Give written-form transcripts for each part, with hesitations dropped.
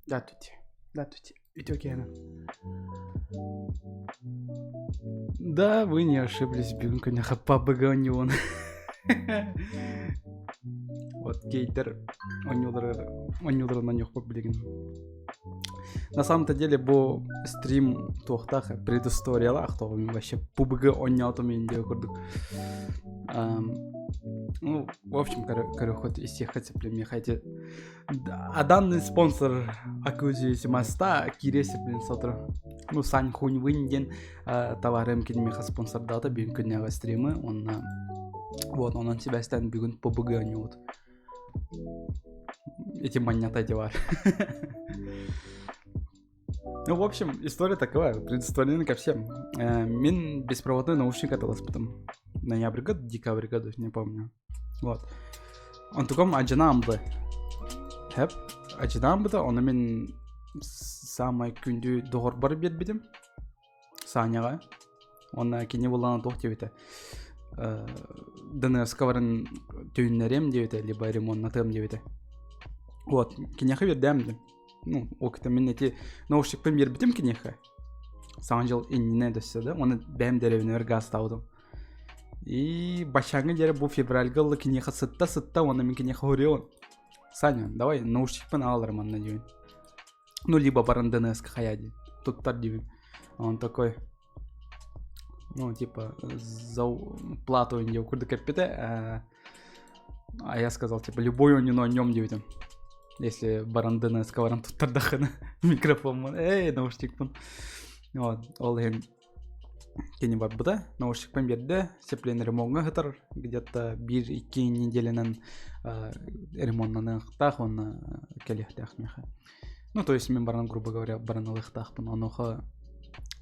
Здравствуйте. Здравствуйте. Үтүө киэһэнэн. Да, вы не ошиблись, бүгүн күннэхэ PUBG оонньуубун. Вот гейдер оонньуулары оонньууларын оонньуохпут билигин. На самом-то деле бу стрим туохтаах предысториялаах тоҕо вообще PUBG оонньоотум иин диэ курдук. Ну, в общем, көрөхөт истиэххэ сөп эти А данный спонсор Акузиси моста киириэсир блин сотору. Ну, Сань Хунь Вынь диэн товарым кини миэхэ спонсордаата бүгүн күннээҕи стримы уонна вот онон сибээстээн бүгүн PUBG оонньуубут. Эти маннята эти бар. Ну, в общем, история такова, предыстория ко всем. Мин беспроводной наушник атыласпытым. Ноябрьга, декабрьга, не помню. Вот. Онтукам адьынаамбы. Хэп, адьынаамбыта, ону мин саамай күндү доҕорбор биэрбитим. Саняҕа. Уонна кини буллаҕына туох диэбитэ. ДНС-ка баран түүннэриэм диэбитэ, либо ремоннатыам диэбитэ. Вот, киниэхэ биэрдэм диэн. Ну, ол кытта мин эти наушникпын биэрбитим киниэхэ. Саҥа дьыл иннинэ дөссө да, уонна бэйэм дэриэбинэбэр гаастаабытым. И баччааҥҥа диэри бу февральга ылла киниэхэ сытта-сытта уонна мин киниэхэ уһуруйабын. Саня, давай наушникпын аҕаларым манна диибин. Ну, либо баран ДНС-ка хайа диэн. Туттар диибин. Он такой, ну, типа, за плату диэн курдук эппитэ. А я сказал, типа, любой оонньууну оонньуом диэбитим. Если баран ДНС-ка баран туттардаххына микрофоммун, эй, наушникпын. Вот, ол иһин кини барбыта, наушникпын биэрдэ, сцепление ремоҥҥа сытар, где-то биир-икки неделянан ремоннаныахтаах уонна кэлиэхтээх миэхэ. Ну, то есть мин баран, грубо говоря, баран ылыахтаахпын. Онуоха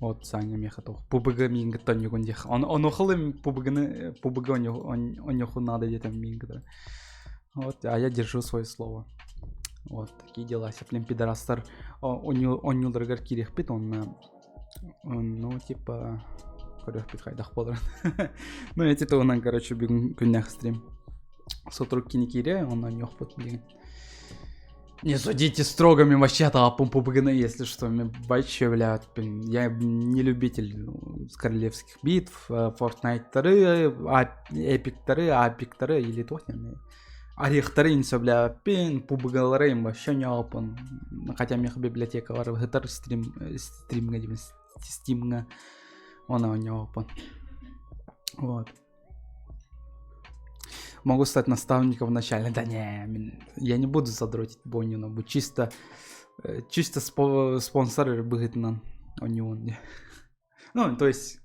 вот Саня миэхэ туох PUBG миигин кытта оонньуугун диэх. Онуоха PUBG-ны PUBG оонньуохун наада диэтим миигин кытары. Вот, а я держу свое слово. Вот, такие дела. Сеплем пидорастар оонньууларыгар киириэхпит, онно Ну, типа, көрүөхпүт хайдах буоларын. Ну, эти туһунан, короче, бүгүн күннээх стрим. Сотору кини киириэ, онно оонньуохпут билигин. Не судите строго, мен вообще тааппын PUBG-ны, если что, мен вообще, блядь, блин, я не любитель королевских битв, Fortnite-тары, эпиктары, апиктары или туох диэн орехтары сөбүлээбэппин, PUBG-лары вообще оонньообоппун. Хотя миэхэ библиотекалар ыһытар стрим стримҥэ диэн стимҥэ оны оонньообоппун. Вот. Могу стать наставником вначале. Да не, я не буду задротить Бонню, но чисто чисто спонсор быһыытынан оонньуон. Ну, то есть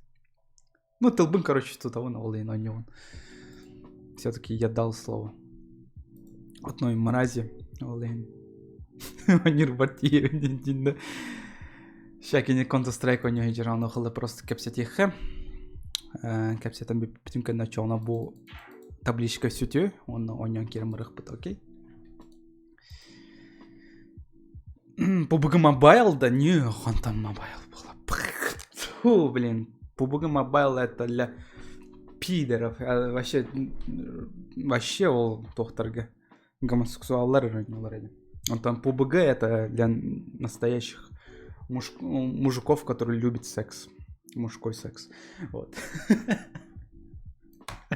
Ну, тылбын, короче, тутабын, ол иһин оонньуубун. Все-таки я дал слово. Одной мрази, ол иһин. Оонньуурбар тиийэбин диэн да. Ща кини Counter Strike оонньуу сылдьар, ону хылы просто кэпсэтиэххэ. Кэпсэтэн бүппүтүм кэннэ оччоҕуна бу табличка сүтүө уонна оонньоон киирэн барыахпыт, окей? PUBG Mobile да не, хантан Mobile буолла. Фу, блин, PUBG Mobile это для пидоров. Вообще, вообще ол туохтарга гомосексуаллар оонньуулар эди. Онтон PUBG это для настоящих муж, мужиков, которые любят секс. Мужской секс. Вот.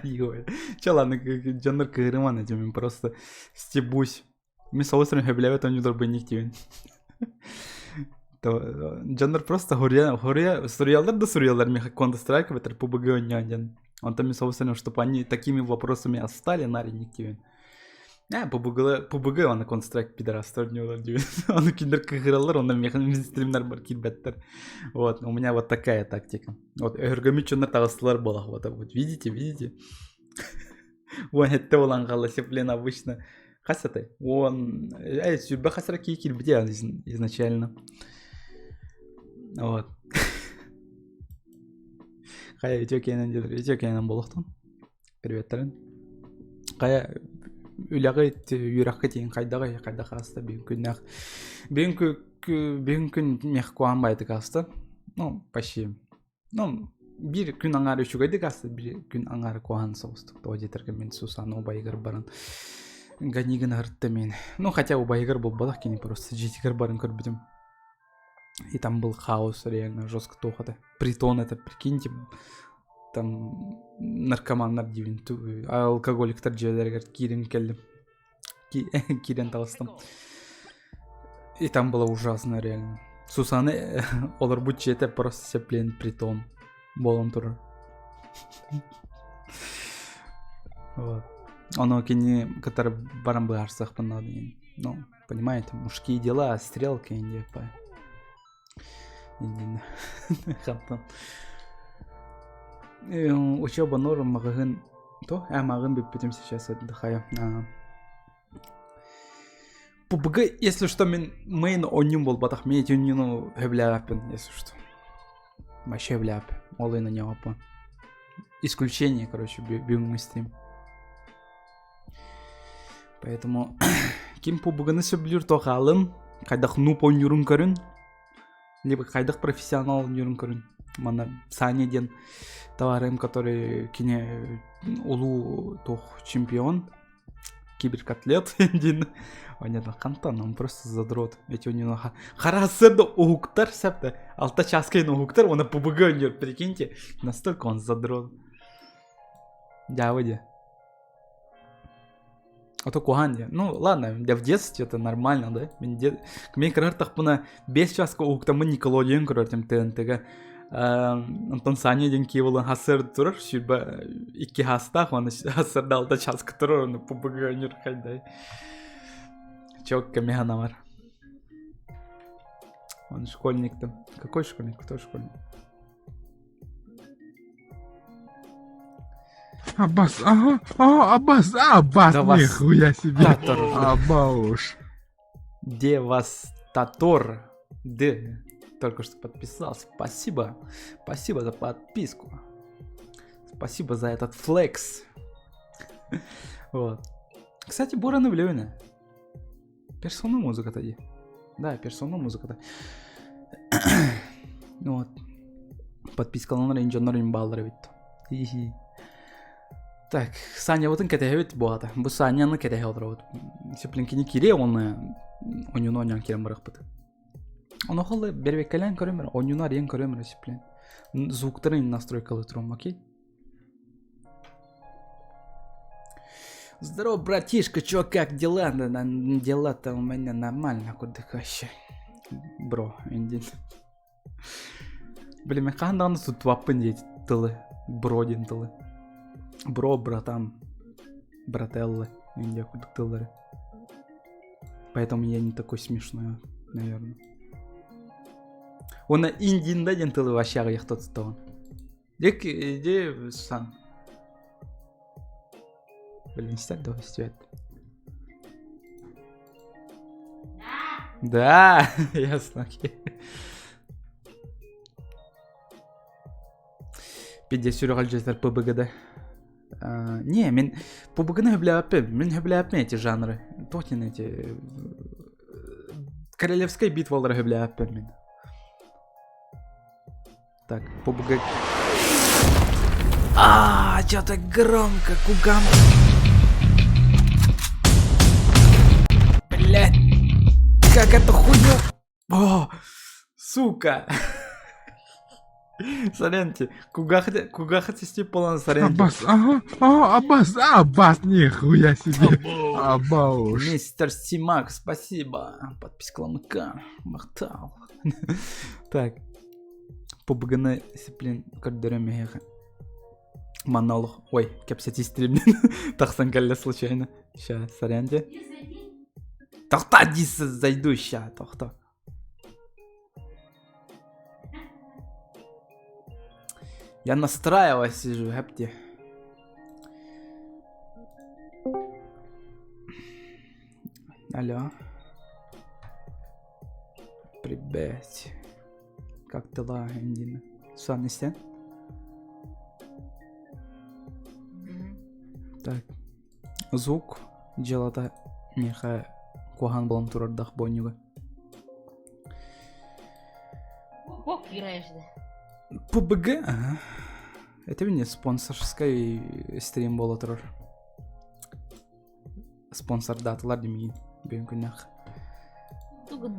Ой. Че, ладно, дьоннор кыырыман этим, просто стебусь. Мин соҕус сөбүлээбэт оонньууларбын диибин. Дьоннор просто хоруйа, хоруйа, суруйаллар да суруйаллар миэхэ Counter Strike эбэтэр PUBG оонньоон диэн. Онтон мин соҕус чтобы они такими вопросами отстали наринник диибин. Э, PUBG, PUBG уонна Counter Strike пидорастар оонньуулар диибин. Ону кинилэр кыыһыраллар, онно миэхэ мин стримнарбар киирбэттэр. Вот, у меня вот такая тактика. Вот, өһүргэммит дьоннор таҕыстылар буолах. Вот, вот, видите, видите? Уон сэттэ буолан хаалла, блин, обычно хас этэй? Уон сүүрбэ хас эрэ киһи киирбитэ изначально. Вот. Хайа үтүө киэнэн диэтэр, үтүө киэнэн буолуохтун. Приветтэрин. Хайа үлэҕит, үөрэххит иһин хайдаҕый, хайдах ааста бүгүн күннээх. Бүгүн бүгүн күн миэхэ куһаҕан баайдык ааста. Ну, почти. Ну, биир күн аҥаара үчүгэйдик ааста, биир күн аҥаара куһаҕан соҕустук. Тоҕо диэтэргэ мин Сусана убайыгар баран. Ганигын аһыртта мин. Ну, хотя убайыгар буолбатах кини просто дьиэтигэр баран көрбүтүм. И там был хаос реально жестко туох это. Притон это, прикиньте, там наркоманнар диибин, алкоголиктар дьиэлэригэр киирэн кэллим. Киирэн таҕыстым. И там было ужасно реально. Сусаны олорбут дьиэтэ просто сеплен притон буолан турар. Вот. Ону кини кытары баран быһаарсыахпын наада диэн. Ну, понимаете, мужские дела, стрелки диэппэ. Хантан. Учеба норм маҕаһыын то э маҕаһыын бүппүтүм сейчас отдыхаю. PUBG, если что, мин мейн оонньуум буолбатах. Мин ити оонньууну сөбүлээбэппин, если что. Вообще сөбүлээбэппин. Ол иһин оонньообоппун. Исключение, короче, бүгүҥҥү стрим. Поэтому ким PUBG-ны сөбүлүүр то хаалын, хайдах нуб оонньуурун көрүн, либо хайдах профессионал оонньуурун көрүн. Манна Саня диэн товарым, который кини улуу туох чемпион, киберкотлет диэн понятно хантан он просто задрот эти у него харасыр да уһуктар сәпті алта часка уһуктар оны пбг оонньуур прикиньте настолько он задрот дьаабы дии А то куһаан диэн. Ну, ладно, я в детстве это нормально, да? Мин, де... Мин кырартахпына 5 часка уһуктаммын Никелодеон көрөртүм ТНТ-га. Онтон Саня диэн киһи буолан хассыр турар, сүүрбэ икки хаастаах, уонна хассырда алта часка турар, ону ПБГ өнүр хайдай. Чётко механавар. Он школьник там. Какой школьник? Кто школьник? Аббас, ага, ага, Аббас, Аббас, Да вас нихуя себе. Татор. Абауш. Девастатор. Д. Только что подписался. Спасибо. Спасибо за подписку. Спасибо за этот флекс. Вот. Кстати, Бураны Влюблены. Персона музыка дии. Да, персона музыката. Вот. Подпискаланар ин дьоннор ин бааллар эбит. Хи-хи. Так, Санябытын кэтэһэбит буолата. Бу Саняны кэтэһэ олоробут. Сиплинкини кириэ уонна оньуну оонньоон киирэн барыахпыт. Онохол бэрбэккэлээн көрөм эрэ, оньуну арыйан көрөм эрэ сиплин. Звуктарын настройкалыы турам, окей? Здорово, братишка, чё, как дела? Дела-то у меня нормально, куда вообще. Бро, индин. Блин, мен хаһан даҕаны туттубаппын диэти тылы. Бро диэн тылы. Бро, братан, брателлы, индия курдук тыллары. Поэтому я не такой смешной, наверное. Уонна индинда диэн тылы вообще аҕыйахта туттаҕын. Дик, иди сам. Блин, стать давай свет. Да, ясно, окей. Пиздец, сүрэҕэлдьэтэр ПБГ-да. Не, мин ПБГ-ны сөбүлээбэппин. Мин сөбүлээбэппин эти жанры. Тотин эти... Королевская битвалары сөбүлээбэппин мин. Так, PUBG. А, что-то громко, кугам. Блять, как это хуйню? О, сука. Сорянте, кугахать полон сорянте. Аббас, ага, ага, Аббас, Аббас, нихуя себе. Абауш. Мистер Симак, спасибо. Подписка ЛМК. Махтал. Так. PUBG-ны сиплин көрдөрөм эһиэхэ. Манна олох, ой, кэпсэтии стримнен тахсан кэллэ случайно. Ща, сорян де. Тохто, дис зайду ща, тохто. Я настраиваюсь сижу, хэпти. Алло. Привет. Как дела, Эндина? Сан истэн? Так. Звук дьыалата миэхэ куһаҕан буолан турардаах буонньуга. Бог играешь, да? PUBG? Ага. Это мне спонсорский стрим буола турар. спонсордаатылар димигин бүгүн күннэх. Тугун.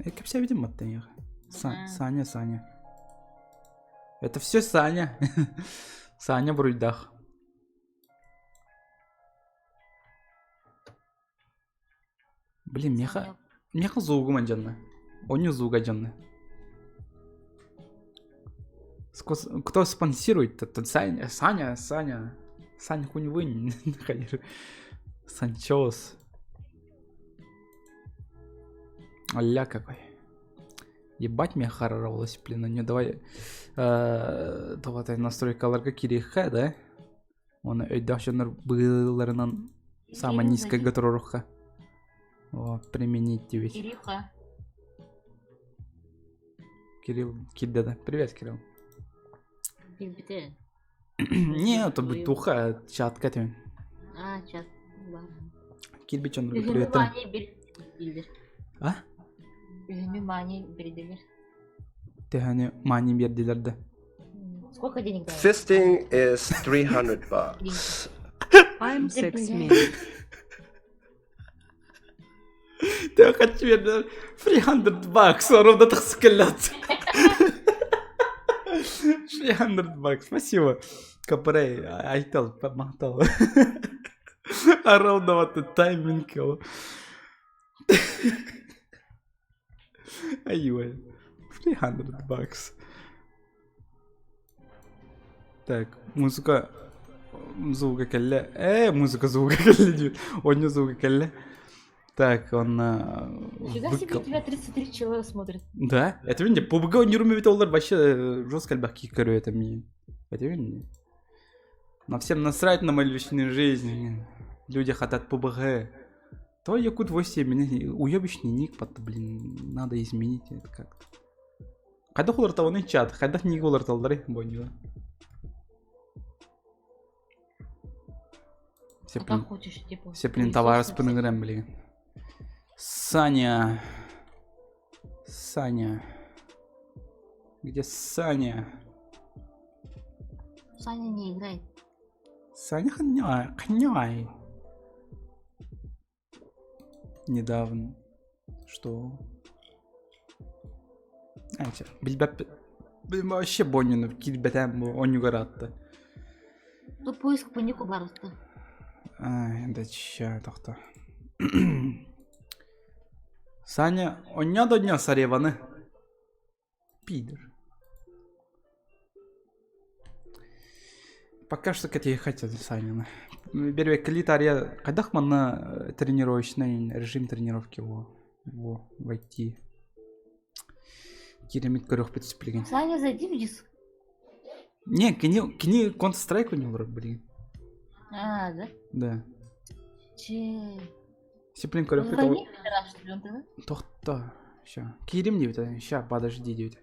Кэпсээбитим баттан Саня, Саня. Это все Саня. Саня буруйдаах. Блин, меха... Меха звугу мандьанна. Оню звуга дьонна. Кто спонсирует? Это Саня, Саня, Саня. Сань хунь Санчос. Аля какой. Ебать меня хараралась, блин, не давай. Э, давай настройкаларга кириэххэ, да? Оны өйдөөх дьоннор быыларынан самое низкое готоруруха. О, применить диэбит. Кирюха. Кирилл киирдэ да. Привет, Кирилл. Билбите. Не, это бытуха, чатка этим. А, чат. Кирбич он привет. А? Үһүнү маани бирдилер. Тэһэни маани биэрдилэр да. Сколько денег дали? Fisting is 300 bucks. I'm 6 men. Тэхаччы биэрдилэр 300 bucks ровно тахсыкыллат. 300 bucks, спасибо. Капрей, айтал, махтал. Ровно вот тайминг. Айуэ. 300 bucks. Так, музыка звуга кэллэ. Э, музыка звуга кэллэ диир. Онньу звуга кэллэ. Так, он... Нифига себе, тебя 33 человека смотрит. Да? Это видите, PUBG оонньуурум эбит олар вообще жестко элбэх кииккөрү это мне. Это видите? На всем насрать на мою личную жизнь. Люди хотят PUBG. То Якут 8, меня уебищный ник, под, блин, надо изменить это как-то. Хайдах уларытабыный чат, хайдах ник уларыталларый бонньуга. Все, А как хочешь, типа. Все, блин, товары с блин. Саня. Саня. Где Саня? Саня не играет. Саня хняй, хняй. Недавно. Что? Айча, билбэп... Вообще боннюну киирбэтээм бу онньугар аатта. Ну поиск по нику барыста. Ай, да ча, тохто. Саня, онньо да онньо сареваны. Пидор. Пока что кэтиэхэ Санина. Бербе клитария хайдах манна тренировочный режим тренировки во, во войти. Киремит көрөхпүт сиплигин. Саня, зайди в диск. Не, кини, кини Counter-Strike у него, блин. А, да? Да. Че. Сиплин көрөхпүт. Тохто. Ща. Киирим диэбитэ. Ща, подожди диэбитэ.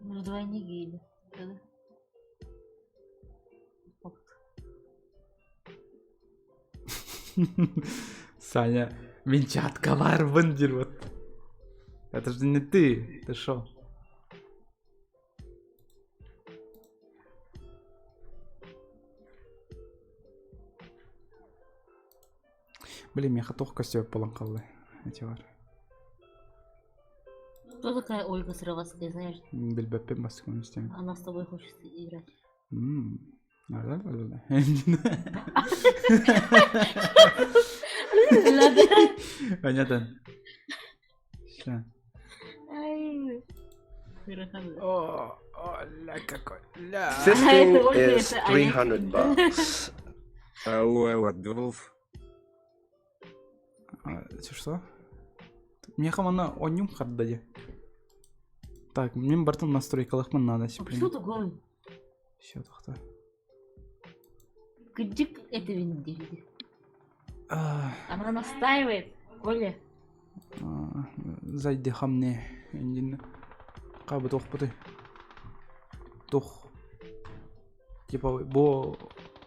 Вдвойне гейли. Саня, венчатка баарбын диир вот. Это же не ты, ты шо? Блин, миэхэ туох көстүбэт буолан хаалла эти бар. Кто такая Ольга Сыроватская, знаешь? Билбэппин бастакы истэм. Она с тобой хочет играть. Понятно. Ща. О, о, ля какой, ля. Fisting is 300 bucks. Алло, Dolph. Это что? Миэхэ манна оонньуум харда дии. Так, мин бартын настройкалыахпын наада Что такое? Все, тохто. Кыдьык это винди. Она настаивает, Коля. Зайди хамне. Индин. Кабы туох Тух. Типа, бу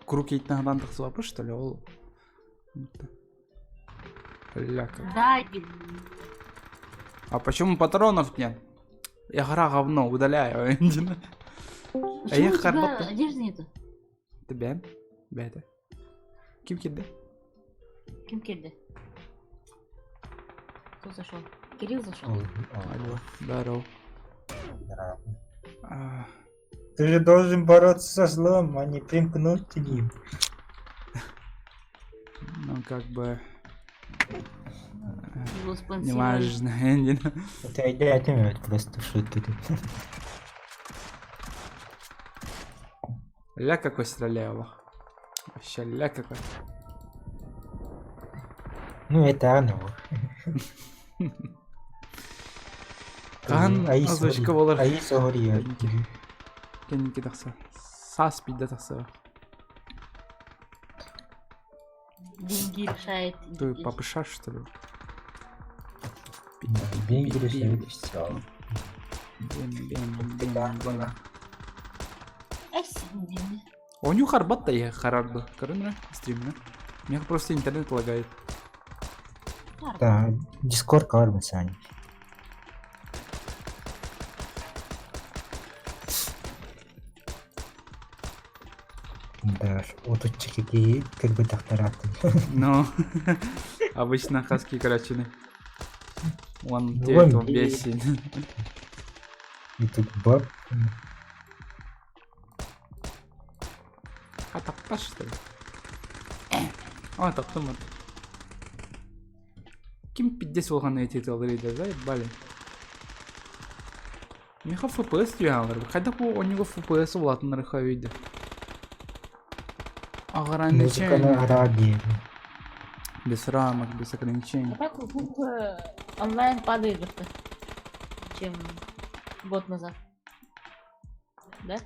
круг ейтнаһынан тахсыбаппын, что ли, ол Ля как. Да, А почему патронов нет? Игра говно, удаляю. А я у тебя одежды нету? Тебе? Бэйэтэ. Ким киирдэ? Ким кэллэ? Кто зашел? Кирилл зашел. Алло, здорово. А, Ты же должен бороться со злом, а не примкнуть к ним. Ну, как бы... Его спонсировали. Неважно, Энди. Это идея это просто в шутке тут. Ля какой стреляю. Вообще ля какой. Ну это оно. Кан Аис озвучка Ори. болар. Аис Ори. Кенники тахса. Сас пидде тахса. Деньги решает. Ты папыша, что ли? Деньги решают все. Бем, бем, бем, бем. Эс, деньги. Оню харбат та я харарду. Короче, стримна. Меня просто интернет лагает. Да, Дискорд калар Сань. Да, отуччики как бы доктораты. Ну, обычно хаски короче. Он Ну, девять, он он бесит. И тут баб. А таппа что ли? А, таптым вот. Ким пиздец улахан эти алыр заебали. Миха FPS диялар. Хайда бу у него FPS улатыннар хавиды. Музыка на Ограничения. Арабии. Без рамок, без ограничений. А так звук онлайн падает как-то, чем год назад. Да?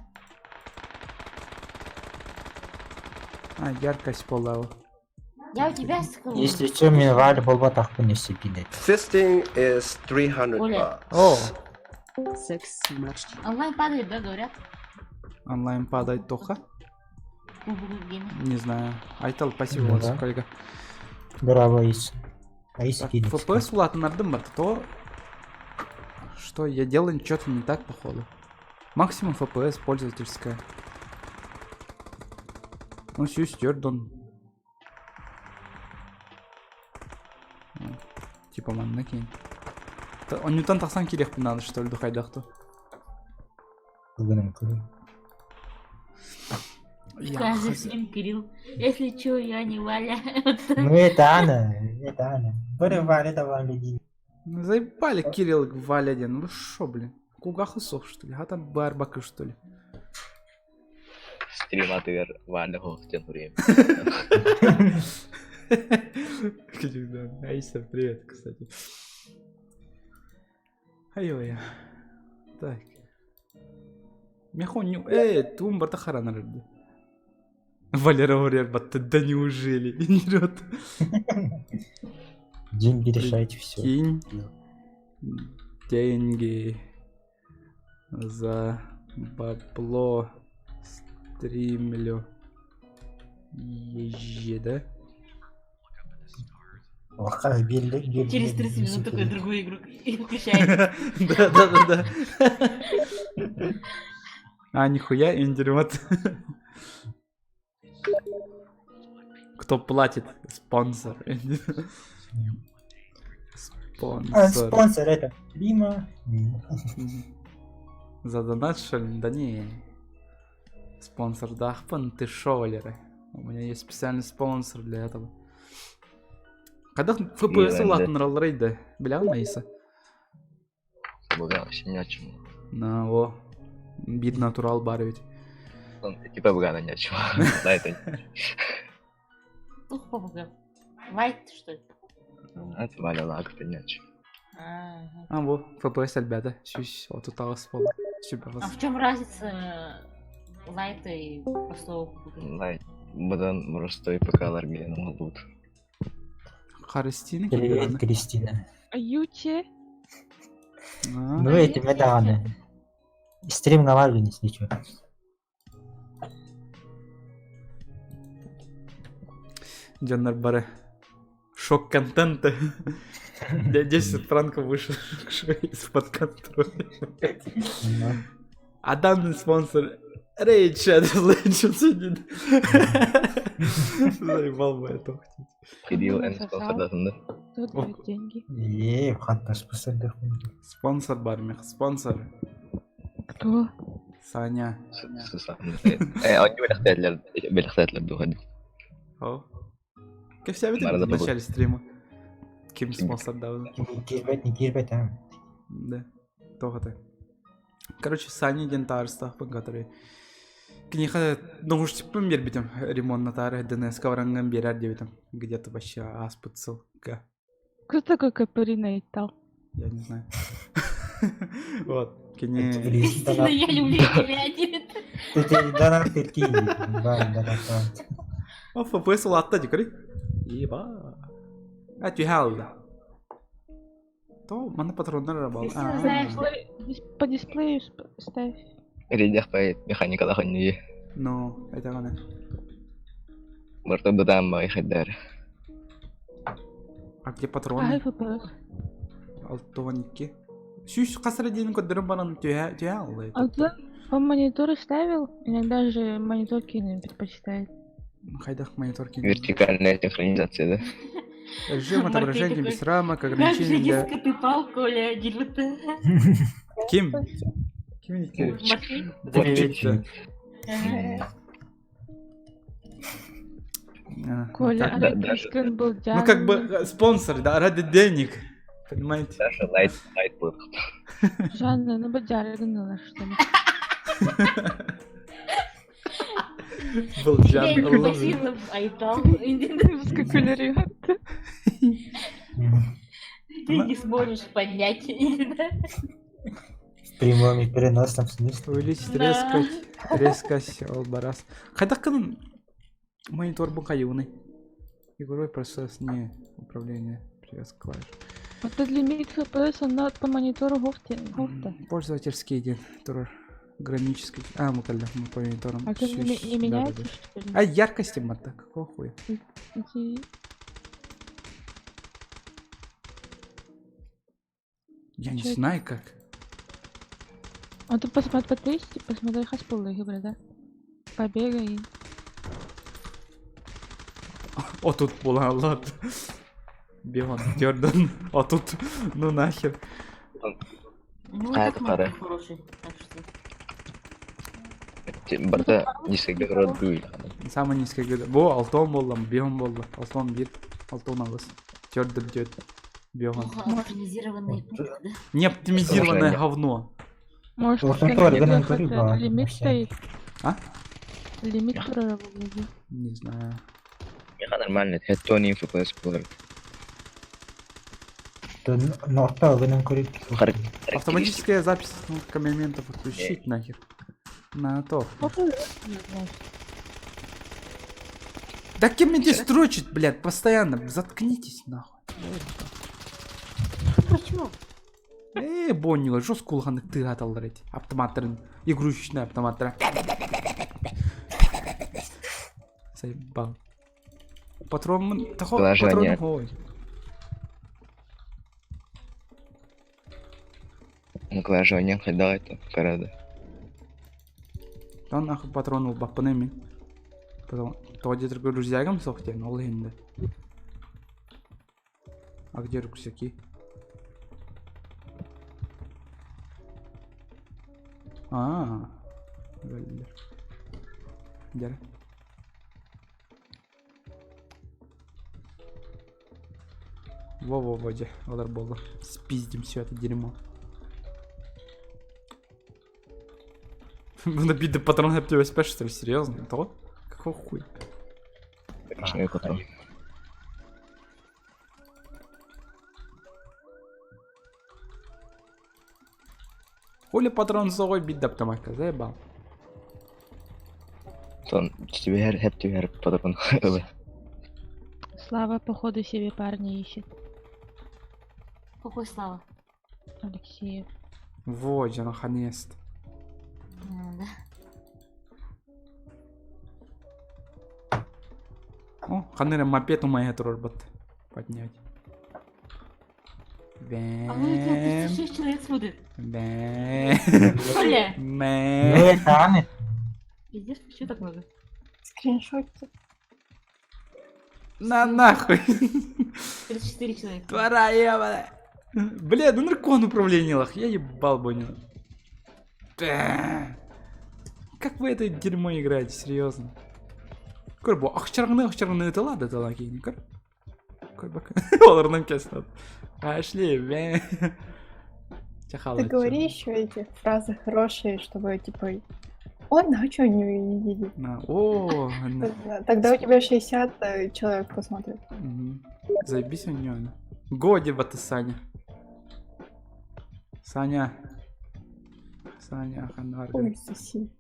А, яркость пола. Я у тебя скажу. Если что, мен Валя болбатах не все пидет. Fisting is 300 Оля. О, bucks. Six much. Онлайн падает, да, говорят? онлайн падает тоха. PUBG геймер. Не знаю. Айтал, спасибо, Ну вот да. сколько. Браво, Аис. Аис Так, пидет. FPS улатыннардым бар, то... Что, я делаю что-то не так, походу. Максимум FPS пользовательская. Ну, все, стердон. Типа манна кинь. Онютан тахсан кирехпин надо, что ли, духайдахту. Я Каждый хз. стрим Кирилл. Если чё, я не Валя. Ну это Анна, это Анна. Бары Валя давай люди. Ну, заебали Кирилл Валя один. Ну шо, блин? Кугаху сох, что ли? А там барбакы, что ли? Стриматыгар Валя Хохтен время. Да, Аиса, привет, кстати. Ай-ой. Так. Мехоню. Эй, тум барта харанар. Валера говорит, батта, да неужели? Идет. Деньги решайте все. Кинь деньги за бабло стримлю. Езжи, да? Лоха, били, били. Через 30 минут такой другую игру и включает. Да, да, да, да. А, нихуя, Индермат. Кто платит? Спонсор. А, Спонсор. спонсор это Лима. За донат, что ли? Да не. Спонсор Дахпан, ты шо, Валера? У меня есть специальный спонсор для этого. Когда FPS Ирландия. улатынрал рейда? Бля, Наиса. Буга вообще ни о чем. На, о. Бит натурал бар ведь. Типа бугана ни о чем. Да, это Тух PUBG. Лайт, что ли? это Валя лак, это ни о чем. Ага. А, во, FPS, ребята. Сюсь, вот тут спол. Сюда А в чем разница лайта и простого PUBG? Лайт. Бадан простой ПК ларген лут. Харыстина Привет, Кристина. Юче. Ну это меданы. Стрим на Валю не слечу. Дьоннор бары. Шок контента. 10 франков вышел из-под контроля. А данный спонсор Raid Shadow Legends сидит. Заебал бы это. Кирилл эн спонсордатында. Кто дает деньги? Е, хатта спонсордах. Спонсор бар мех, спонсор. Кто? Саня. Э, они бэлэхтээтилэр, бэлэхтээтилэр духа. О. Как все видели Барда в начале стрима? Ким спонсор дал? Киирбэт, не киирбэт, а. Да. Тоҕо Короче, Саня диэн таарыстаахпын, который киниэхэ наушникпын биэрбитим ремоннатаары ДНС-ка бараҥҥын биэрэр диэбитим. Где-то вообще ааспыт сылга. Кто такой Капарина Итал? Я не знаю. Вот. Кини... Кристина, я люблю тебя, диэт. Донат донат. О, FPS улаатта дикори. Еба. А түһэ алла. То манна патроннар арабал. Кристина, знаешь, По дисплею ставь. Ридях по механикала ханни. Ну, это она. Барта бытаан баҕай хайдаар. А где патроны? Ай, FPS. Алтоники. Сүүс хас эрэ диэн көрдөрөн баран түһэ түһэ алла. А ты он мониторы ставил? Иногда же монитор кино предпочитает. Хайдах монитор кино. Вертикальная синхронизация, да? Режим Маркетинг отображения такой, без рамок, Как же ограничений для... низко ты пал, Коля, диэт. Ким? Ким не Маркетинг. Привет. А, Коля, так. Да, а даже- Крискин был Ну как бы спонсор, да, ради денег. Понимаете? Даша лайт лайт был. Жанна, ну бадьяргнула, что ли? Был Я Джан попросила Айтал. Скакулериот. Ты не сможешь поднять. В прямом и переносном смысле. Увеличить Да. резкость, резкость, олбарас. Хайдах кын монитор бу хайуны. Игровой процесс не управление привязка клавиш. Вот этот лимит FPS, он на- по монитору гофте. Гофта. Пользовательский день, который гранический. А, мы когда мы по мониторам. А это не, Сюсь, не меняется, да-да-да. что ли? А яркости мата, какого хуя? Эти- Я не Чё это? знаю как. А ты посмотри, потести, посмотри хаспулы, да? Побегай. О, тут була лад. Бегон, Дёрдан. А тут, ну нахер. Ну, А, так это Марк пора. хороший, так что. Барта низкий город дуй. Самый низкий года. Бу алтон болдым, бегон болды. Алтон бир, алтон алыс. Дёрдан дёт. Бегон. Плохо оптимизированный пункт, да? Неоптимизированное Слушай, говно. Может, Вот в он тоже, компьютерах да, говорю, это да, лимит вообще. стоит? А? Лимит проработали. Не знаю. Меха нормально, это Тони FPS был. То норта гынан көрүп. Автоматическая запись остановка моментов отключить нахер. На то. Да кем мне здесь строчить, блядь, постоянно? Заткнитесь нахуй. Почему? Э, Боннила, жестко улаханнык тыаталлар эти. Автоматтарын, игрушечный автоматтары. Заебал. Патрон, тахо, Положение. патрон, ой. Ну, клажание хайда это карада. Тон нахуй патрон ул баппын мен. Потом, то где другой рюкзагом сохтен, ол енді. А где рюкзаки? А, бөлдер. Дер. Во-во-во, де, олар болды. Спиздим все это дерьмо. Надо бить до патрона ПТСП, что ли? Серьезно? То? Какого хуя? Конечно, патрон. Хули патрон соҕой бит даптамакка, заебал. Тон тебе хеп тебе патрон. Слава, походу, себе парня ищет. Какой Слава? Алексеев. Во, наконец-то. Да. О, ханера мопед у моей турбот поднять. А ну, у тебя Бэм. 36 человек смотрит. Бэм. Коля! Мэ. Ну, это. Пиздец, почему так много? Скриншот. На нахуй. 34 человека. Твара ебаная. Бля, ну наркон управление лох. Я ебал бы не. Как вы это дерьмо играете, серьезно? Көр бу ахчаргны ахчаргны это ладно это лаки көр. Көр бак. Оларынан кесті. Пошли, бе. Ты говори еще эти фразы хорошие, чтобы типа... Ладно, а что они видели? О, Тогда у тебя 60 человек посмотрит. Заебись у него. Годиба ты, Саня. Саня. Саня, Ханарга. Ой, соси.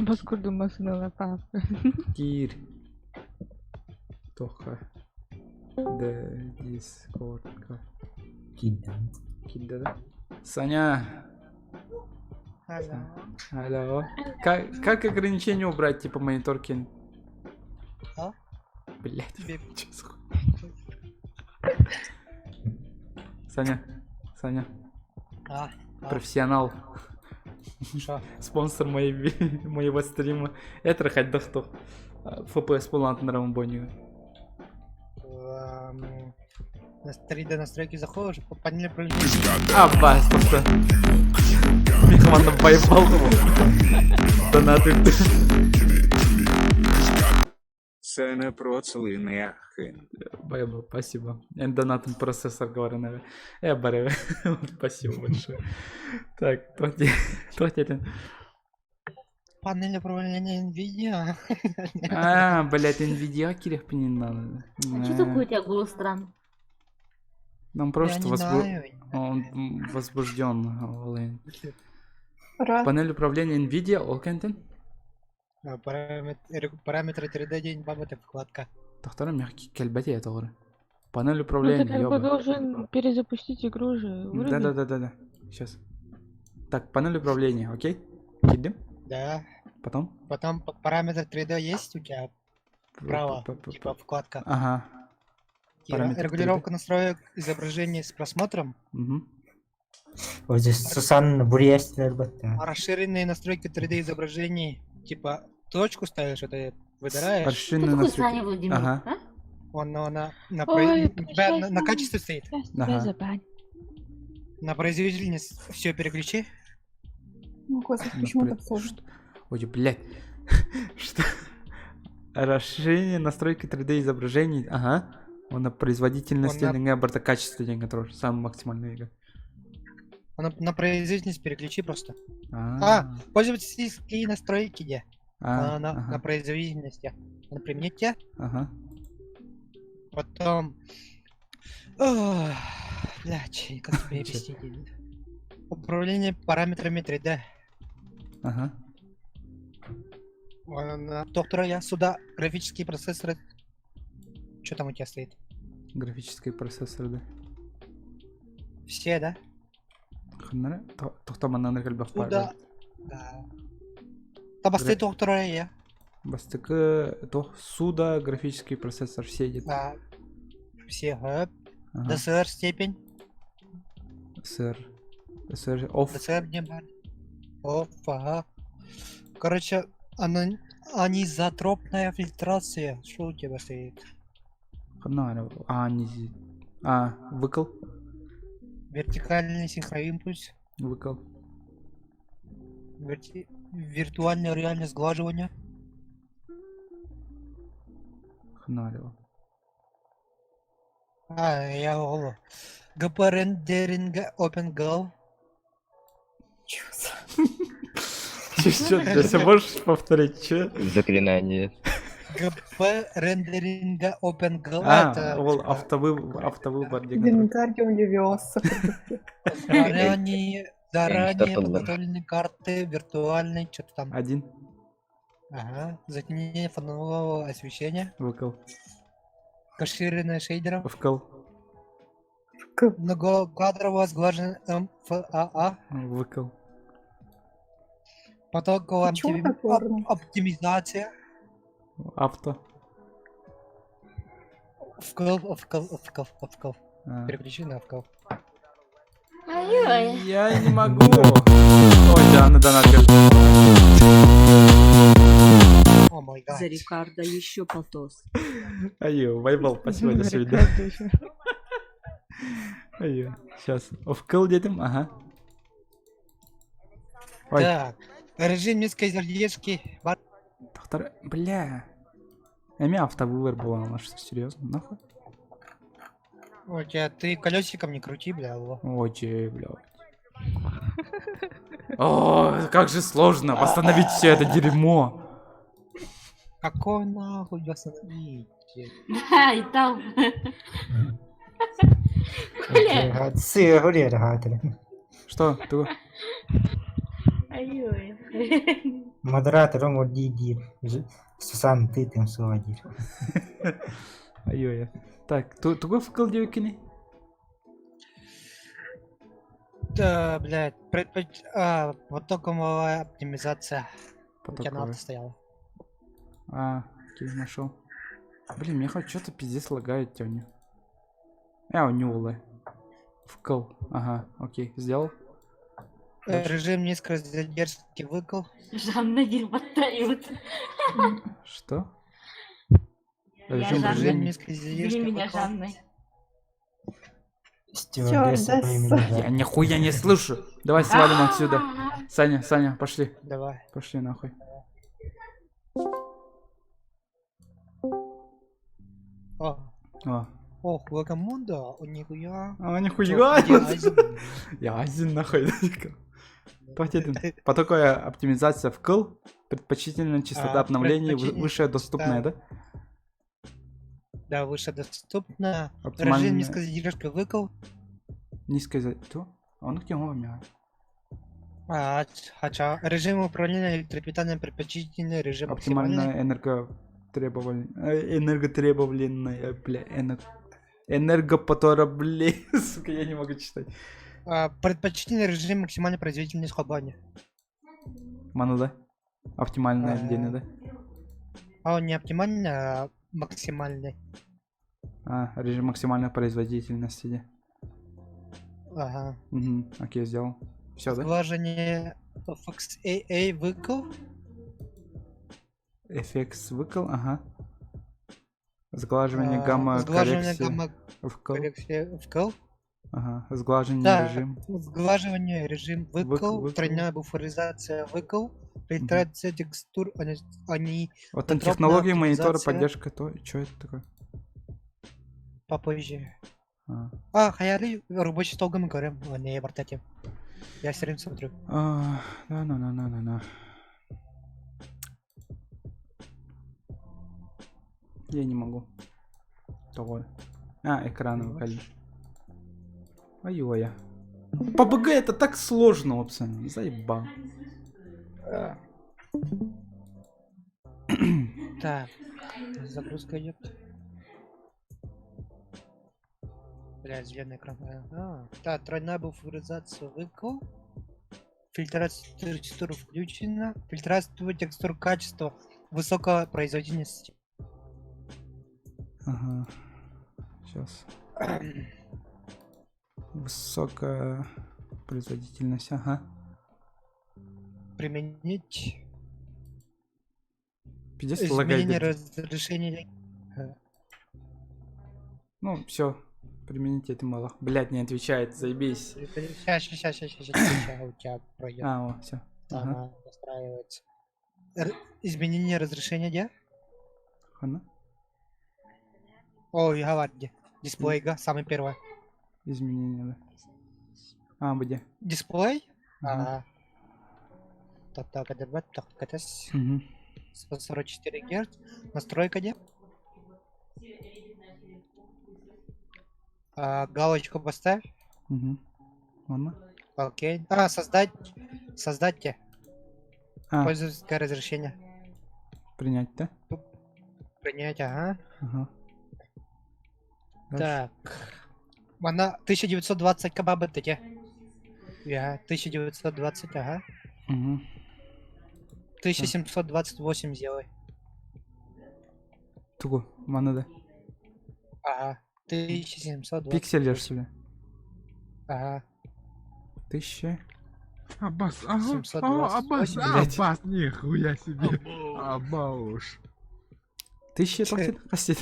Поскольку машина папа. Кир. Тоха. Д. Дискорд. Кида. Кида, да? Саня. Алло. Алло. Как ограничение убрать, типа монитор кинь? А? Блять. Тебе- Чё за хуй? Саня. Саня. А, а, Профессионал. Шо? Спонсор моего стрима. Это хайдахто. ФПС полантнером боню. На 3D настройки заходишь, по панели управления. Аббас, просто. Михман поебал. Донаты. Це не процелиний ахин. Бэба, спасибо. Донатом процессор говорю, наверное. Баре. Спасибо большое. Так, тотелин. Панель управления NVIDIA. А, блядь, NVIDIA кирехпинин надо. А что такое у тебя голос странный? Нам просто Я не знаю. Он возбужден. Олень. Ура. Панель управления NVIDIA, Олкентин. А, Параметры 3D день баба это вкладка. Тохтара мягкий кельбете это говорю. Панель Ну ты управления, как бы ёба. должен перезапустить игру же. Да, да, да, да, да. Сейчас. Так, панель управления, окей? Кидем. Да. Потом. Потом параметр 3D есть у тебя? Право, типа вкладка. Ага. Типа, Параметр 3D. Регулировка настроек изображения с просмотром. Угу. Вот здесь Сусан Бурьястер бата. А расширенные настройки 3D изображений, типа точку ставишь, это выбираешь. Кто Расширенные такой настройки. Саня Владимир? Ага. А? Он на, Ой, у тебя на качестве стоит. Сейчас тебя Ага. забанят. На производительность все переключи. Ну, господи, На почему про- так сложно? Что? Ой, блядь. Что? Расширение настройки 3D изображений. Ага. Он на производительности Он на борта качество деньги тоже. Самый максимальный игра. На производительность переключи просто. А, А, пользовательские настройки где? а, На ага, производительности. На примените. ага. Потом... Ох, Блядь, как тебе Чё? объяснить? Управление параметрами 3D. Ага. Доктора, я сюда графические процессоры. Что там у тебя стоит? Графический процессор, да. Все, да? Ханара? Тохтаманнан кэлбэх Сюда. Да. Табасты доктора я. Бастыкы тох суда графический процессор все едет. Да. Все, ага. Ага. ДСР степень. СР. СР оф. ДСР не бар. Оф, ага. Короче, анизотропная фильтрация. Что у тебя стоит? Ханара. А, не А, выкл. Вертикальный синхроимпульс. Выкл. Виртуальное реальное сглаживание. Ханарева. А, я голову. ГП рендеринга OpenGL. Чё за... Чё, ты можешь повторить, чё? Заклинание. ГП рендеринга OpenGL. А, это ол типа автовыбор деген. Вингардиум Левиоса. заранее стартовал. подготовленные карты, виртуальные, что-то там. Один. Ага. Затемнение фонового освещения. Выкл. Кэширование шейдеров. Вкл. Многокадрово сглажен МФАА. Выкл. Потоковая Почему так сложно? оптимизация. Авто. Вкл, вкл, вкл, вкл. А. Переключи на вкл. А Ой. Я не могу. Ой, да, на донат. Oh my God. За Рикардо еще полтос. Аю, вайбал, спасибо, до свидания. Аю, сейчас. Вкл дедим, ага. Ой. Так, режим низкой задержки. Доктор, бля. Эми автовыбор буолан, что, серьезно, нахуй? У тебя ты колесиком не крути, бля, алло. Ой, блядь. О, как же сложно восстановить все это дерьмо. Какой нахуй восстановить? Да, и там. Коля. Что? Ты? Ай-ой. Модератор диир. Сусан ты там суох диир. Ай-ой. Так, тугу вкл диэбиккиний? Да, блядь, потоковая оптимизация. У тебя на Потоковая. авто стояла. А, окей, нашел. Блин, мне хоть что-то пиздец лагает, тёня. Я у него Вкл. Ага, окей, сделал. Режим низкой задержки выкл. Жанна Гильбаттают. Что? Я Режим Жанна. режим. низкой Зови задержки меня выкл. Жанной. Стюардесса по имени Я Жанна. нихуя не слышу. Давай свалим отсюда. Саня, Саня, пошли. Давай. Пошли нахуй. О, О. ох, Лагомунда, о, нихуя. А, нихуя. Чё, где Азин? Я один нахуй. Потетин. Потоковая оптимизация вкл. Предпочтительная частота А, обновлений предпочтительная выше доступная, да? Да, выше доступна. Оптимальная- Режим низкой задержки выкл. Низкая за... То? А он где он А, хотя режим управления электропитанием предпочтительный режим максимальный. Оптимальная энерготребоваль... энерготребовленная, бля, энергопоторобле... Сука, я не могу читать. А, предпочтительный режим максимальной производительности хобани. Ману, да? Оптимальная А. отдельно, да? А он не оптимальный, а максимальный. А, режим максимальной производительности. да. Ага. Угу, окей, сделал. Все, да? Сглаживание FXAA выкл. FX выкл, ага. Сглаживание А, гамма сглаживание коррекция гамма вкл. коррекция вкл. Ага, сглаживание Да, режим. сглаживание режим выкл, Выкл, выкл. тройная буферизация выкл, фильтрация текстур, они Вот там антропная технологии монитора, оптимизация. поддержка, то, что это такое? попозже. А. А, хаяли рабочий стол мы говорим, а не бартате. Я все время смотрю. А, да, на, на, на, на, на. Я не могу. Того. А, экран выколи. Ой-ой. ПБГ это так сложно, пацаны. Заебал. Так, загрузка идет. Бля, зеленый экран. Ага. Да, тройная буферизация выкл. Фильтрация текстур включена. Фильтрация текстур качества высокой производительности. Ага. Сейчас. Высокая производительность, ага. Применить Пиздец лагает. изменение разрешения. Ну, все. Примените это мало. Блять, не отвечает, заебись. Сейчас, сейчас, сейчас, сейчас, сейчас у тебя пройдет. А, о, все. Ага. Она настраивается. Изменение разрешения где? Хана. Ой, говори где. Дисплей, га, самый первый. Изменение, да. А, где? Дисплей? Мгм. Ага. Так, так, АДБ, так, КТС. Мгм. 144 Гц. Настройка где? А, галочку поставь. Угу. Ладно. Окей. А, создать. Создать те. А. Пользовательское разрешение. Принять, да? Принять, ага. Ага. Дальше. Так. Она 1920 кабабы те. Я 1920, ага. Угу. 1728 сделай. Тугу, мана да. Ага. 1720. Пиксели, что ли? Ага. Тысяча. Аббас, ага, ага, Аббас, 728. Блядь. Аббас, нихуя себе. Абауш. Тысяча тоқсан қастет.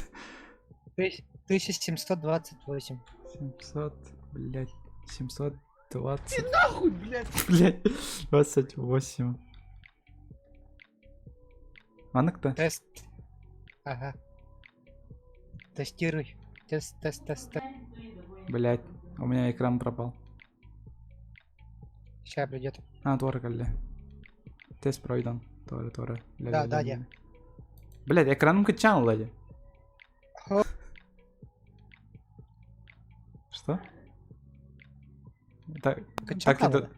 1728. 700, блядь, 720. Нахуй, блядь. Блядь, 28. Маннык-то? Тест. Ага. Тестируй. Тест, тест, тест, тест. Блядь, у меня экран пропал. Сейчас придет. А, туора кэллэ. Тест пройден. Туора, туора. Да, да, я. Блядь, экраным качан лади. Что? Так, так, и, Качан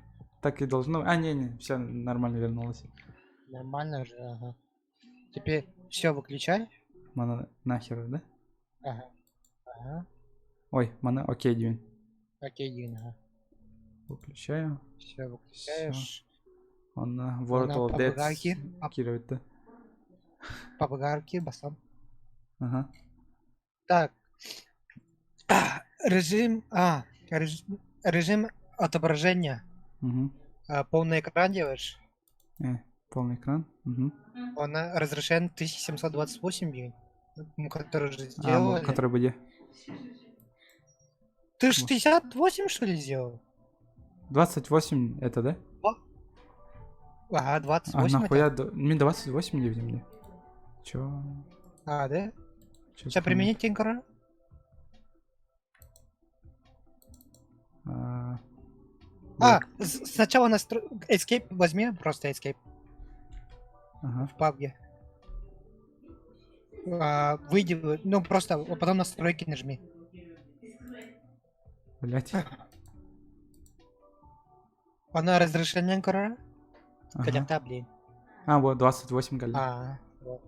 так и должно. А, не, все нормально вернулось. Нормально уже, ага. Теперь все выключай. Мана нахер, да? Ага. Ага. Ой, мана, окей, Дюн. Окей, Дин, ага. Выключаю. Все выключаешь. Он на World Она of Dead попугайки. кировит, да? Попугарки, басом. Ага. Так. Режим. А, режим отображения. Угу. А, полный экран делаешь. Полный экран. Угу. Он разрешен 1728 дюйм, который же А, ну, сделали. который будет. Ты 68 что ли сделал? 28 это, да? Ага, А 28 это. нахуя? Мне 28 не видим мне. Чё? А, да? Чё за Сейчас хуйня? применить экран. А, А, сначала настрой... Escape возьми, просто Escape Ага. в PUBG. А, выйди, ну просто а потом настройки нажми. Блять. Она разрешение экрана? Ага. Ага. блин. А, вот 28 галли. А, вот.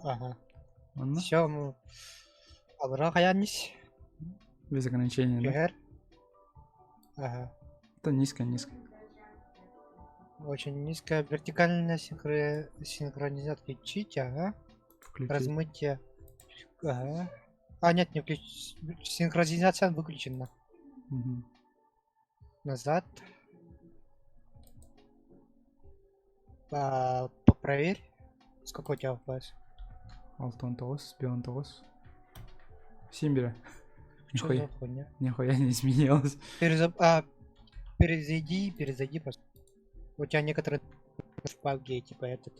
Ага. Ладно. Все, мы... Абра хаянись. Без ограничений, да? Түһэр. Ага. Это низко, низко. Очень низкая вертикальная синхронизация. Отключить, ага. Включить. Размытие. Ага. А, нет, не включить. Синхронизация выключена. Мгм. Назад. А, проверь. Сколько у тебя FPS? Алтон тоғыз, беон тоғыз. Симбира. Чё Нихуя, за хуйня? нихуя не изменилось. Перезайди, перезайди просто. У тебя некоторые в PUBG, типа этот.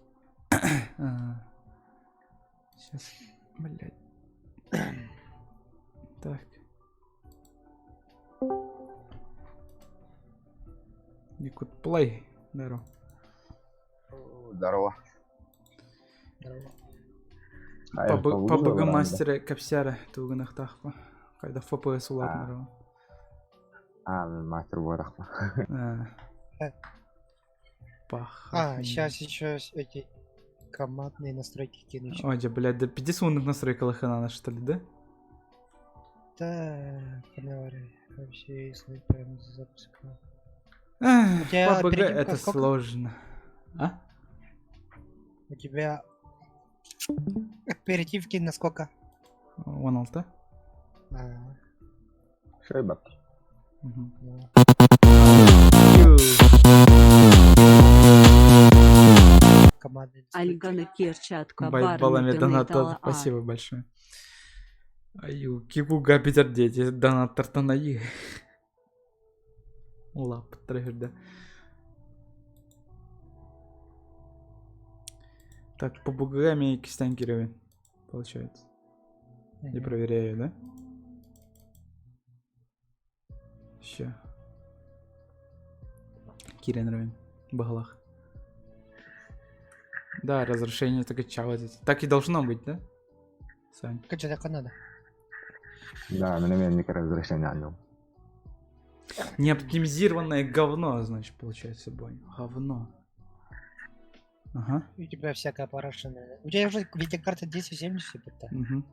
Сейчас, блядь. Так. Якут Play. Здорово. Здорово. Здорово. ПБГ мастера капсяра тугунахтахпа. Когда ФПС улатнарова. А, мастер буолахпа. Пах. А, сейчас еще эти командные настройки кину. ещё. Ой, блядь, да пиздец умных настройках ханана, что ли, да? Так, говорю, вообще, если прям запуска. Эх, У тебя PUBG оперативка это сколько? сложно. А? У тебя оперативки на сколько? Он алта? А, Шайбат. Мгм. ну. Командные настройки. Альгана Керчатка Байбалами барна донат, донатала А. спасибо большое. Аю, кигу гапитер дети, донат тартанаи. Лап, да. Так, по бугами кистань кировин, получается. И Мгм. проверяю, да? Ща. Кирин Равин. Багалах. Да, разрушение так и чало здесь. Так и должно быть, да? Сань. Короче, так и надо. Да, на меня не разрешение о нем. Неоптимизированное говно, значит, получается, бой. Говно. Ага. У тебя всякая парашина. У тебя уже видеокарта 1070, это. Угу.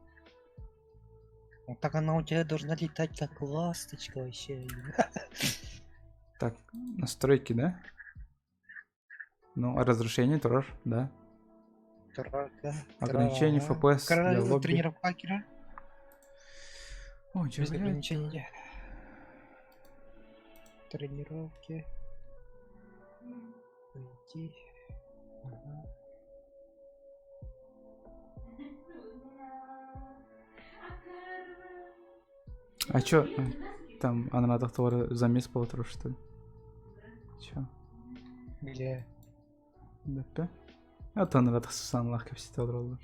Ну, Так она у тебя должна летать как ласточка вообще. Так, настройки, да? Ну, а разрушение тоже, да. Тра- да, Ограничение тра- FPS для Кра- лобби. Тренировка Кира. Ой, чё, Без блядь? ограничений. Тренировки. Пойти. Ага. А чё, там она тохтор замес полутору, что ли? Чё? Где? ДП? А то она Сусанлах кэпсите олороллор.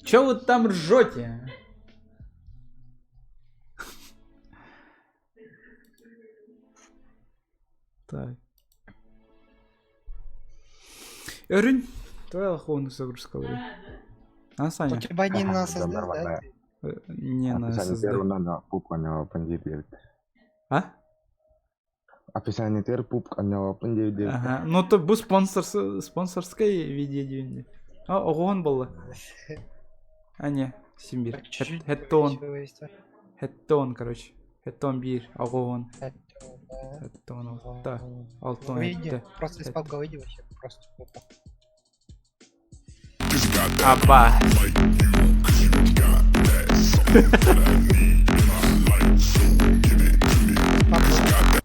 Чё вы там ржете? Так. Өрүн, твоя лоховну загрузка говори. А, Саня? У тебя не на Да, SSD, да? нормально. Не на Описание SSD. первого пупка него пандибит. А? Описание тер пупка него пандибит. Ага. Ну, то бу спонсор, спонсорское видео. А, оҕоһун буолла. А, не, симбир. Чуть-чуть Хеттон. увеличивается. Хеттон, короче. Хеттон бир, оҕоһун. Это, да. Хеттон алта. Алтон Выйди, этте. просто из пабга выйди вообще, просто тупо. Аба.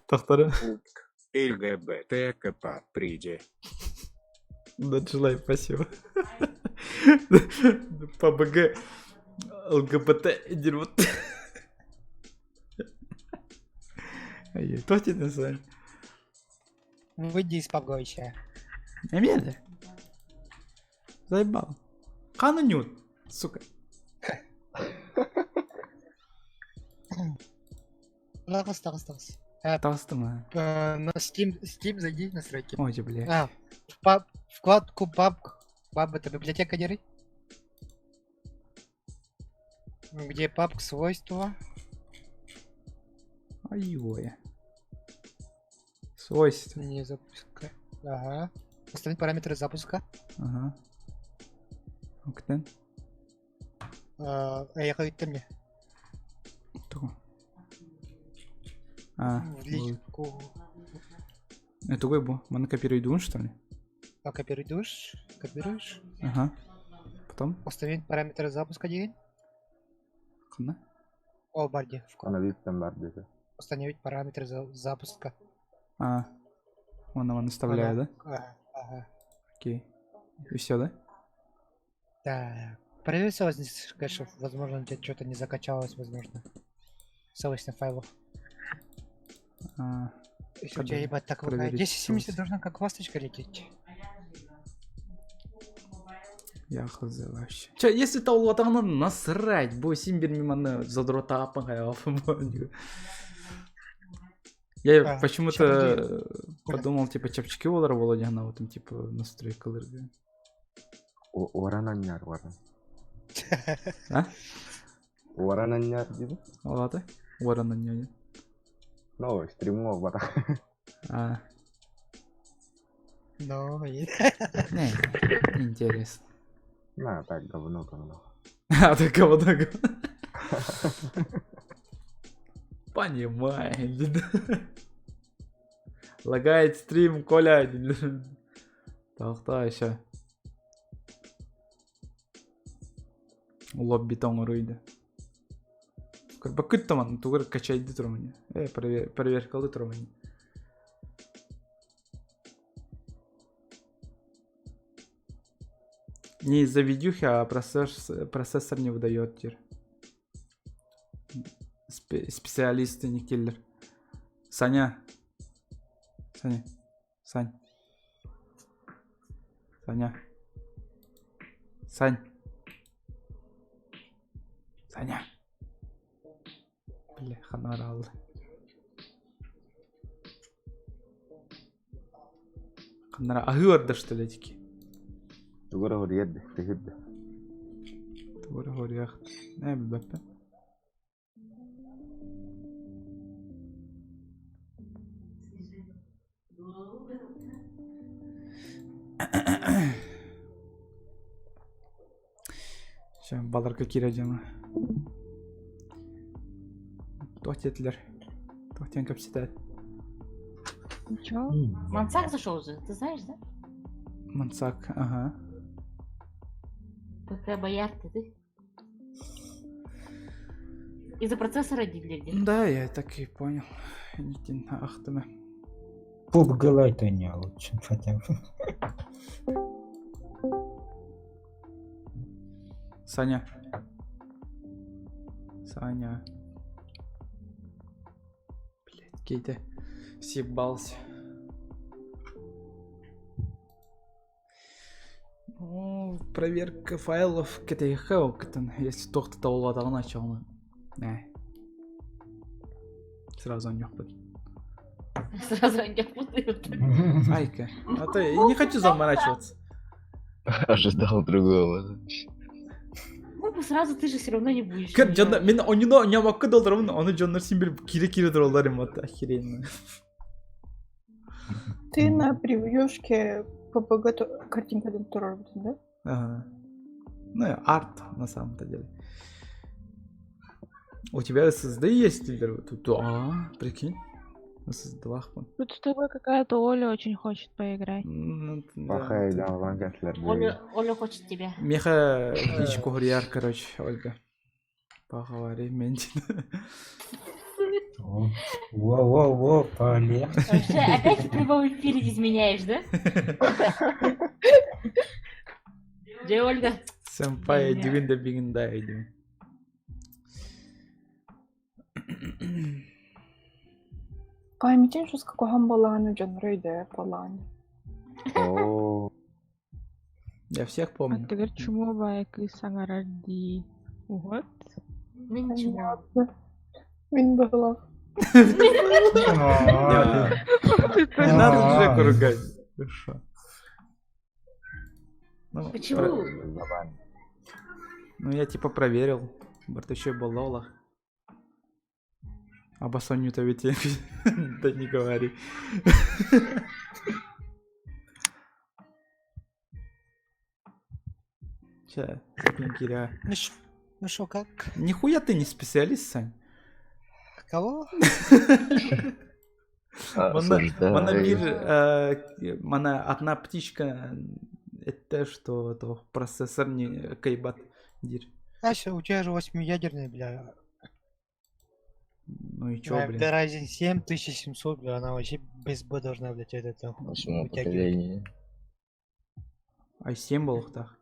Тохторы. Пупк. ЛГБТ приди. Да, желаю, спасибо. ПБГ, ЛГБТ, дерьмо. Ай, Кто тебе Сань? Выйди из пабга вообще. Эмиэ Заебал. Хану нют, сука. Тағыс, тағыс, тағыс. Таҕыстым На Steam, Steam зайди настройки. Ой, бля. А, в паб, вкладку пабг, паб это библиотека дери. Где папк свойства? Ай-ой. Свойства. Не запуска. Ага. Установить параметры запуска. Ага. Октен. А, я хочу мне. Тугу. А, В личку. Это бу. Маны копируйдуун, что ли? А, копируешь? Копируешь? Ага. Потом? Установить параметры запуска день. Ханна? О, барди. Установить бар диэтэ. Установить параметры запуска. А. Он его наставляет, да? Ага, ага. Окей. И все, да? Да. Проверь целостность кэшев. Возможно, у тебя что-то не закачалось, возможно. Целостность файлов. А, Если у тебя, ебать, так лагает. проверить 1070 целостность. должна как ласточка лететь. Я хз вообще. Че, если таулатағына насрать, бу син бир миманы задрота Я А, почему-то ща подумал, типа, чапчики олар Володя на вот там, типа, настройкаларга. Уоран анньар, уоран. А? Уоран анньар диби. Олата? Уоран анньар. Ну, стриму бата. А, Ну, и... не, интересно. На, так, говно, говно. А, так говно, говно. Понимаю. Лагает стрим, Коля. Тохтоо еще. Лобби тоҥоруйда. Көрбөккүт таман, тугар качайды турмани. Э, проверкалы турмани. Не из-за видюхи, а процессор не выдает теперь. Специалисты не киллер. Саня. Саня. Сань. Саня. Сань. Саня. Бля, ханарал. Ханара. Аһыы что ли, тики? Тугура хориэд, тэһирдэ. Тугура хориах. Не, билбэппин. Сейчас баларга киирэ дьоно. Туох диэтилэр? Туох диэн кэпсэтэ? Чё? Мансак зашел же, ты знаешь, да? Мансак, ага. ПК Боярд, ты? Из-за процессора дииллэр дии. Да, я так и понял. Интин ахтыма. PUBG Lite у нее лучше хотя бы. Саня. Саня. Блять, Кейте. Съебался. Ну, проверка файлов КТХ, если тохта таулатаҕына началны. Не. Сразу анньыахпыт. Сразу анньыахпыт. Айка. А то я не хочу заморачиваться. Ожидал другого. Ну, сразу ты же все равно не будешь. Көр, дьонно, мин онньуну ньамакка долларым, ону дьоннор син бир кире-кире тураллар им вот охеренно. Ты на превьюшке PUBG картинка турар да? Ага. Ну, арт на самом-то деле. У тебя SSD есть или тут? А, прикинь. SSD лахпан. Тут с тобой какая-то Оля очень хочет поиграть. Ну, Пахай, да. да, лангетлер. Оля, Оля хочет тебя. Меха в личку Гурьяр, короче, Ольга. Поговори, Ментин. Во-во-во, полегче. Вообще, опять в прямом эфире изменяешь, да? Где Ольга? Сэмпай, дюгин да бигин да идем. Памятен, что с какого балану Джон Рейде балан. Я всех А помню. ты говоришь, чему байк и сагаради. Вот. Ну ничего. Мин была. Не надо Джеку ругать. Хорошо. Ну, Почему? Ну, я типа проверил. Бартачой Балолах. А Басоню-то ведь да не говори. Че, Киря. Ну шо, как? Нихуя ты не специалист, Сань. Кого? Мана мир, мана одна птичка, это что, то процессор не кайбат дир. А все, у тебя же восьмиядерный, бля. Ну и чё, AMD блин? Ryzen 7 1700, бля, она вообще без Б должна, блядь, это там Восьмого вытягивать. поколения. i7 был так.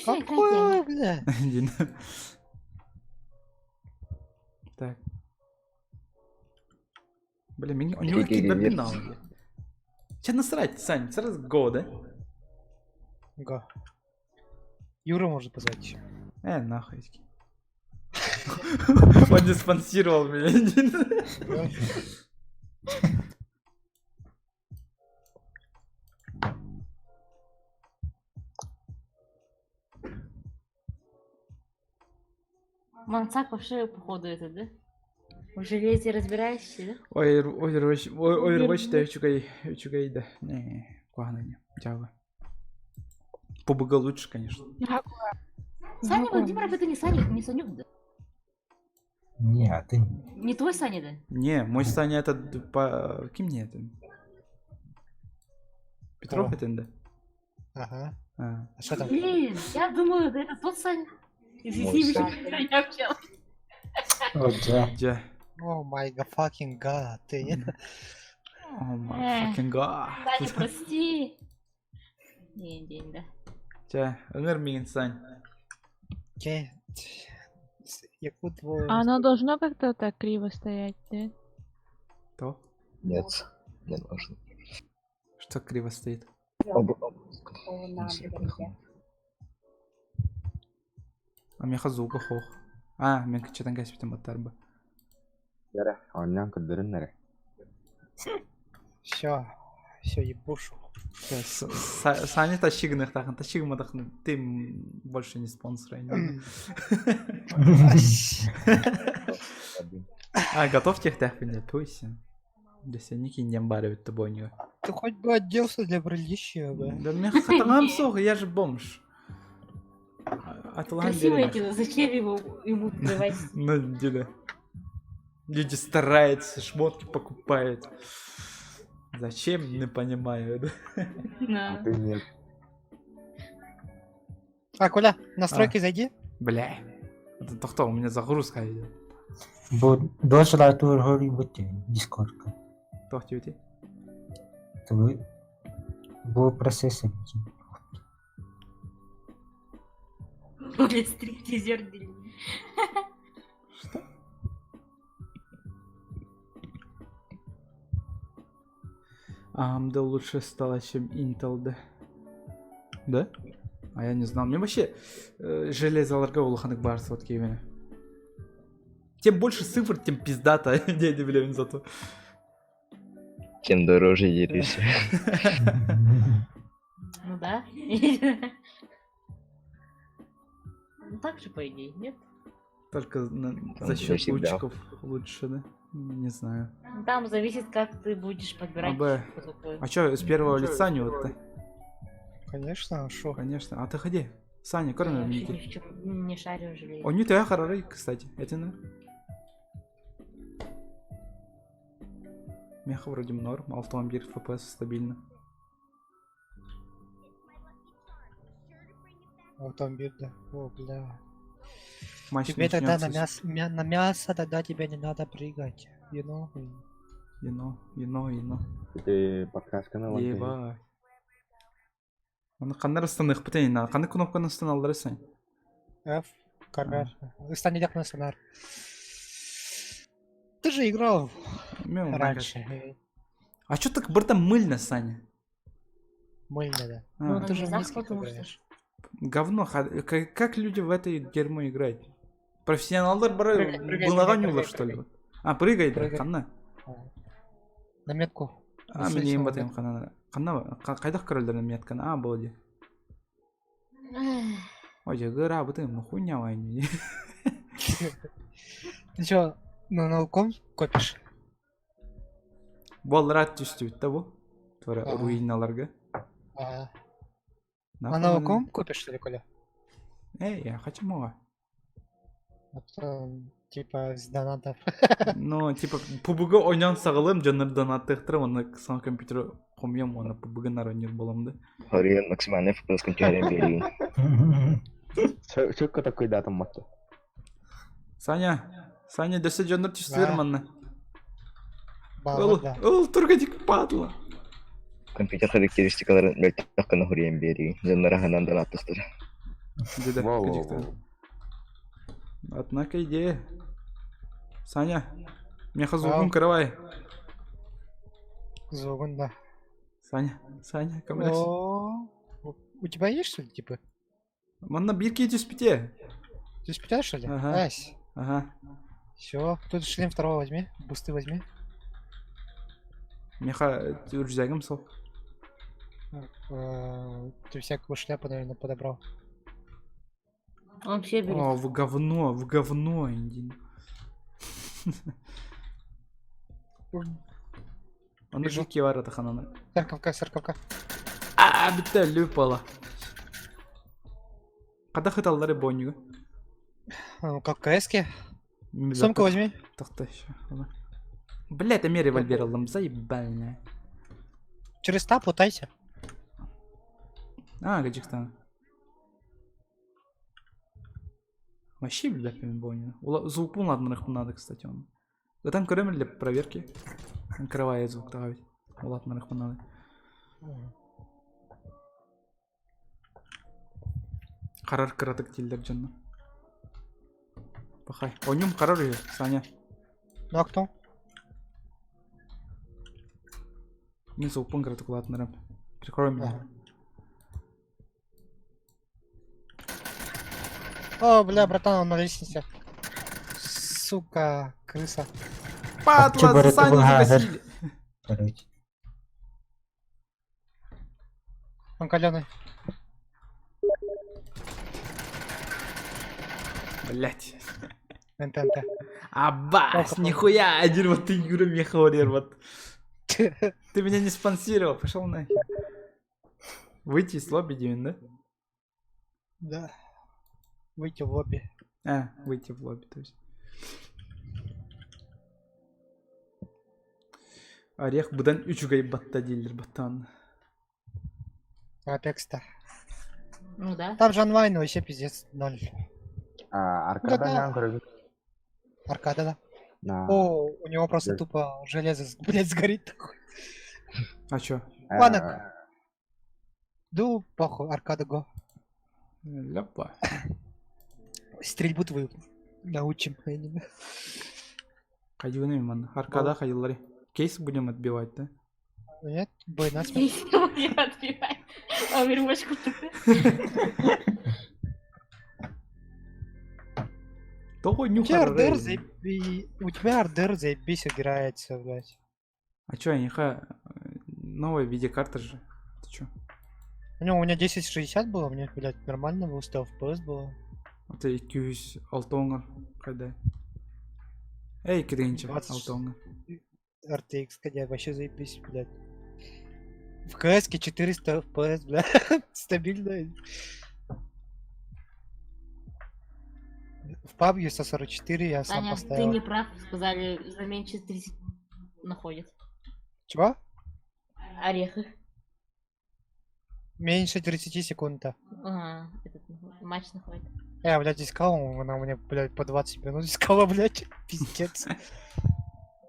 Какой, бля? Один. Так. Блин, меня, у него Какие какие-то версии? пеналы. Че насрать, Сань, сразу го, да? Го. Юра может позвать еще. Нахуй. Он не спонсировал меня. Манцак вообще, походу, это, да? В железе разбираешься, да? Ой, Overwatch, Overwatch да үчүгэй, үчүгэй да. Не, куһаҕана не, дьаба. PUBG лучше, конечно. Саня Владимиров это не Саня, не Санюк, да? Не, а ты... Не твой Саня, да? Не, мой Саня этот по... Ким не это? Петров это, да? Ага. А. А что там? Блин, я думаю, да это тот Саня. Мой Извини, Саня. я общалась. Дьэ. Oh my fucking god, ты нет? Oh my fucking god. Саня, прости. Не, день, да. Дьэ, ыҥыр миигин Сань. Окей. Якут твой. А оно должно как-то так криво стоять, да? То? Нет, не нужно. Что криво стоит? Оба. А миэхэ звука суох. А, мин кыччатан кэспитим баттарба. Эрэ, оонньоон көрдөрүн эрэ. Все, все, ебушу. Саня тащи гыныахтаахын, тащи гымматахын, ты больше не спонсор. я не знаю. А, готов тех туйся. Десеники не барывает тобой не. Ты хоть бы оделся для приличия, бля. Да мне хатаҥам суох, я же бомж. Атлан Красивое кино, зачем его ему открывать? Ну, деда. Люди стараются, шмотки покупают. Зачем, не понимаю. да. Да. Ты нет. А, Коля, настройки зайди. Бля. Тохто, у меня загрузка идет. Бу досылаатыыр хоруйбут Дискордка. Туох диэбитий? Тугу бу процесс Бля, стриптизер длинный. Что? AMD лучше стала, чем Intel, да? Да? А я не знал. Мне вообще железаларга улаханнык баар вот киэбини. Тем больше цифр, тем пиздато. Не, не билэбин зато. Тем дороже дерешься. Ну да. Ну так же, по идее, нет? Только Там за счет всегда. лучиков лучше, да? Не знаю. Ну, Там зависит, как ты будешь подбирать АБ. такой. А чё, с первого лица не вот-то? Конечно, а шо? Конечно. А ты ходи. Саня, Я корми вообще ни меня. в чем не шарю в железе. Он не твоя харары, кстати. Это на. Меха вроде норм, автомобиль FPS стабильно. Автомобиль, да. О, бля. Матч Тебе тогда на начнется мясо, на мясо тогда тебе не надо прыгать. You know? Ино, ино, ино. Ты подсказка на Ебать. Оны қандар ыстаных бітейін, қандай кнопканы ыстан алдырасың? F, карар. Стань на сонар. Ты же играл Мен раньше. А чё так бырта мыльно, Саня? Мыльно, да. А. Ну, ты же в На низких потому что играешь. Говно, как люди в этой дерьмо играют? Профессионалдар бары Прыгай, прыгай, былаған прыгай, юлар, прыгай, что ли? А, прыгай, да, Прыгай. қанна? На метку. А, Слышал, мен ең на батайым қанна. Қанна, қайдақ корольдер метканы? А, болды. Ой, гыра, бытым, хуйня вайни. Ты чё, на науком копишь? Боллар түсті бітті бұл. Тура Ага. руиналарға. Ага. Нахуй На оны- науком копишь, что ли, Коля? Эй, я хочу мова. А то, типа, с донатов. Ну, типа, PUBG ойнан сағылым, жонор донаттықтырым, оны сам компьютер қомьем, оны PUBG нар ойнер болам да. Хорион максимальный FPS кончарен бери. Четко такой датам матта. Саня, Саня, дөсө жонор түстүлөр Да. манна. Баллы, Ол, да. ол тургадик падла. Компьютер характеристикаларын мөлтөх гына хорион бери. Дьоннор аһынан донаттахтар. Деде, Во-во-во. Однако идея. Саня, меха звукун Ау. каравай. Звугун, да. Саня, Саня, камляс. О, У тебя есть, что ли, типы? Манна бирки түспите. Ты спитаешь, что ли? Ага. Ась. Ага. Все, тут шлем второго возьми, бусты возьми. Меха рюкзагым сол. Ты всякую шляпу, наверное, подобрал. Он все берет. О, в говно, в говно, Индин. Оны Бежу. жуки бар атахананы. Церковка, церковка. А, бітті люпала. Қада хыталдары бонюга? Ну, как КСки. Сумку возьми. Тоқта еще. Блять, я револьвер алдым, заебальная. Через тап лутайся. А, Гаджикстан. Вообще, блядь, боню. Звук ладно, надо, кстати, он. Да там кроме для проверки. Открывает звук, давай. Ладно, надо. Қарар кыратык дилдер жонно. Пахай. Онюм қарар үйі, Саня. Ну, а кто? Мен звукпын кыратык ладно Прикрой меня. Ага. О, бля, братан, он на лестнице. Сука, крыса. Падла, Чебурек Саню был загасили. Короче. Он каленый. Блять. НТ, НТ. Аббас, Плохо, нихуя, один вот ты, Юра Меха вот. Ты меня не спонсировал, пошел нахер. Выйти из лобби, Димин, да? Да. Выйти в лобби. А, выйти в лобби, то есть. Орех будан үчүгэй батта дииллэр баттан. Апекс-то. Ну да. Там же онлайн вообще пиздец ноль. А, Аркада Да-да. ньаан көрөбүт. Аркада, да. На. О, у него просто Да. тупо железо, блядь, сгорит. нахуй. А чё? Ладно. Ну, похуй, аркада го. Ляпа. Стрельбу твою научим. Я не знаю. Хайдыбын манна. Аркада хайыллары. Кейс будем отбивать, да? Нет, бой насмерть. Будем отбивать. Овервотч купил. Того У тебя нюха. РДР заеби... У тебя РДР заебись играется, блядь. А чё, нюха? Новая видеокарта же. Ты чё? Ну, у меня 1060 было, мне, блядь, нормально было, 100 FPS было. Это 200 алтоңар когда. Эй, киденче, 20. алтоңар. RTX, когда вообще заебись, блядь. В КС 400 FPS, блядь, стабильно. В PUBG 144 я сам Таня, ты поставил. не прав, сказали, за меньше 30 находят. Чего? Орехи. Меньше 30 секунд-то. Ага, этот находит, матч находит. Я, блядь, искал, она мне, блядь, по 20 минут искала, блядь, пиздец.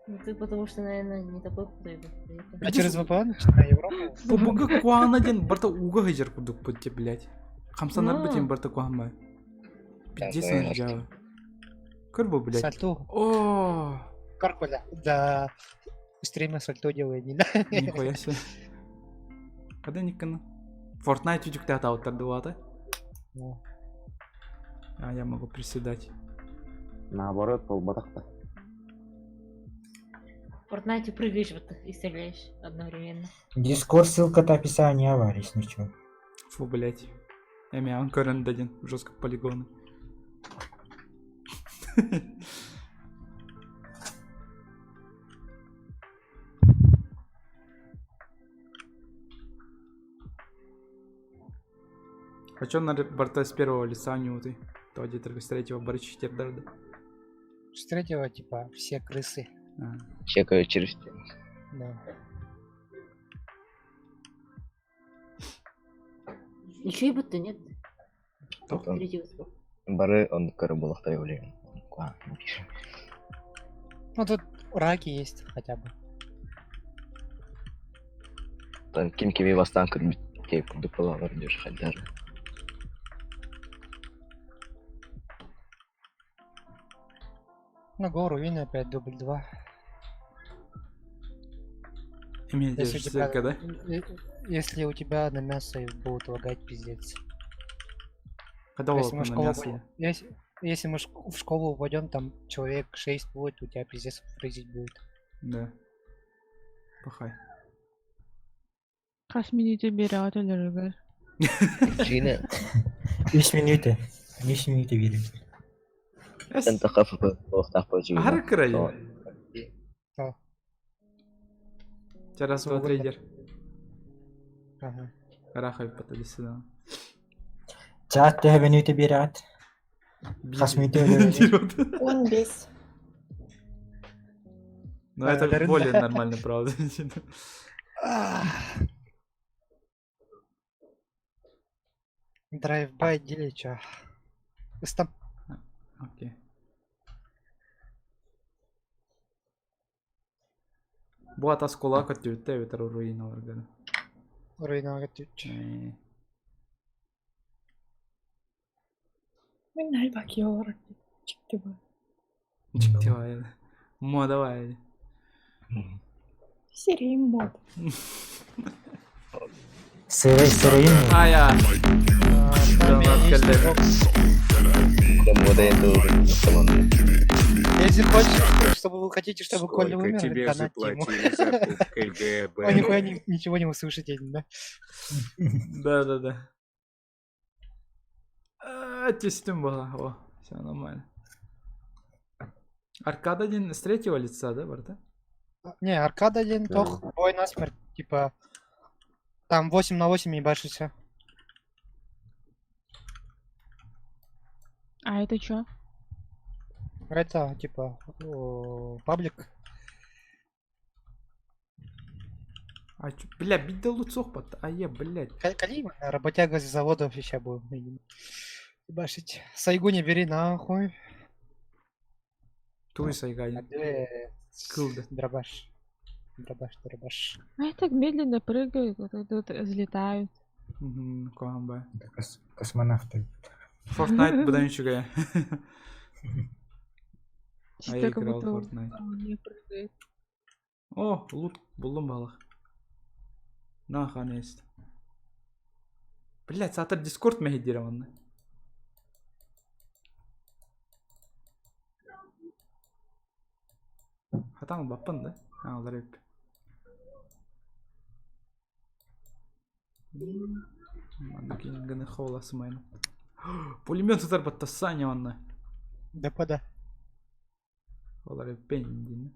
Ну ты потому что, наверное, не такой крутой был. А через VPN на Европу? Бу куана ден барта уга хажар кудук путте, блядь. Хамсанар Ну. бутин барта куама. Пиздец Да, он жава. Кырбу, блядь. Сальту. О, Как, бля, да. Стрима сальто делает, не да? нихуя себе. Когда никана? Fortnite үтүктэ атаутар Ну, А я могу приседать. Наоборот, полбатахта. В Fortnite прыгаешь вот и стреляешь одновременно. Дискорд ссылка-то описание аварии, ничего. Фу, блядь. Эми анкорен дадин. Жестко полигоны. А чё на борта с первого лица не ты? То где только с третьего бары да? С третьего, типа, все крысы. А. Чекаю через стену. Да. Еще и будто нет. Потом Третьего сколько? Бары он көрө ойлойм. Куа, пишет. Ну, тут раки есть хотя бы. Там ким кими бастан көрбүт теп курдук болалар деш хаддар. Ну, го, руины опять, дубль 2. Имя Если у тебя, держишь, да? если у тебя на мясо будут лагать, пиздец. Когда Если мы на в школу, мясо? пойдем- если мы в школу упадем, там человек 6 будет, у тебя пиздец фризить будет. Да. Пахай. Хас минуты берет өлөрүгөр. Жина, 3 минуты. 3 минуты берем. сен тахафы болохтах жина. Ары край. Да. Тебя раз, два, три, дер. Ага. Рахай потом сюда. Чат төһө минуты берет. Хас минуты өлөрүгөр. Он весь. Ну это Дарында. более нормально, правда. Драйв-бай делича. Стоп. Окей. Бу атас кула көттүбүттэ эбэтэр руиналарга. Руинага түч. Мен альбак йор. Чикти бу. Чиктивай. Мо давай. Серия мод. Сырый, сырый. А я. Там есть игрок. Если хочешь, чтобы вы хотите, чтобы Коля Сколько умер, тебе донатьте ему. заплатили за пуп ЛГБ? Он нихуя ничего не услышите, да? Да-да-да. А, Тестим была. О, все нормально. Аркада один с третьего лица, да, брат? Не, аркада один, тох, бой насмерть, типа... Там 8 на 8 ебашишься. А это чё? Это, типа, о, паблик. А чё, бля, бидде луцох пат. А я, блядь. Калим, работяга с завода вообще ща будет. Ебашить. Сайгу не бери нахуй. Туй сайгай. Кылды. Дробаш. Дробаш, дробаш. Они так медленно прыгают, вот тут взлетают. Куһаҕан Космонавты. Fortnite быдан үчүгэй. А я Чисто как играл в будто Fortnite. он не прыгает. О, лут буллум балах. Нахан есть. Блять, саатар Дискорд мэһэйдиирэ манна. Хатан ылбаппын да? А, ылар эбиппин. Манна гына хола сымайын. Пулемет сытар батта Саня манна. ДП да. Олар эппен диин.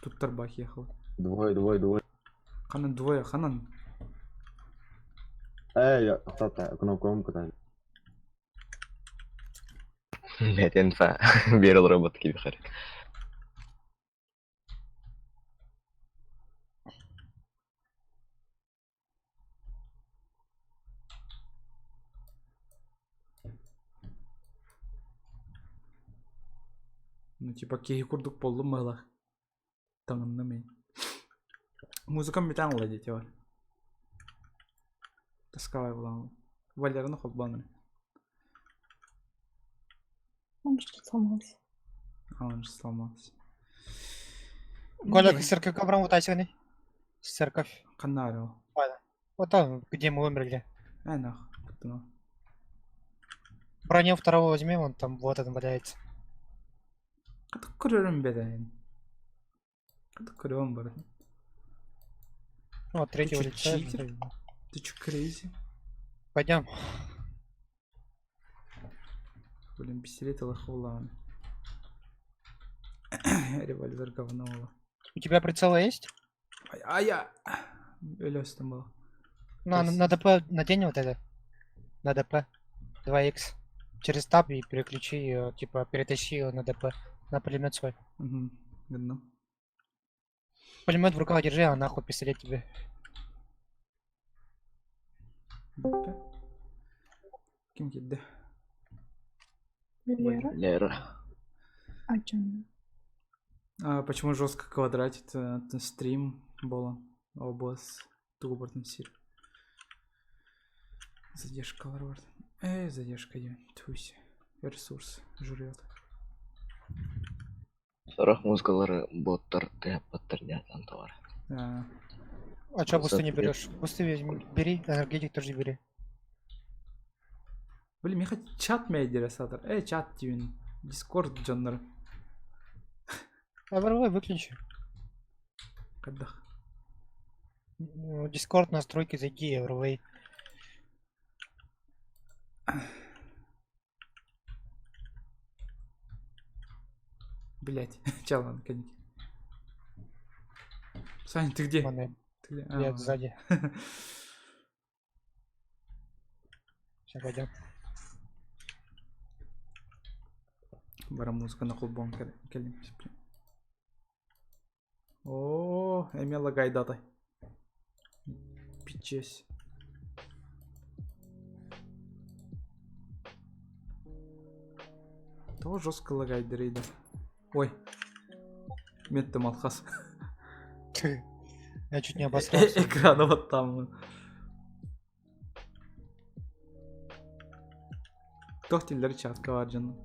Туттар ехал. Двое, двое, двое. Ханан двое, ханан. Эй, тата, кнопку омка Бэтен фа. Берил робот кибихар. Ну типа киһи курдук буоллум быһыылаах. Таҥынным мин. Музыкам бүтэн ыла диэти бар. Тасковай буолан. Валераны холбоон. Он что сломался. А он же сломался. Коля, к церковь кабрам вот не? Церковь. Канарио. Ладно. Вот там, где мы умерли. Э, нах. Куттуна. Броню второго возьми, вон там вот он валяется. Катык көрөрүм бэдэн. Катык көрөм бар. Ну, от третьего чё, лица. читер? Ты чё, crazy? Пойдем. Блин, пистолет лохула. Револьвер говно. У тебя прицелы есть? А я... Өлөс там было. На ДП надень вот это. На ДП. 2х. Через таб и переключи ее, типа перетащи ее на ДП. На пулемет свой. Угу. Видно. Пулемет в руках держи, а нахуй пистолет тебе. ДП. Ким кидде? Лера? Лера. А чё? А, почему жестко квадратит стрим было? OBS. Тугу сир. Задержка лорд. Эй, задержка я. Тусь. Ресурс жрет. Сорох музыкалары боттар тыаппаттар диатан товар. А, А чё бусты не берешь? Бусты возьми, бери, энергетик тоже бери. Блин, мне хоть чат медиа сатар. Эй, чат тюн. Дискорд джоннер. А давай выключи. Когда? Ну, Дискорд настройки зайди, Everway. Блять, чалан, коньки. Саня, ты где? Вон Ты где? я А, сзади. Сейчас пойдем. Бара музыка на холбон келим. О, эме лагайдата. Пичес. Того жестко лагайдер рейда. Ой. Метте малхас. Я чуть не обосрался. Экрана вот там. Тохтиллер чатка бар жаным.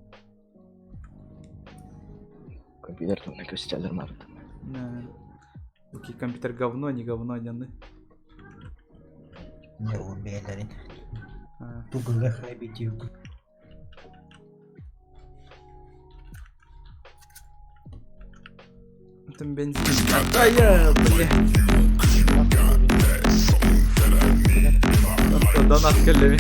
Компьютер там на көстелер март. Да. Окей, компьютер говно, не говно, дянды. Не умели. А, Тугы хайбити. Там бензин. А я, бля. Донат келлеми.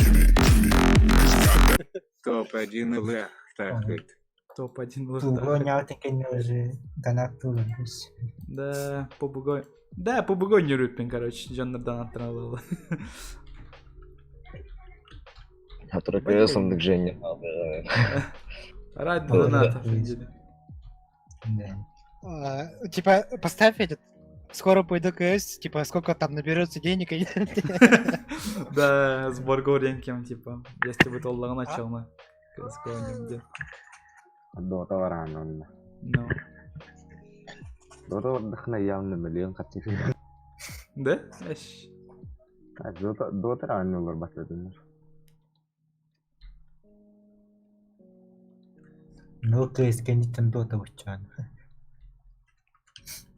Топ-1 ЛХ тахыт. Топ-1 Тугы лыхта. нятыкен уже донат тугы. Да, побугой. Да, побугой не рупин, короче, жоннор донат был. Хатыра көсөмдүк Женя. Ради Да, доната. Да. А, Типа, поставь этот Скоро пойду КС, типа, сколько там наберется денег. и- Да, сбор гореньким, типа. Если бы толлаҕына оччоҕуна. КС где. Дота бараан онно. Ну. Дота бардахына явно миллион харчы. Да? Эш. Дота Дота оонньуулар батыдыннар. Ну, КС кэнниттэн Дота буччаан.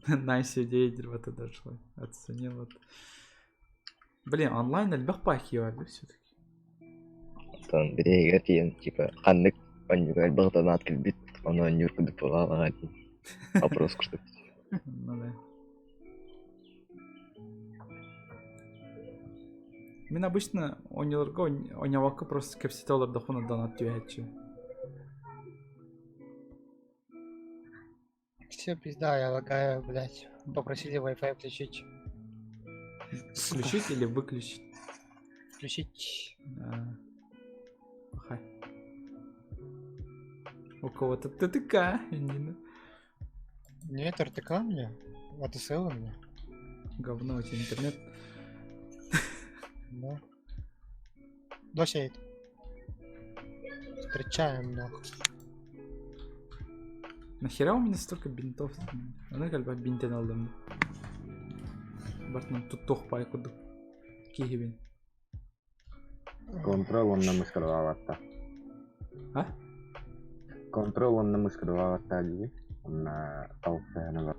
Найс идея вот это дошло. Оценил вот. Блин, онлайн элбэх пахи бар все-таки. Оттон бириһигэр тиийэн типа ханнык онньуга элбэх донат кэлбит, ону онньуур курдук буолаҕа дии. Вопрос курдук. Ну да. Мин обычно оонньууларга оонньообокко просто кэпсэтэ олордохпуна донат түһээччи. Все, пизда, я лагаю, блядь. Попросили Wi-Fi включить. Сука. Включить или выключить? Включить. А, Хай. У кого-то ТТК, Нина. Нет, РТК у меня. АДСЛ у меня. Говно у тебя интернет. Да. Дождь едет. Встречаем, нахуй. Нахера у меня столько бинтов? Аны калба бинтен алдым. Бартын туттух пай курдук. Киһибин. Контрол онно мышкалаабатта. А? Контрол онно мышкалаабатта дии. Онно талсыһына бар.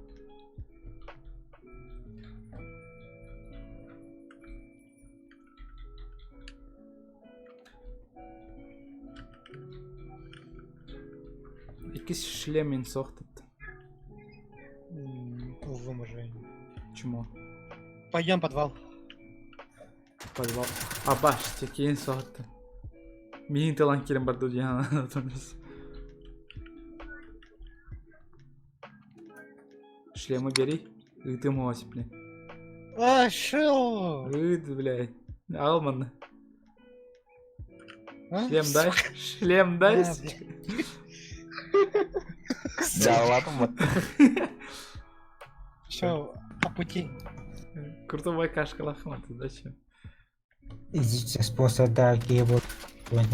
Иккис шлем инсохтат. Увы, Чмо. Пойдем в подвал. Подвал. Абаш, текин соһытты. Миин тылан кирен барды диэн Шлемы бери. Ыытым ось, блин. А, шел! Ыт, блядь. Алман. А? Шлем дай. Шлем дай. А, сучка. Да ладно. Все, по пути. Крутой кашка лохматый, зачем? Идите спонсор да киһи буолуон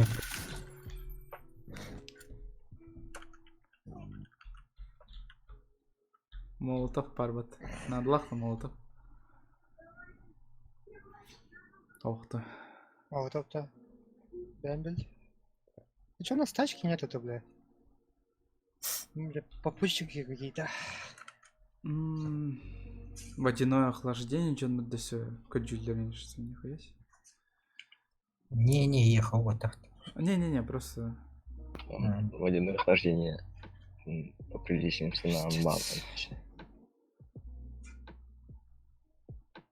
Молотов парбат. Надлах молотов. Ох ты. А вот это. Бэмбель. Ну чё у нас тачки нету-то, бля? Ну, бля, попутчики какие-то. М, Водяное охлаждение, что то все. Каджулернишься, нихуя себе. Не-не, ехал вот так. Не-не-не, просто Водяное охлаждение по приличным ценам мало.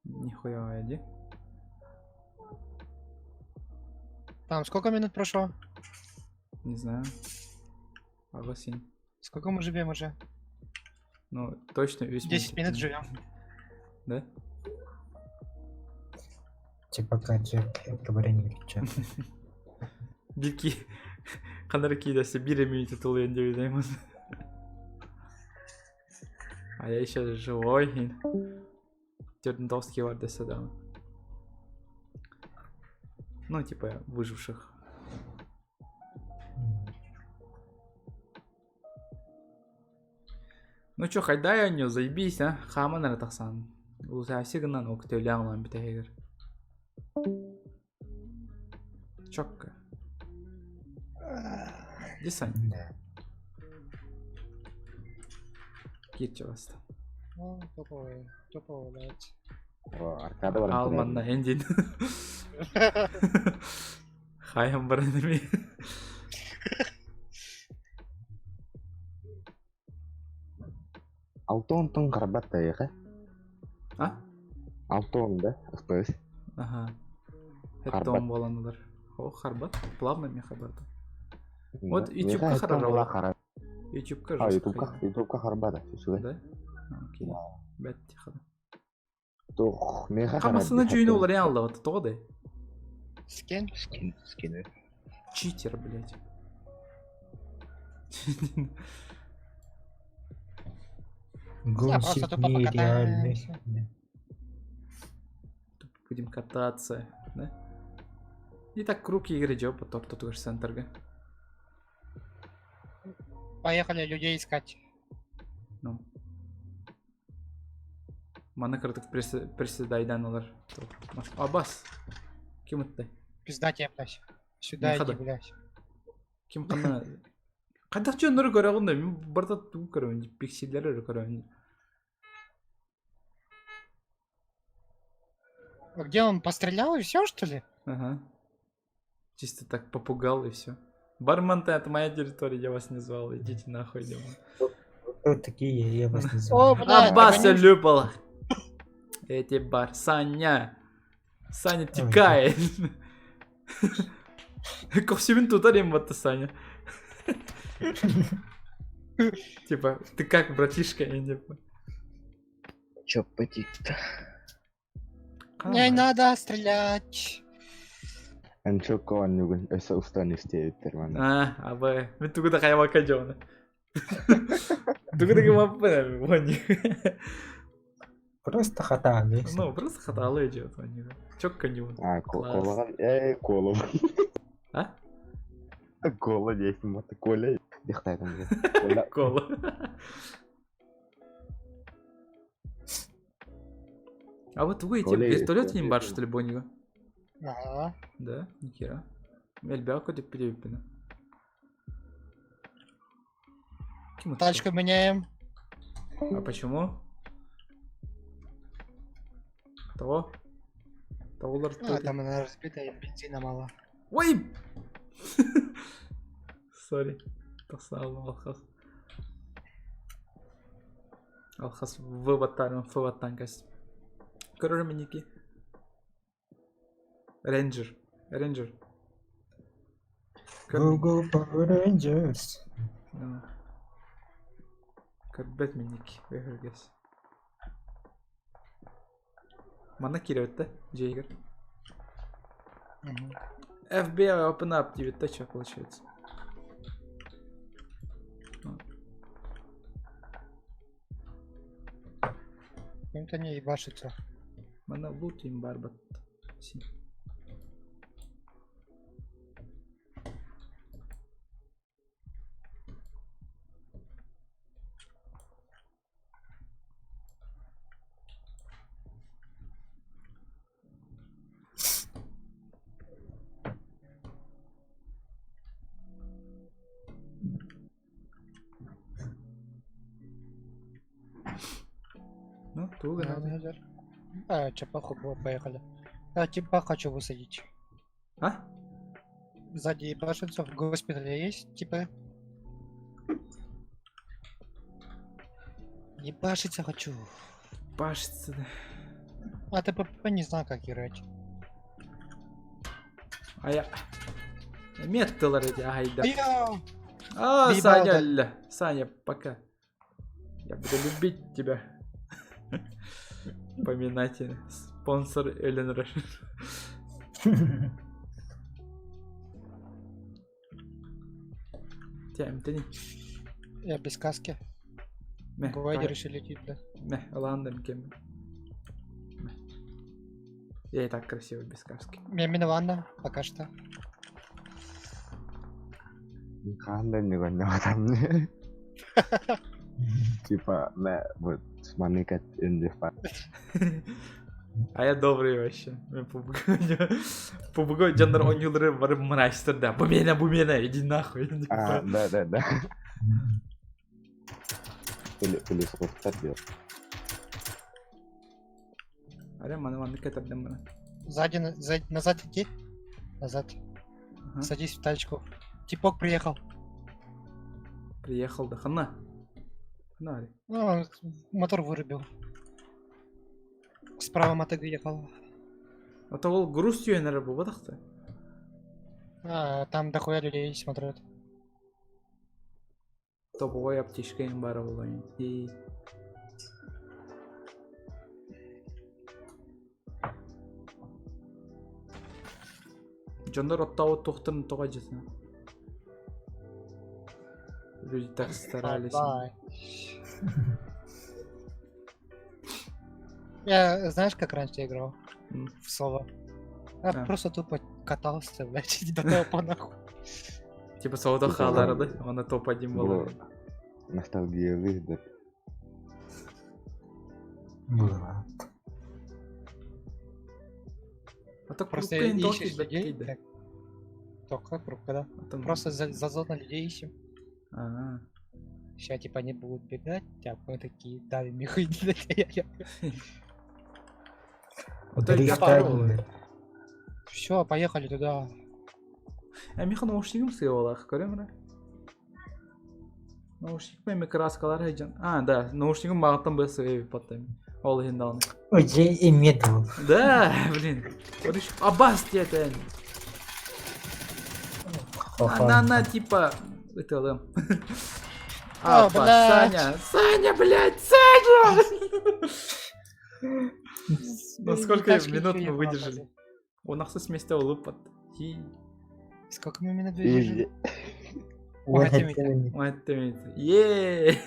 нихуя иди. Там сколько минут прошло? Не знаю. Огласим. Сколько мы живем уже? Ну, точно весь 10 минут живем. Да? Типа как говорю, Бики. Ханар кидасы бире минуты тулуен деп ойлаймын. А я еще живой. Терндовский бар десе да. Ну, типа, выживших. Ну чё, хайдай онё, заебись, а? Хаман эрэ тахсан. Улусаси гынан ол көтөлөөн бүтэһигэр. Чётко. Десань. Да. Кирче баста. Ну, топовый, топовый, блядь. О, аркада баран Алманна эндин. Хайам баранами. Алтон тон карбат тайыга. А? Алтон да, СПС. Ага. Харбат. Это боланылар. О, харбат. Плавно ми харбат. Вот Да. ютубка Меха харарала. була хара. Ютубка А, жестко. ютубка, ютубка харбата. Сюда. Да? Окей. Бәт тихо. Тух, меха Хамасына жүйін ол реалда вот тоғыдай. Скин? Скин, скины. Читер, блядь. Я просто Гонщик тупо нереальный. покатаемся. Будем кататься, да? И так круг игры идет, потом тут уж центрга. Поехали людей искать. Ну. Маны кырдык приседайдан алар. Абас. Ким ытты? Пизда тебе, блядь. Сюда Мехада. иди, блядь. Ким ханна? Хайдах дьоннору көрөҕүн да, мин барыта тугу көрөбүн, пикселлэри эрэ көрөбүн. А Где он пострелял и все, что ли? Ага. Чисто так попугал и все. Бармен, это моя территория, я вас не звал, идите нахуй, Дима. Кто такие, я вас не О, знаю. блядь, Аббас догоняешь? Люпола. Эти бар. Саня. Саня текает. Ковсюмин тутар им вот Саня. Типа, ты как, братишка? Я типа. Чё потик-то? Не надо стрелять. Анчокко онньугун өссө устан истиэбиттэр манна. А, абы. Мен тугу да хайвака дьоно. Тугу да кымаппын вони. Просто хатааны. Ну, просто хатаалы идет они. Чётко не А, Класс. колаҕа э коло. А? Кола диэхин батта Коля дихтайтан Коля Кола. А вот вы эти Коля вертолет есть, не бар, что ли, Боннига? Ага. Да, нихера. Эльбяку деп пидебиппин. Ким это? Тачку меняем. А почему? Того? Того А, там она разбитая, бензина мало. Ой! Сори. Тасалым Алхас. Алхас вываттарым, фываттан кәс. Көрөр миники. Рейнджер. Рейнджер. Go go Power Rangers. Көрбөт миники. Өһөргөс. Мана киребетте, Джейгер. Мгм. FBI open up диэбит что получается. Кем-то не ебашится. Мана лут им барбат. Син. Ну, туга надо. А, чапаху было, поехали. А, типа хочу высадить. А? Сзади ебашится, в госпитале есть, типа. Ебашиться хочу. Пашется, да. А ТПП не знаю, как играть. А я... Метталар эти, айда. Йоу! А, Въебал, Саня, да. ля. Саня, пока. Я буду любить тебя. Поминайте. Спонсор Эллен Раш. Тям, ты не. Я без каски. Мeh, Глайдер еще летит, да. Мeh, ладно, кем. Мeh. Я и так красиво без каски. Я минована, пока что. хаан да онньугун Типа мэ вот маннык үндүх А я добрый вообще. Мен PUBG дьоннор оонньууллара бары мразьтар да. Бу миэнэ, бу миэнэ, иди нахуй. А, да, да, да. Или или скоттар диyor. Аре маны маны кетердем мына. Сзади, назад иди. Назад. Ага. Садись в тачку. Типок приехал. Приехал да хана. Хана аре. Ну, он мотор вырубил. Справа мотыга ехал. А то ол груз түйенері бу бадахты. А, там дохуя людей смотрят. Топовой аптечка им бара була. И Дьоннор оттауы тухтын тоға жетін. Люди так старались. Бай. Я, знаешь, как раньше играл? В соло. Я Да. просто тупо катался, блядь, до топа нахуй. Типа солото хаалары да, она топ-1 была. Ностальгиялыыр да. Было. А то Просто крупка ищешь людей. Да. Так. Только крупка, да. Там... Просто за зону людей ищем. А-а-а. Сейчас типа они будут бегать, а мы такие давим их и Все, поехали туда. А миха наушнигым сыйолах, көрөм Наушник эми краскалар хайжан. А, да, наушнигым мағыттан бе сыйы паттайм. Ол иһин даҕаны. Ой, дьэ имеду. Да, блин. Абас диэтэн. На, на, типа, это А, А, Саня, Саня, блядь, Саня! Ну сколько минут мы выдержали? У нас с места улупат. Сколько мы минут выдержали? Еее!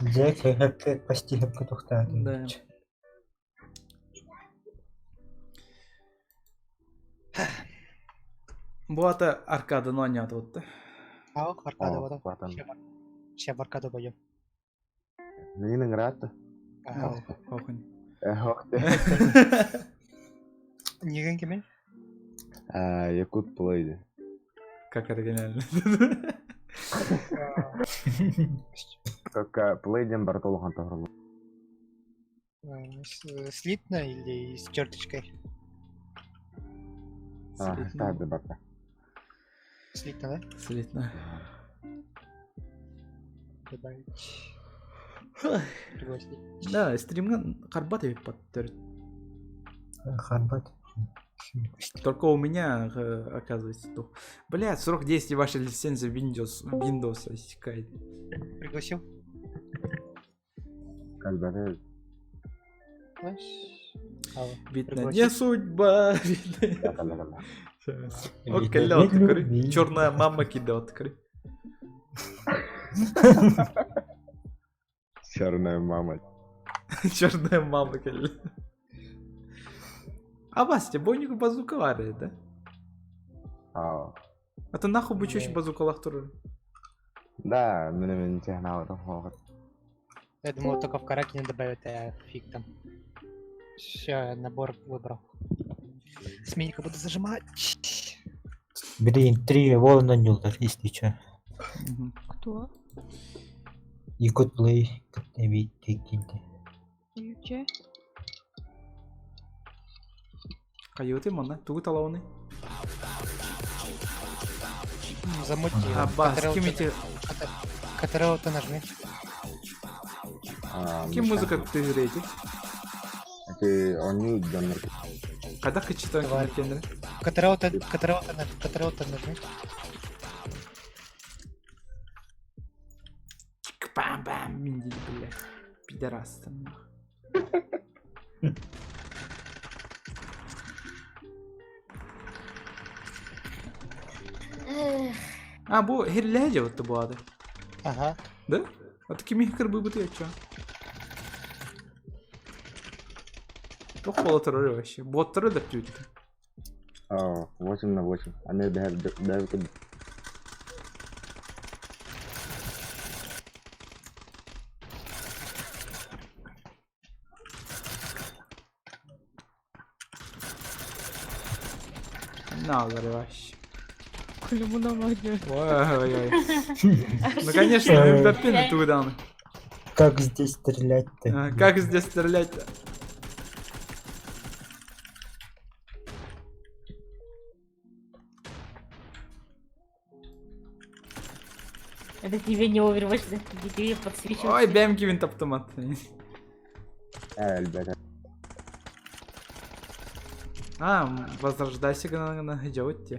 Дьэ, почти хэпкэ тухтаатын. Да. Бу ата аркаданы оонньоотубут. А, аркада вот. Сейчас в аркаду пойдем. Миигин ыҥыраат Ага. Охунь. Ох. Нигэн кимий? Якут Плей. Как оригинально. Как Плей диэн барыта улахан тоһорло. Слитно или с черточкой? Слитно. барта. Слитно, да? Слитно. Добавить. Пригласить. Да, стримҥа харбат эбит подтер. Харбат. Только у меня, оказывается, то. Блядь, срок действия вашей лицензии Windows истекает. Пригласил? Когда Видно, не судьба. Видно. О, Черная мама кидает. Черная мама. Черная мама кэллэ. А Вася, бойнику базука баар да? А. А то нахуй бы чуть базукалаах турар. Да, мин технал Я думал, только в Каракине добавят, а фиг там. Все, набор выбрал. Сменника буду зажимать. Блин, три волна нюлдер, если чё. Кто? Якут Плей, какие-то. Юче? Койоты манна, тугу талауны. Замути. Аббас, ким эти... Которого ты нажми. Ким музыка ты рейтинг? Ты он не донор. Когда качество кеннер? Которого ты, которого ты нажми. Бам-бам, минди, блядь. Пидорас там. А, бу херләҗе вот бу ады. Ага. Да? А таки михкер бы бут яча. Тох болотыры вообще. Боттыры да тют. А, 8 на 8. Они бэһэр На, вообще. Ой, ой, ой. Ну конечно, MVP тугдан. Как здесь стрелять-то? Как здесь стрелять-то? Это тебе не Overwatch, да? Тебе подсвечивается. Ой, бэмки винт автомат. А, возрождайся на делать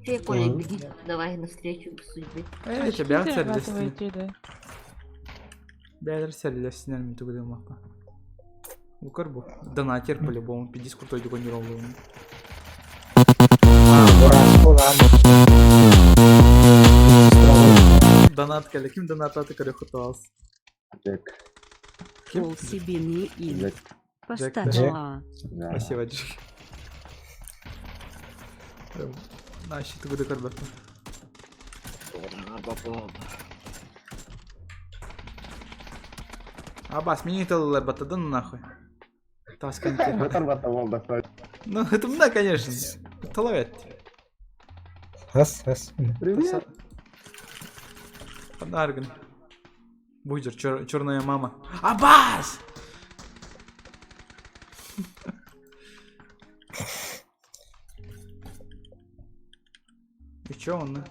Ты, Коля, беги, давай навстречу судьбе. Э, тебя цель Бәлер сәлләсінер мен түгіде мақпа. Укар бу. Донатер по-любому, пиздец крутой дегонировал. Донат кэлэ, ким донататы көрө хотуас. Так. Ким? Пол себе не им. Джек. Поставь Джек. А. Да. Спасибо, Джек. Наши тугу көрбөппүн. Абас, мини тыллар батадын нахуй. Таскан Батар батар болды. Ну, это да, конечно. Талавет. Раз, раз. Привет. Подарган. Буйдер, черная мама. Абас! И чё он?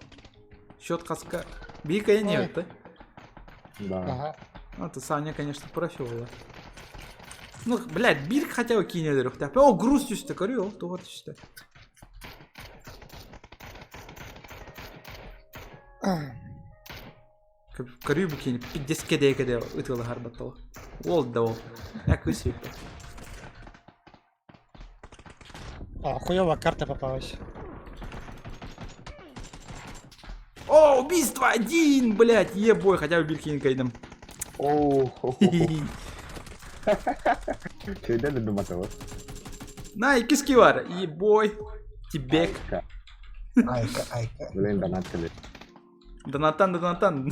Счет каска. Бика я нет, да? Да. Ага. А, то Саня, конечно, профи была. Ну, блядь, бирк хотя бы кине О, груз түстэ, көрүө, туға түстэ. Көрүү бу кини пиздец кэдэ кэдэ ытылаһар баттала. Ол да ол. Я кысый. А, хуёвая карта попалась. О, убийство один, блядь, ебой, хотя бы биркин кайдам. Оу. Şeyde de batар. На, и киски бар, ебой. Тибек. Айка, айка. Блин, донат кэлэр. Донатан, донатан.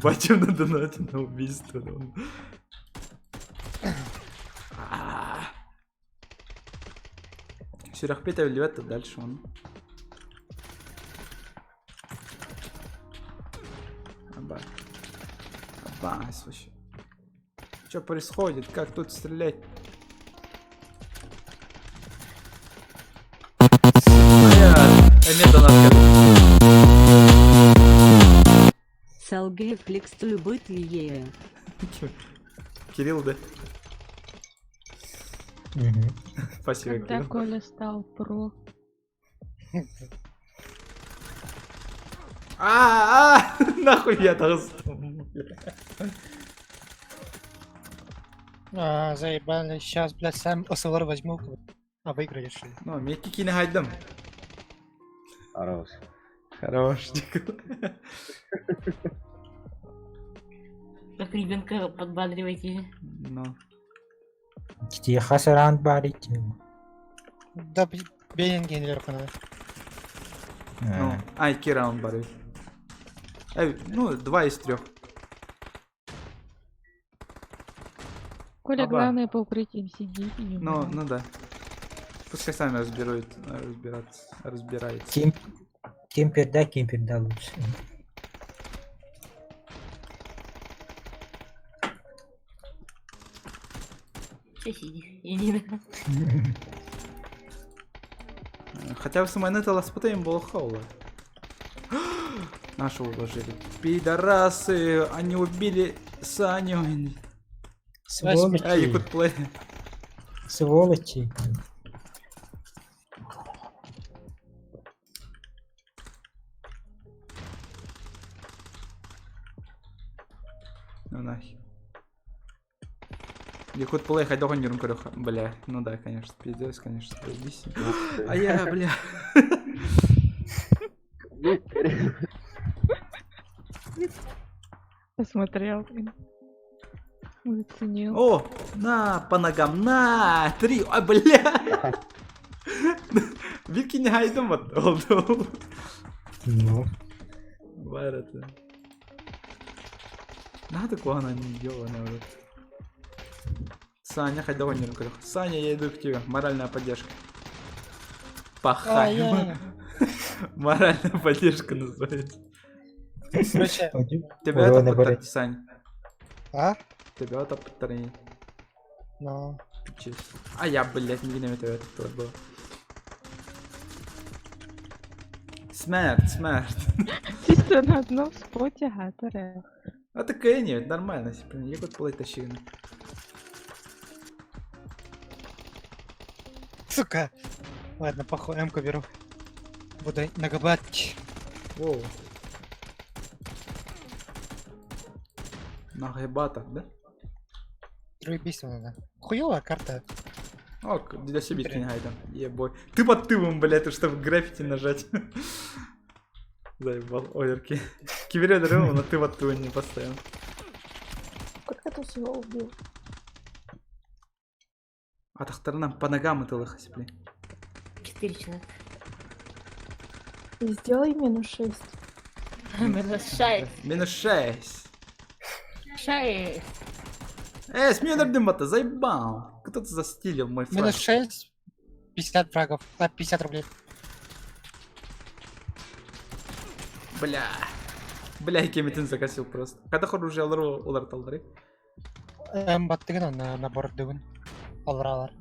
Бачим на донате на убийство. Сүрэхпит эвлибет дальше он. Аба. Абас вообще. Что происходит? Как тут стрелять? Эмне донат Салгы флекс любит е. Кирилл, да? Мгм. Спасибо, Когда Кирилл. Коля стал про. А, а, нахуй я толстом. А, заебали. Сейчас, блядь, сам СЛР возьму. А, выиграли, что ли? Ну, мекки кине хайдам. Хорош. Хорош. Как ребенка подбадриваете. Ну. Тихо саран барить. Да, беленький наверху надо. Ну, ай, раунд бары. Эй, ну, два из трех. Коля, Аба. главное по укрытиям сидеть и не Ну, умирать. ну да. Пускай сами разбирают, разбираться, разбираются. Кем, кемпер, да, кемпер, да, лучше. Все сиди. Иди. Хотя бы самайны ласпытайм было хаула. Нашего уложили. Пидорасы, они убили Саню. Сволочи. А, Якут плей. Сволочи. Ну нахер. Якут плей хайдоган юрун көрөх. Бля, ну да, конечно, пиздец, конечно, заебись. А я, бля. Посмотрел, блин. Заценил. О, на, по ногам, на, три, а, бля. Вики не хайдам вот. Ну. Бар это. Надо куда не ёбаная в рот. Саня, хайдоган юрун көрөх. Саня, я иду к тебе. Моральная поддержка. Пахай. А, Моральная поддержка называется. Короче, Тебя это Урона подтар- борец. Сань. а? Тебя это подтарни. Ну. А я, блядь, не видно этого это было. Смерть, смерть. Чисто на одном споте хатера. А такая нет, нормально. Блин, я вот плей тащил. Сука. Ладно, похуй, М-ку беру. Буду нагибать. Воу. Нагибата, да? Убийство надо. Хуёвая карта. О, для себя не гайдам. Ебой. Ты под тылом, блядь, чтобы граффити нажать. Заебал, оверки. Киберед рыл, но ты под тылом не поставил. Как ты Летус его убил. Атахтарынан по ногам ытылых, блин. Четыре человека. И сделай минус 6. Минус шесть. Минус 6. Шесть. Эй, смена дыма-то, заебал. Кто-то застилил мой фраг. Минус 6, 50 фрагов, а, 50 рублей. Бля. Бля, кемитин закосил просто. Когда оружие олар талдыры? Эм баттыгын на набор дыгын. Алралар.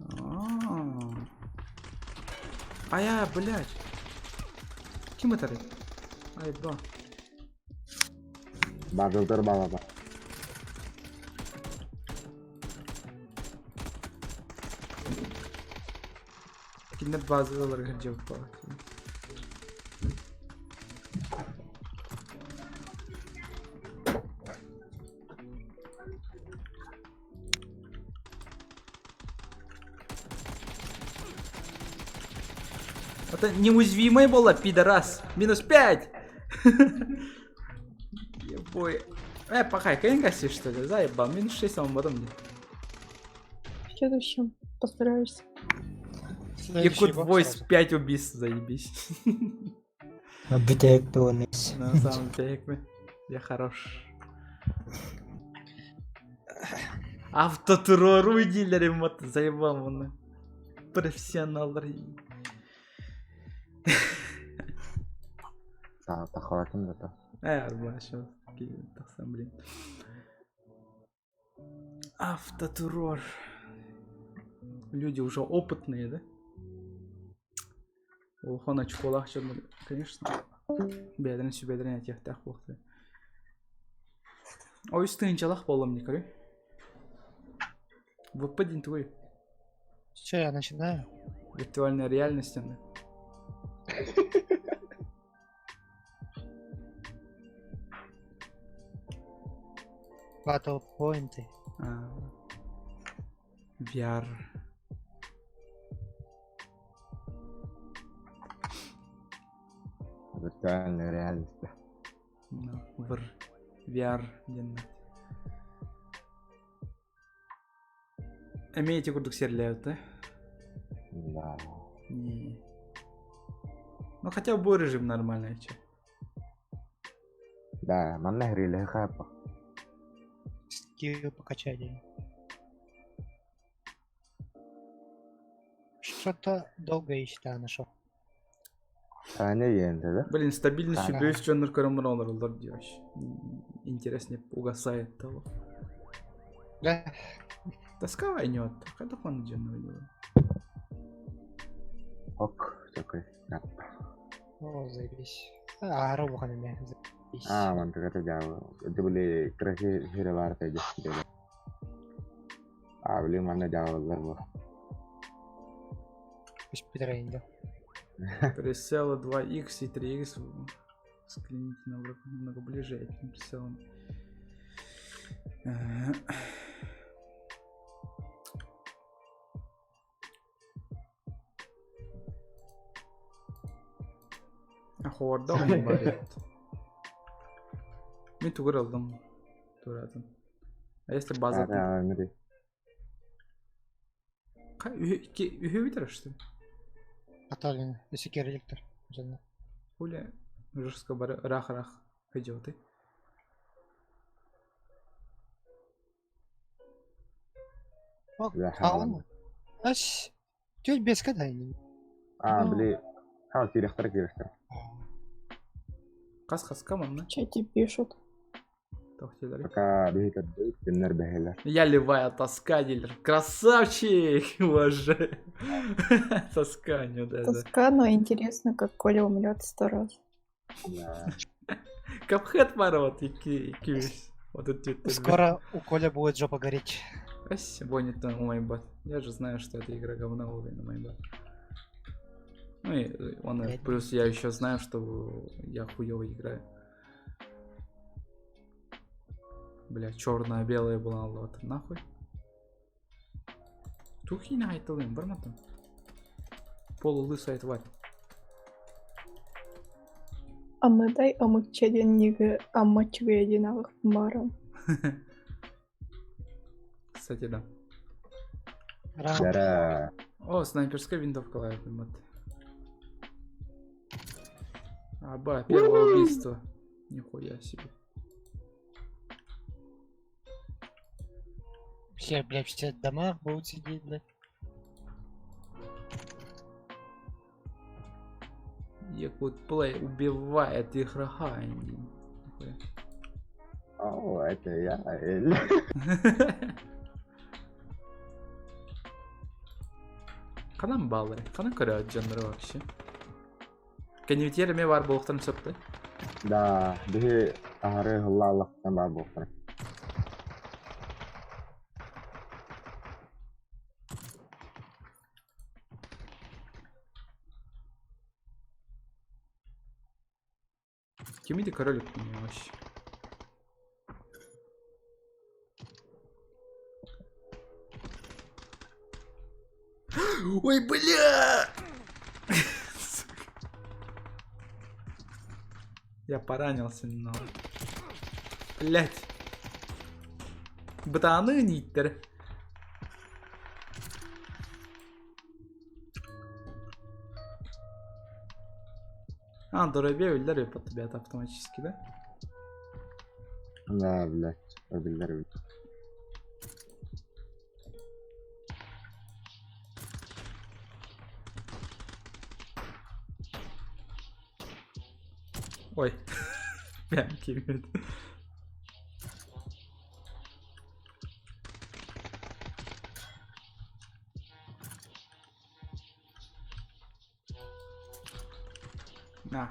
А я, блядь. Ким это? Ай, ба. Базылдыр балаба. Кинер базалар жеп бала. Это неуязвимая была, пидорас. Минус 5. Ебой. Пахай, каингаси, что ли? Заебал. Минус 6, а он потом мне. В следующем постараюсь. Якут Войс 5 убийств, заебись. Бүтэк туонес. На самом деле, я хорош. Автотеррор дилери мат заебал он. Профессионалдар. Тахалатын да. Арба, сейчас. Тахсан, блин. Автотеррор. Люди уже опытные, да? Улахан очколах конечно. Бедрен сүбедрен этиэхтээх буолта. Ой, стынчалах болом не көрүй. ВП день твой. Все, я начинаю. Виртуальная реальность она. Battle Point. VR. Виртуальная реальность. Ну, в VR диэн. Эмиэ курдук серлээбит, да? Да. Не. Ну хотя бы режим нормальный, че. Да, манна хриле хапа. Скилл покачали. Что-то долго ищет, а нашел. Аня енді да? Блин, стабильность Ага. үбүс дьоннор көрөн олороллор дии вообще. Интереснее угасает того. Да. Тоска войнет. Когда он дьонно Ок, такой. О, заебись. А, робохан меня. Заебись. А, мантык это жабы. Это были красивые хиралар тәжі. А, блин, манна жабылар бу. Пусть пидорейнда. Прицелы 2х и 3х склоните намного, намного ближе этим прицелом. Ахуарда он барит. Мен тугур алдым. Туратын. А если база? А, мири. Үхе битер что ли? Аталин, если директор. Жена. Хуля жестко бар рах-рах идет и. О, Да, а он? Ась, тетя без когда не. А, били. Ха, кирехтер, кирехтер. Кас-хаска манна. В чате пишут. Тохтелер. Пока бихит кимнер бехелер. Я левая тоска, дилер. Красавчик! Уважаю. Тоска, не да, да. Тоска, но интересно, как Коля умрет 100 раз. Да. Капхед барот, ики, Вот это Скоро у Коля будет жопа гореть. Спасибо, о май бат. Я же знаю, что эта игра говна на май бат. Ну и он, плюс я еще знаю, что я хуёво играю. Бля, черно-белая была лота, нахуй. Тухи на айтылым, бар ма там? Полулысая тварь. Амыдай амыкча диэн ниги аммачыгы одинаковых маром. Кстати, да. Раунд. Дара. О, снайперская винтовка лайф. Аба, первое убийство. Нихуя себе. Все, блядь, все в домах будут сидеть, блядь. Якут Плей убивает игрока. Нихуя. О, это я. Эль. Ханан баллы. Ханан көрө дьоннору вообще. Кэннибитигэр эмиэ баар буолуохтарын сөп да? Да, биһи аһары ыллааллахтан баар буолуохтара. Кими де король вообще? Ой, бля! Сука. Я поранился немного. Блять. Бытаны ниттер. А, дорогие өллөр под тебя автоматически, да? Да, блядь, өллөр. Ой. Прям кимит. На,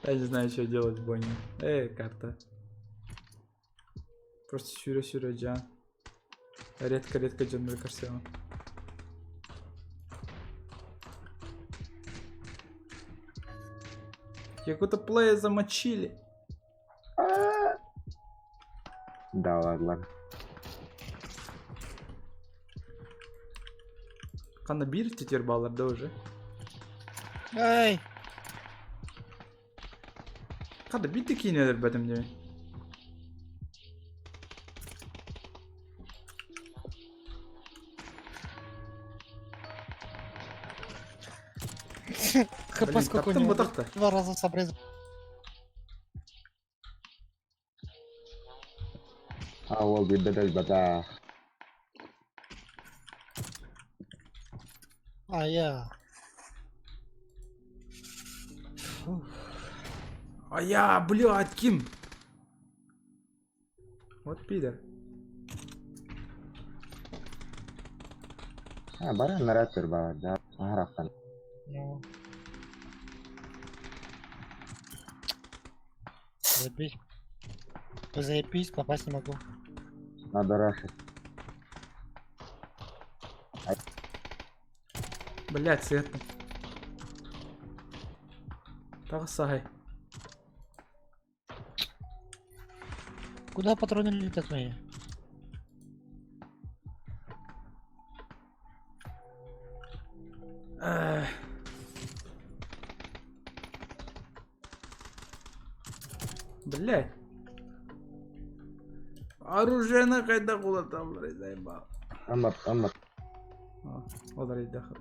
Я не знаю, что делать, Бонни. Эй, карта. Просто сюря-сюря джан. Редко-редко джан красиво. Якута плея замочили. Да, ладно. Ханна бир теперь баллар, да уже? Эй! Ханна бир такие не в этом деле. ХП сколько у него? Два раза с обрезом. А, ол бедел бада. А я. А я, блядь, Ким. Вот пидор. А, баран наратор ба, да. Арахан. Ну. Заебись. Заебись, попасть не могу. Надо рашить. Блять, свет. Тағысай. Куда патроны летят мои? Эх. Блять. Оружие на қайда қолатам, заебал. Аммат, аммат. Олар идаха.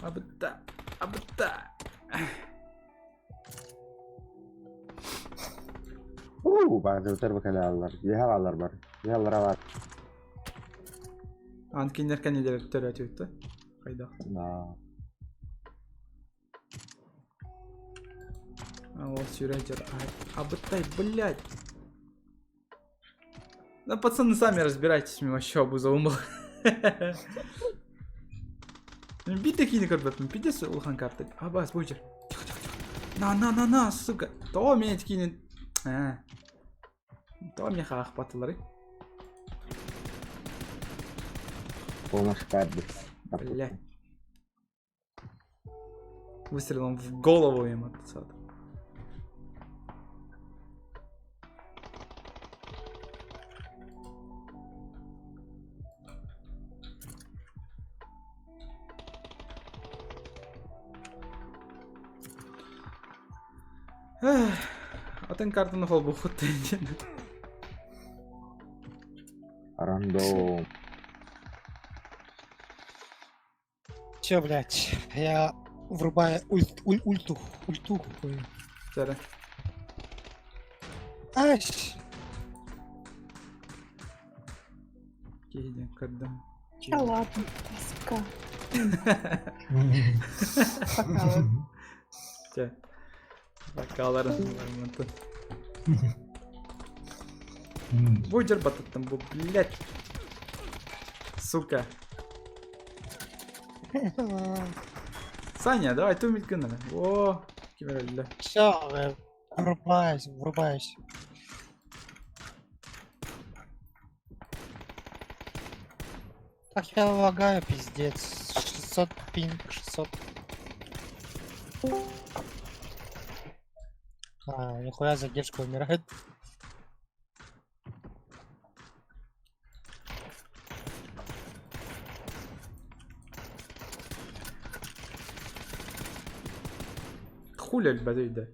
Абыта, абыта. Уу, баҕа өтөр бакалаалар. Яһалар бар. Яһалар бар. Анкинер кәнелер төрөтүттü. Кайда? Да. А вот сюренджер. Абытай, блядь. Да, пацаны, сами разбирайтесь, мне вообще обуза был. Бит такие не көрбөпмүн. Пиздец улахан карта. Абас, буйчер. Тихо, тихо, тихо. На, на, на, на, сука. То меня такие не... То мне хах батылары. Помощь карды. Блядь. Выстрелом в голову им отцат. Атын картаны холбуоххут диэн. Рандом. Все, блядь, я врубаю ульт, уль, ульту, ульту. Чара. Ась! Киһи көрдüm. Да ладно, тоска. Пока. Чэ. Бакаларын бармытын. Бу дьэр батыттым бу, блядь. Сука. Саня, давай тумит гына. О, кимерелле. Все, врубаюсь, врубаюсь. Так я лагаю, пиздец. 600 пинг, 600. А, нихуя задержка умирает. Хули альбадыйда.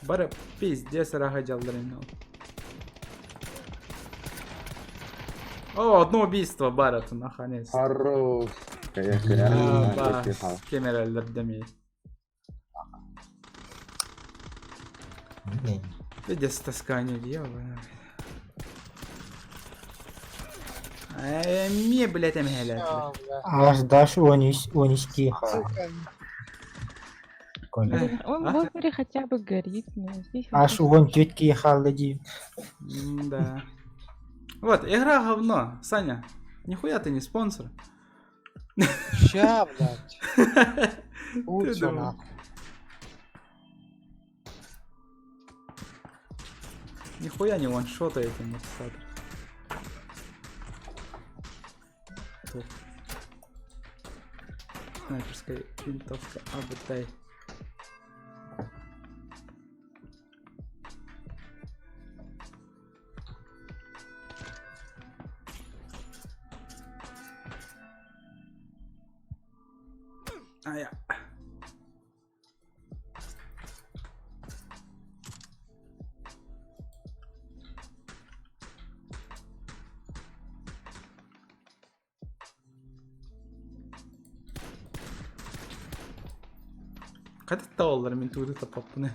Бары пиздец раха дьалларын. О, одно убийство Баррету, наконец. Хорош. Бас, кемереллер демей. Пиздец таскание, ёбаный. Ме, блядь, эмхелет. Всё, бля. Аж даш он 12 Сука. Коля. Он А? в опере хотя бы горит, но здесь Аж вообще он тетки халды дии. Да. Вот, игра говно. Саня, нихуя ты не спонсор. Ща, блядь. Ты Ульту, думал. нахуй. Нихуя не ваншота этим модификатор. Тут. Снайперская винтовка АБТ. А я. Когда доллар мен туды тапаппыны.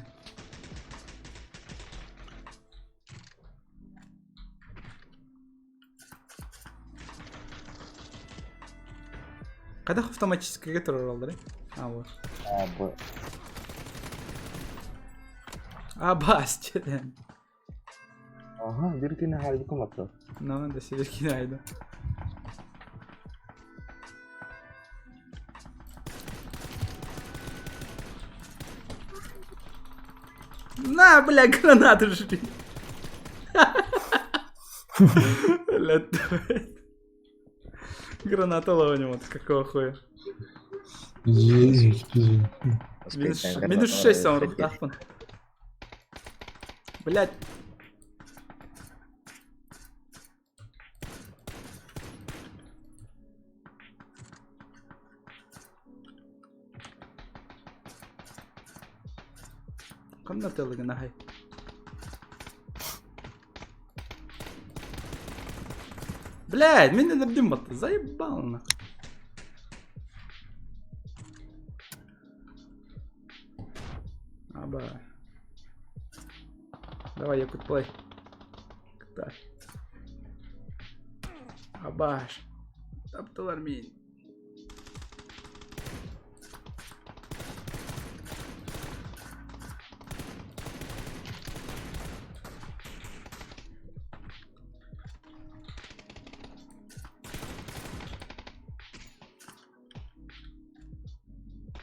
Когда автоматически тураллар? А вот. А, б. А бас деден. Ага, бир күнү харбикум атты. Ну, да сибирки найду. На, бля, гранату жри. Бля, Граната ловим, вот какого хуя. Иисус. Минус 6 он рухтахпан. Блять. Комната лаганахай. Блядь, меня набдим заебал нахуй. Аба. Давай, Якут плей. Так. Абаш. Таптылар мин.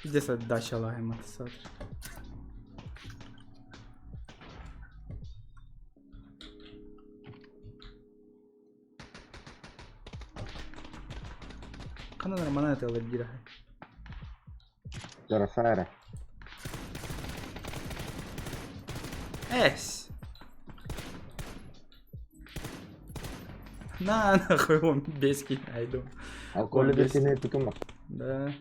Пиздец, отдача лаги, смотри. Хана нормально это лагира. Жарасара. Эс. На, нахуй, он беский, айду. А Коля биркини тутума. Да.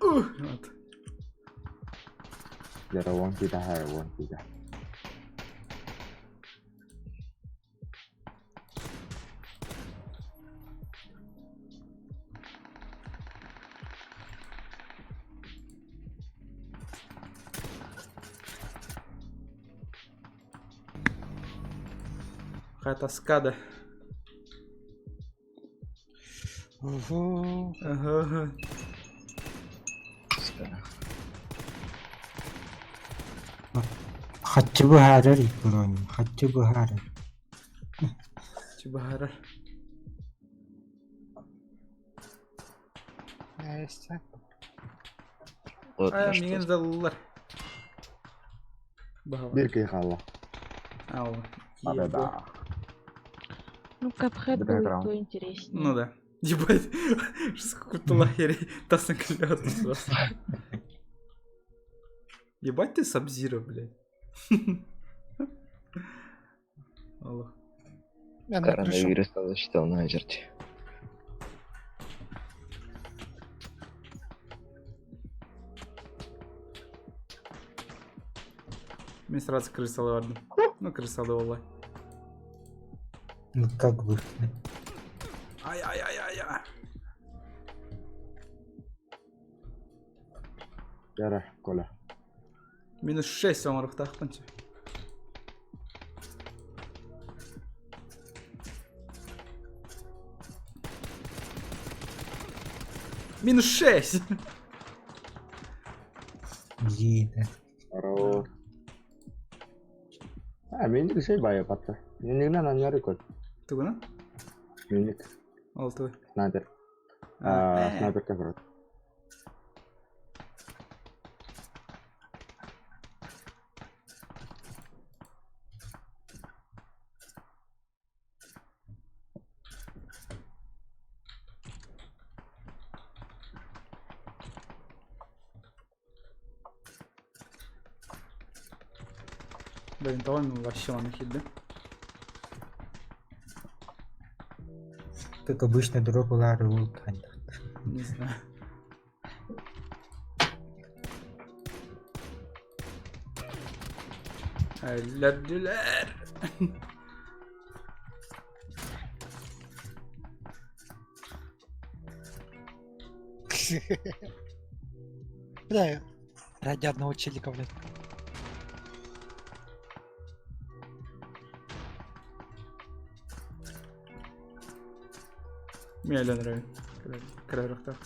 Ух, вот. Яра вон кита хай, вон кита. Какая тоскада. Угу. Ага. Хаччы быһаарар бронь, хаччы быһаарар. Чебахара. Есть. Вот, А, ну что. миигин заллар. Баһа. Бир киһи хаалла. Ау. Победа. Ну, Капхед Да, был раунд. то интереснее. Ну да. Ебать, сколько лахерей тасың клёт. Ебать ты Сабзира, блядь. Алло. Я на крышу. Коронавирус засчитал на жерти. Мен сразу крысалы бардым. Ну, крысалы олай. Ну как бы. Ай-ай-ай-ай-ай. Яра, Коля. Минус 6 оңырықтақпын. Минус 6! Гида. Хорош. А, миник шей бая патта. Минигнен аньяр код. Тугуна? Миник. Алты. Снайпер. А, снайпер как Блин, того вообще он хит, да? Как обычно дропалар ултан. Не знаю. Өлөрдүлэр. Бля, ради одного челика, блядь. Мне нравится. Крайрахта.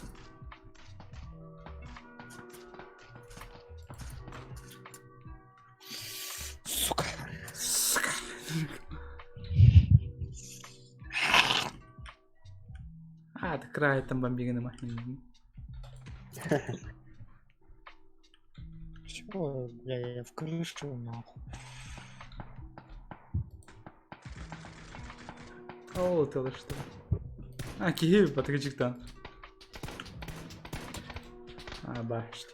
Сука. Сука. А, это край там бомбиганы махнем. Чего, бля, я в крышу, нахуй. О, ты что? А, киһи батыгычыктан. А, башт.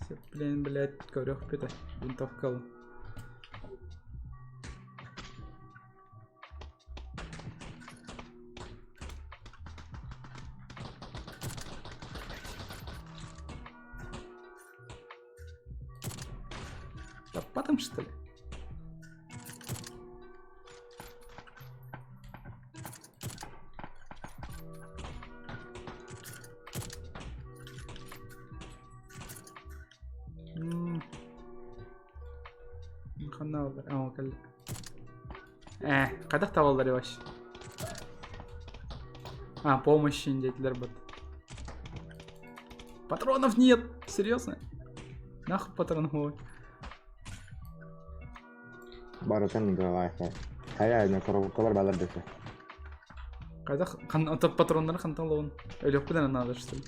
Все, блин, блядь, көрөх бите. Винтовкалы. Да потом что ли? Ханна алдар. А, кэл. Кадах табалдар ебаш. А, помощи дейтилер бат. Патронов нет! Серьезно? Нахуй патронов ой. Барытын давай. Хая, не коробкалар балар десе. Кайда хан ата патроннары хантан лоон. Өлөк белән надо что ли?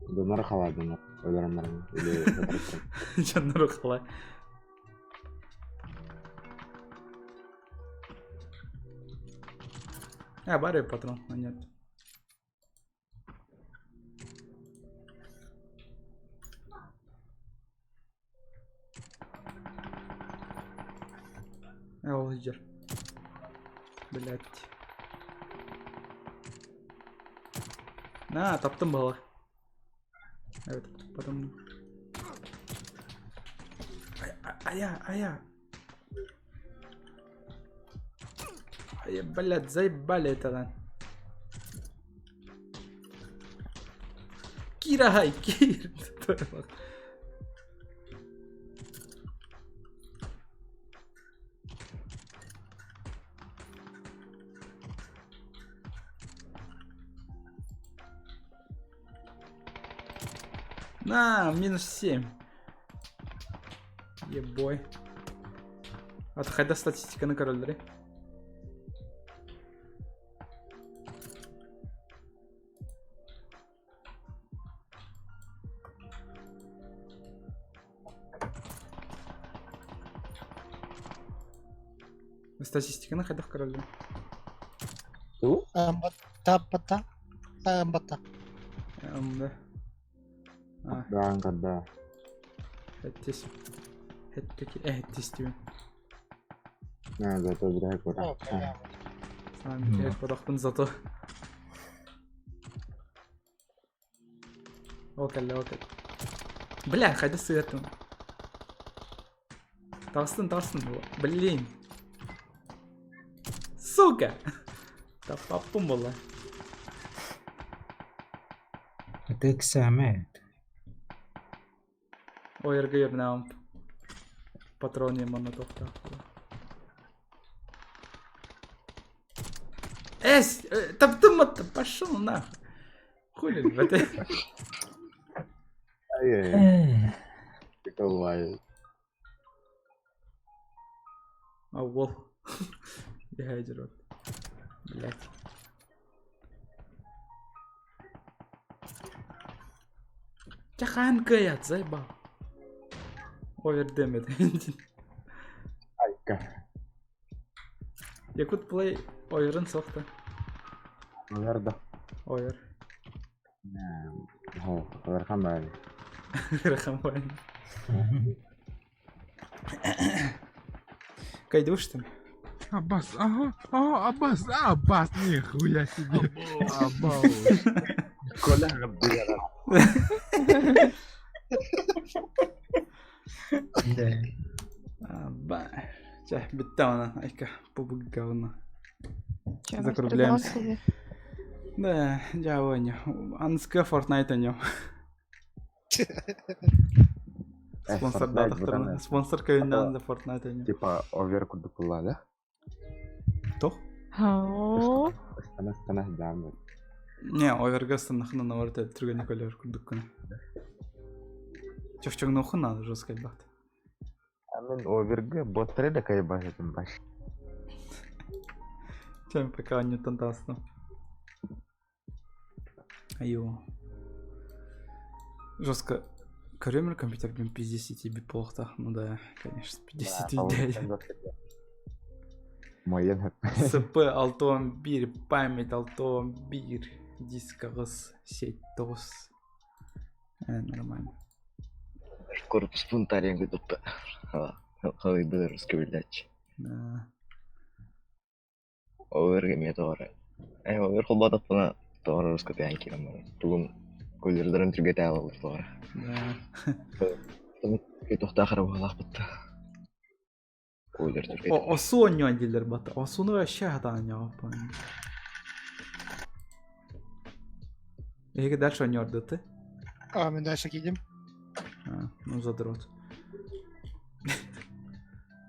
Донор хала донор. Өлөрөмнөр или Жаннары калай. А, бар патрон, а нет. Ол сылдьар. Блять. На, таптым бала. Evet, потом. Ая, ая. Ая, блядь, заебали это, да. Кира, Кир. На, минус 7. Ебой. А хайда статистиканы көрөллөрүй? Статистиканы хайдах көрөллөрүй? Та Бата. Да. Да, когда. Хэттис. Хэттики. Хэттис диэн. На, зато зря куда. Сам бодохпун зато. Ол кэллэ, ол кэллэ. Бля, хайда сыаттым. Таҕыстын, таҕыстын. Блин. Сука! Таппаппын буолла. Это экзамен. Ойырга ернамп. Патроны манна тохтаах. Эс, таптым атты, пошел нахуй. Хули, блядь. Ай-яй-яй. Приколвай. А, вол. Я рот. Блядь. Чахан каят, заебал. Овердемит. Айка. Якут плей оверын сохта. Оверда. Овер. Хо, оверхан баҕайы. Ыарахан баҕайы. Кайдуш там? Аббас, ага, ага, Аббас, Аббас, нихуя себе. Аббас. Коля Да. Аба. Чэ, бүттэ онон, айка, пубуггауна. Че, Закругляемся. мастер-класс или? Да, дьэ, Аныска Fortnite аньо. Спонсор Fortnite, да, братан. спонсор кöyүннэн да Fortnite аньо. Типа овер курдук буолла да? Туох? О, Ыстана ыстана даамы. Не, оверга станахына наоборот түргэнник өлөр курдук гына. Чохчоҥнуоххун надо жестко элбэхт. А мин оверга боттары да кайбас этим баш. Чем пока не тантасно. Айо. Жестко. Көрөмөр компьютер блин пиздец тебе плохо. Ну да, конечно, пиздец дядя. Моен СП алтан биир, память алтан биир, диск аҕыс, сеть тоҕус. Нормально. Корпус бунтарь кытта. Халыйдыр русский Да. Оверге ме тоҕор. Овер холбатахпына тоҕор русский тээн киирэн барар. Тугум көллөрдөрүн түргэтэ алалар тоҕор. Да. Тохтаах эрэ буолаахпытта. Көллөр түргэтэ. О, осу онньоон дииллэр бата. Осуну вообще хатаан ньооппун. Эһиги дальше онньоордуты? А, мы дальше едем. А, ну задрот.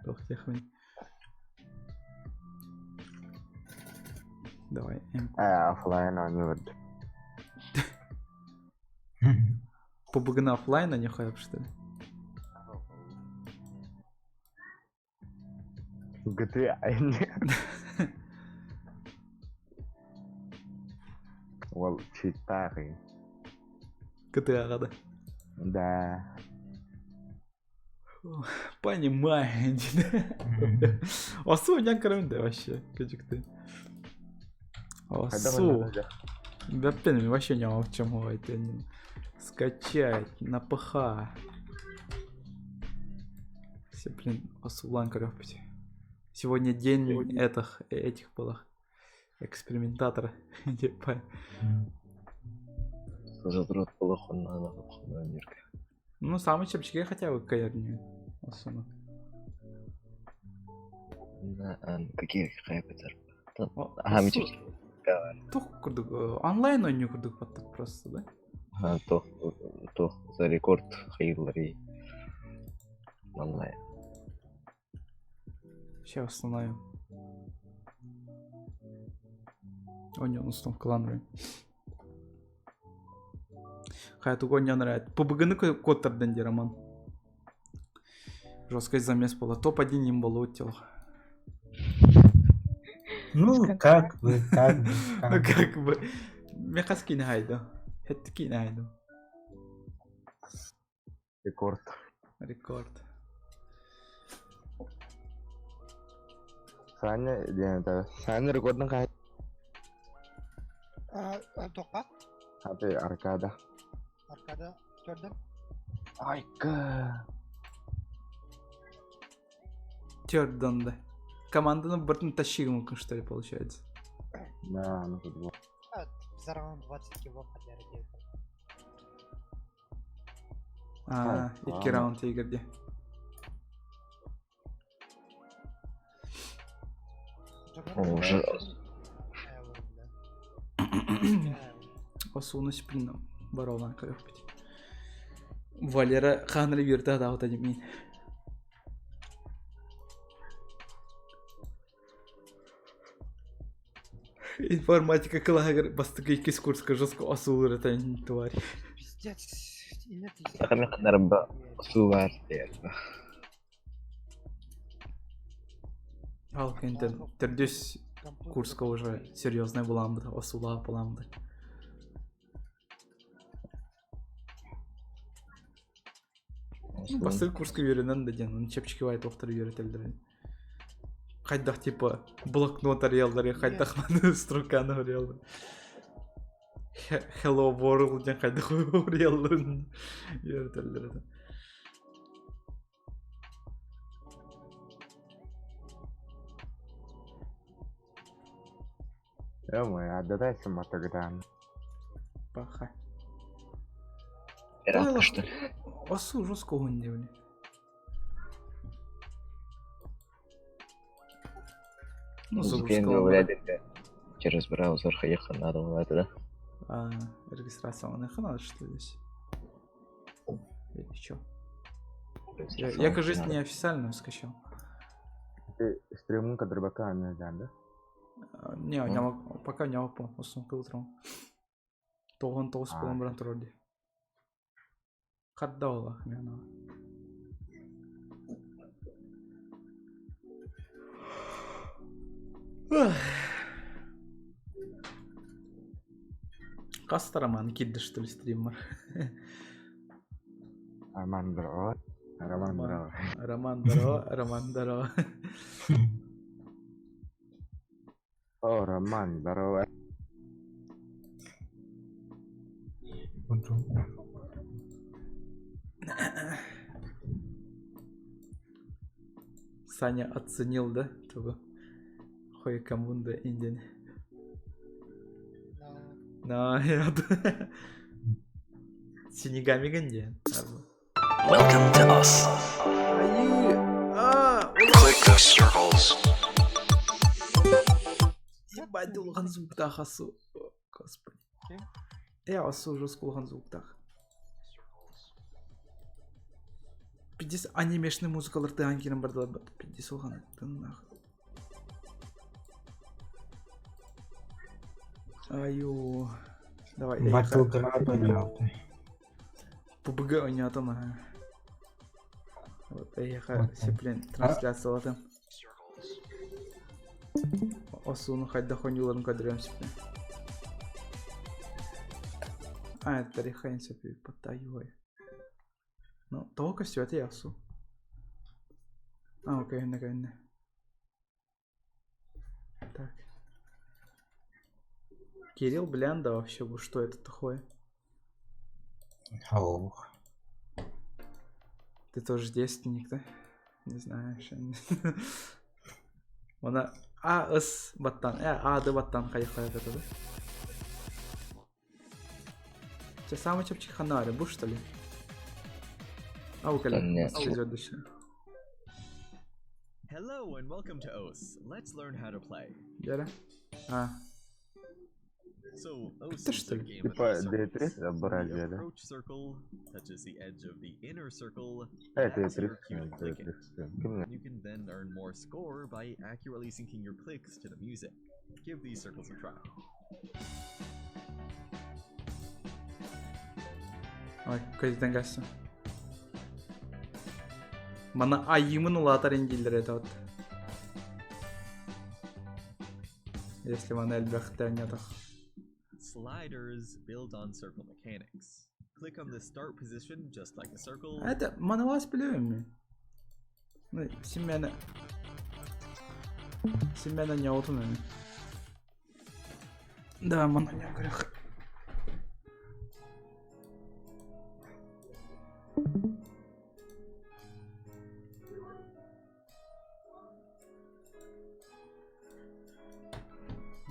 Тох техмин. Давай, М. Оффлайн оонньуур. Пубгна оффлайн, а не хайп, что ли? GTA. Ол читары. GTA да. Да. Понимаю. Осу нян да вообще, кыдьыкты. Осу. Бэппин вообще не в чем говорить. Скачать на ПХ. Все, блин, осулан көрөппүт. Сегодня день этих, этих было. Экспериментатора. Типа. Задрот Ну, самый чепчики хотя бы каярни. Особо. Какие хайпетер? Ага, мичи. Тух курдук онлайн ойнуу курдук баттат просто, да? Ага, тох, тох, за рекорд хайыллары. Онлайн. Сейчас установим. О, не, установка ланры. Хай тугу не нравится. ПБГ-ны код тардан Роман. Жесткий замес было. Топ-1 им было утел. Ну, как бы, как бы. Ну, как бы. Мехас кинайду. Это кинайду. Рекорд. Рекорд. Саня, диэн это. Саня рекордун кай. Тоққа? Аты аркада. Аркада көрдім. Айка. Тердан, да. Команданы бартын тащи мүмкін, что ли, получается. Да, ну футбол. За раунд 20 кило хотя А, икки раунд игерде. Уже. Осуну сплин баролан көрөкпүт. Валера ханры бирде да демейин. Информатика кылагыр бастыгы иккис курска жестко осулыр это тварь. Пиздец. Ханарба сувар Ал кентен тердүс курска уже серьезный буламды, осула буламды. Бастыгы курска үйренен да ден, чепчики бай тоқтыр үйретелдер. Хайдах типа блокнот арыяллар, хайдах маны строканы арыяллар. Hello World ден хайдах арыяллар үйретелдер. Ё-моё, отдадай сама тогда. Паха. Пиратка, что ли? Осу жестко гонни. Ну, загрузка. Через браузер хаеха надо было это, да? А, регистрация он надо, что ли, здесь? Или что? Я, кажется, неофициально скачал. Ты стримунка дробака не да? Не, не, пока не опа, установка утром. Тоғын тоғыз болон баран турар Хадда ола, мен Каста Роман кидді, что ли, стример? Роман здорово. Роман здорово. Роман здорово, Роман здорово. О, Роман, здорово. Саня оценил, да, того? Хой коммунда Индин. Но, я... Синегами Ганди. Welcome to us. Click the circles. Ебать, улахан звуктах асу. Господи. Я асу жестко улахан звуктах. Пиздец, анимешный музыкалар тыган кирен бардылар. Пиздец, улахан. Аю. Давай. Battleground ойнаабыт. PUBG ойнаатым аха. Вот, эйха, сеплен трансляциялатым. Осуну хайда хонюларын кадрем сеплен. А, это рехайн сепи потаюй. Ну, того все это ясу. А, окей, не, Так. Кирилл Блянда вообще, что это такое? Ох. Ты тоже девственник, да? Не знаю, вообще. Она А ыс баттан, А ды баттан хайыхха это Те самый чепчик ханари, бу что ли? А у Нет. Hello and welcome to OS. Let's learn how to play. Дера? А. So, OS Это is что a ли? game with Типа circles. D3 The образия, да? approach circle touches the edge of the inner circle. Это That's your D3, cue to click it. D3. You can then earn more score by accurately syncing your clicks to the music. Give these circles a try. Ой, көзден кәсі. Мана айымын улаатар индилер это вот. Если мана элбэхтэ нетах. Sliders build on circle mechanics. Click on the start position just like a circle. Это манавас билебим Ну, симмена... Симмена не отун эми. Да, мана не көрөх.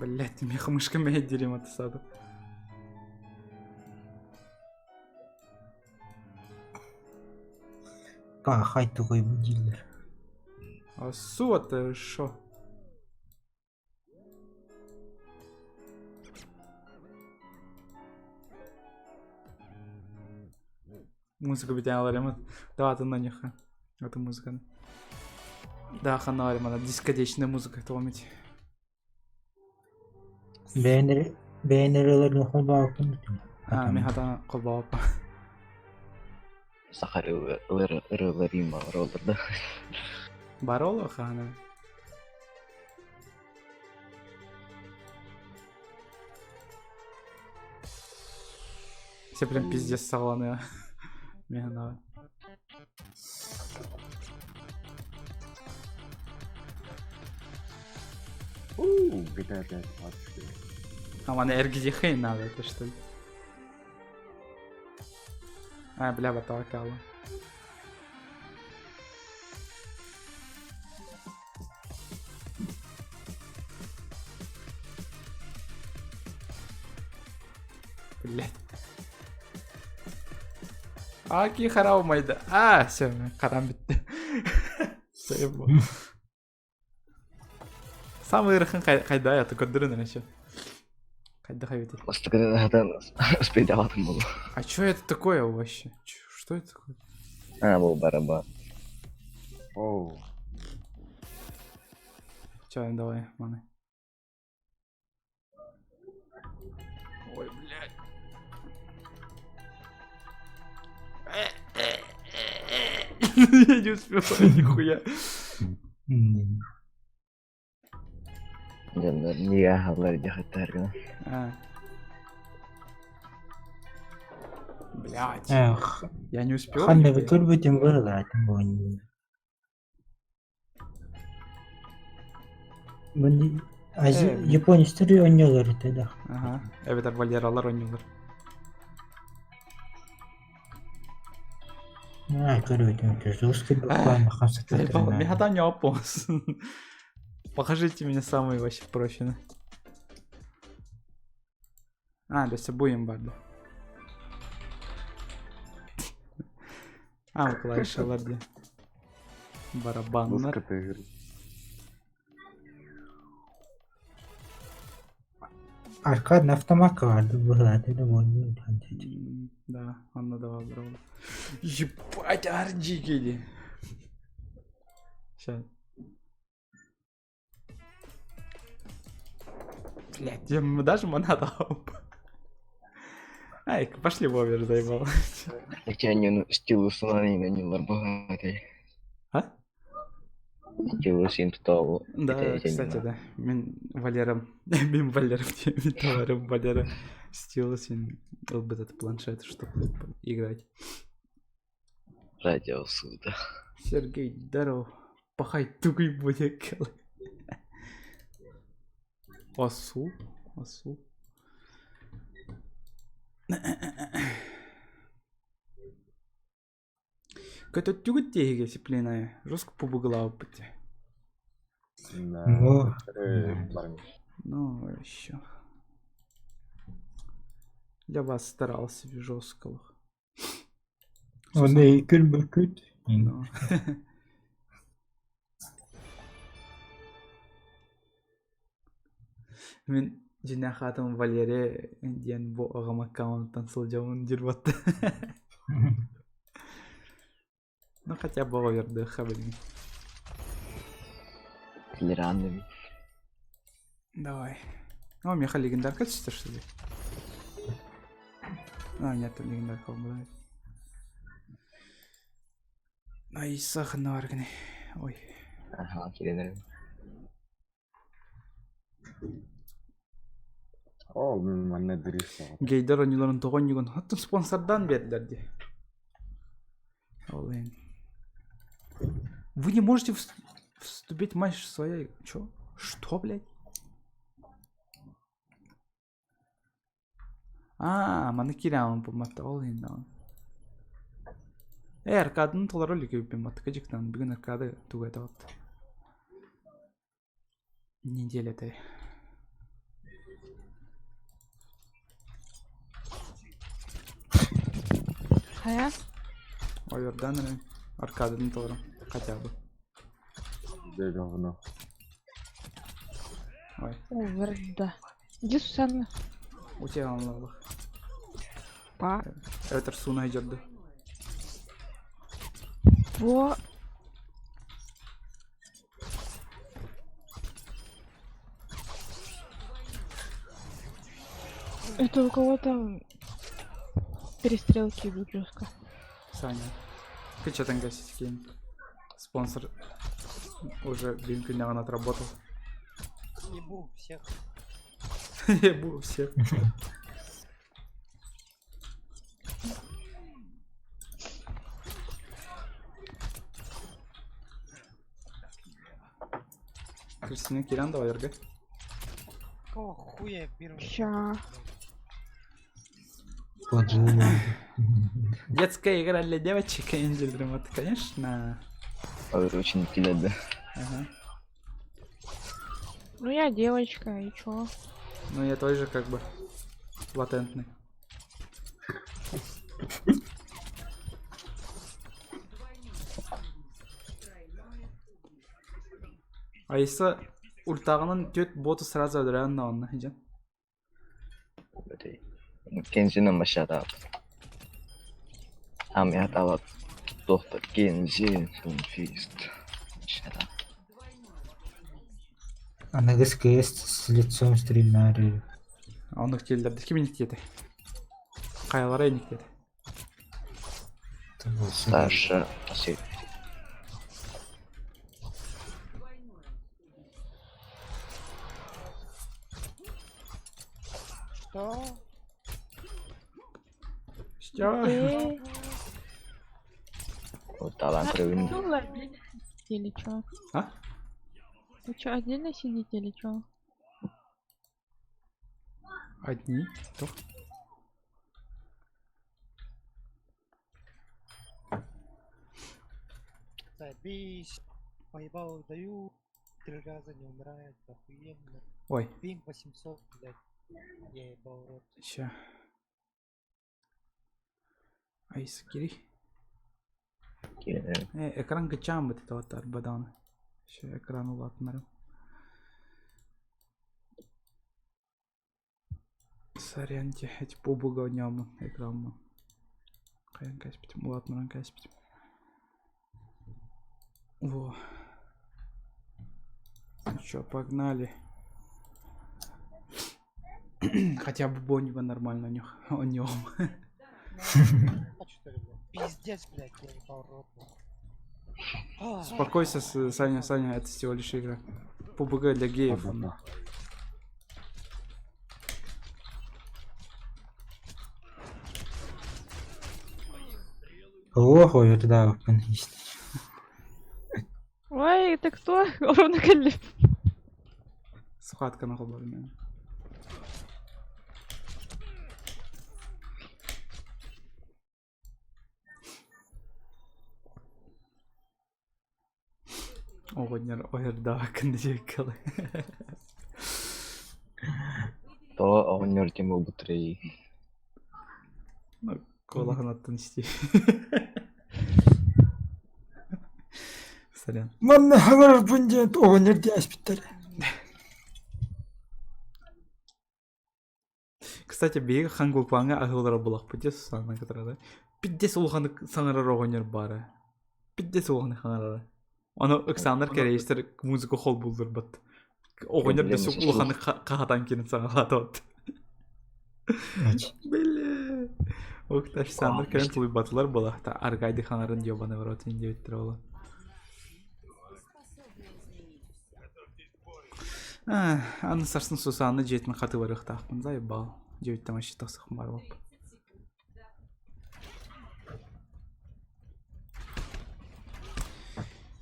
Блять, меха мышка меня дерем от сада. Пахай тугой будиллер. А суо-то шо? Музыка битен алар Да, ты на них. Это музыка. Да, хана она дискотечная музыка, это умить. Бэйнер бэйнерелерин холбааппын. А, мен хата колбаап. Сахар ырыларым бар олар да. Бар ол хана. Все прям пиздец саланы. Мен хана. Ууу, GTA 5 24. А мана РГДХ надо, это что ли? А, бля, баталкала. Блять. Аки харау майда. А, все, харам битти. Заебал. Самый ырыхын кайда я көрдүрүн еще. Кайда хайбити. Бастыкыдан успейдаватым болу. А чё это такое вообще? Что это такое? А, бул барабан. Оу. Чё, давай, маны. Ой, блядь. Я не успеваю нихуя. Не ахалар дяхаттар А. Блядь. Эх, Я не успел. ханна нихуя. бутур бутин бырылаатын буонньуу. Бу Ази Э, японецтер оонньуулар этэ да. Ага. Эбэтэр Валералар ойнуулар. Аа, көрүөтүм русский буквально Заебал. Мехата не опос. Покажите мне самый вообще профиль. А, да все будем барды. А, клавишалар дии. Барабаннар. Музыка ты Аркадный автомат барды быһылааты да буонньуу. Да, он надавал здорово. Ебать, RG киди. Сейчас. Блять, я даже монада. Ай, пошли в овер, заебал. Хотя стилусунан богатый. А? Стилусин тутау. Да, кстати, да. Мен Валера, мен Валера, мен товарым Валера стилусин был бы этот планшет, чтобы играть. Радио суда. Сергей, здорово. Пахай тугой будет. Осу? Осу? Какой-то тюгут теге дисциплина. Жестко пубугла опыте. Ну, Ну, еще. Для вас старался жестко. Он и күн. Ну. Мин дьиҥнээх аатым Валерия диэн бу аҕам аккаунтан сылдьабын диир буолта. Ну хотя бы оҕойордуохха билигин. Лиранными. Давай. О, миэхэ легендарка түстэ что ли? А, нет, там легендарка была. Ай, сахна аргыны. Ой. Ага, киренер. О, манна дырыс. Гейдер оонньууларын тоҕо оонньуугун? Оттон спонсордаан биэрдилэр дии. Ол иһин. Вы не можете вступить в матч своей... Чё? Что, блядь? Аа, маны кирэҕин бумматта ол иһин даҕаны. Ээ, аркаданы толору илик эбиппин баттака дьиктан бүгүн аркада тугу этэҕит? Неделя этэй. Хайа? Ойордаан эрэ аркаданы толору хотя бы. Дэ говно. Ой. Оверда. Иди, Сусанна. У тебя он Па. Эвэтэр сууна дьорду. Во. Это у кого там перестрелки идут жестко. Саня. Ты что там гасить кинь? Спонсор уже блин он отработал. Ебу всех. Ебу всех. Кристина Киран, давай, РГ. Какого хуя я первый? Ща. Подумал. Детская игра для девочек, Angel Remote, конечно. Очень киледі. Ага. Ну я девочка, и чё? Ну я тоже как бы латентный. А если ультаҕынан түөрт боту сразу өлөрөн онно дьон. Кенжинен башата. Ам я доктор Кенжин фист. Шата. Аныгыс кыыс с лицом стрельнары. Оннук дииллэр ким инник диэтэ? Хайалара инник диэтэ? Старше Василий. Что? Что? Вот талант Ну ладно, или чё? А? Вы чё, отдельно сидите или чё? Одни? Кто? Забись. Поебал даю. Три раза не умирает. Охуенно. Ой. Пинг 800, блядь. Я ебал рот. Ща. Айс кири. Э, экран кычаан бит это бадааны. Ща экран улаатыннарым. Сорян те, эти побуга нямын экранмын. Хайан каспитим, улаатыннаран каспитим. Во. Ну чё, погнали. Хотя бы Бонева нормально у них. О нем. А что ли, блядь? Пиздец, блядь, я ебал рот. блядь. Успокойся, Саня, Саня, это всего лишь игра. ПУБГ для геев. Ох, ой, да, Ой, это кто? Ровно Калиб. Схватка на меня. Оҕонньор ойордообоккун диэккэлэ. Тоҕо оҕонньор ким буолбуттарый? Ну, куолаһын аттан истии. Сорян. Манна хаҥарарбын диэн оҕонньор диэспиттэрэ. Кстати, биһиги Хангукваҥҥа аһыылара булахпыт дии Сусанна кытары да. Пиздец улаханнык саҥарар оҕонньор баара. Пиздец улаханнык саҥарара. Ону ыксааннар кэрэйистэр музыка холбуулларбат. Оҕонньор да сук улаханнык хаһатан киирэн саҥалаатабат. Бля. Ох, официаннар кэлэн тулуйбатылар буолахта. Аргайды хаҥарын ёбаный в рот диэбиттэр ола. Аны сарсын Сусанна дьиэтин хаты барыахтаахпын заебал. Дьиэбиттэн вообще тахсыахпын баҕарбаппын.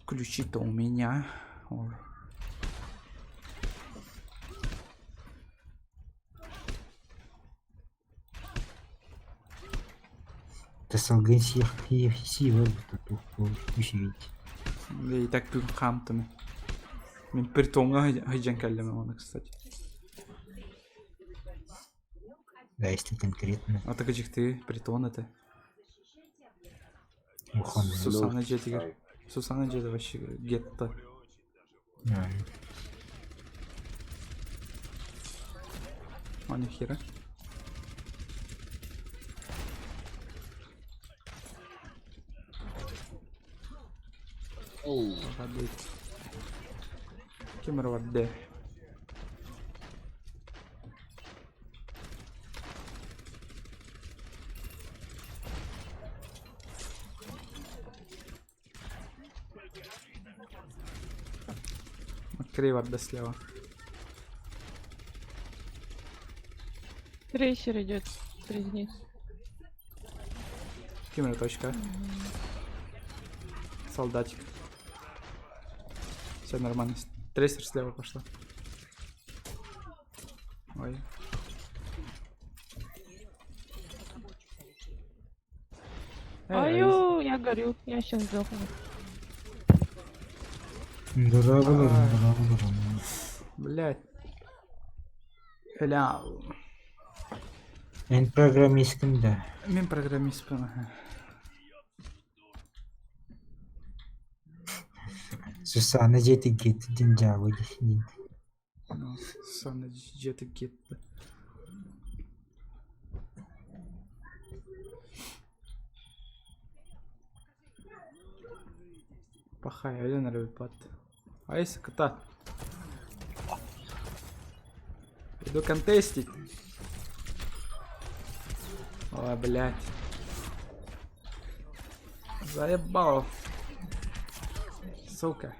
Ключи-то у меня. Ой. Тасалгын сиэх сиэбэ үчүгэй. Да и так бүгүн хаамтым. Мин притоҥҥа сылдьан кэллим оны, кстати. Да, если конкретно. А так дьикти притон это. Ухан. Сусана дьиэтигэр. Сусана дьиэтэ вообще гетто. А нихера. Ким эрэ барда. Открой барда слева. Трейсер идет через низ. Ким эрэ точка. Солдатик. Все нормально. Трейсер слева пошла. Ой. Эй, Аю, я горю, я сейчас сдохну. Дорабыларым, дорабыларым. Блять. Бля. Эн программисткын да. Мин программистпын. Ага. Сусана дьиэтин киэттин дьаабы дии. Ну, Сусанна дьиэтин киэттэ. Пахай, өлөн эрэ бат. Айс, кыта. Иду контестить. Ой, блядь. Заебал. Сука.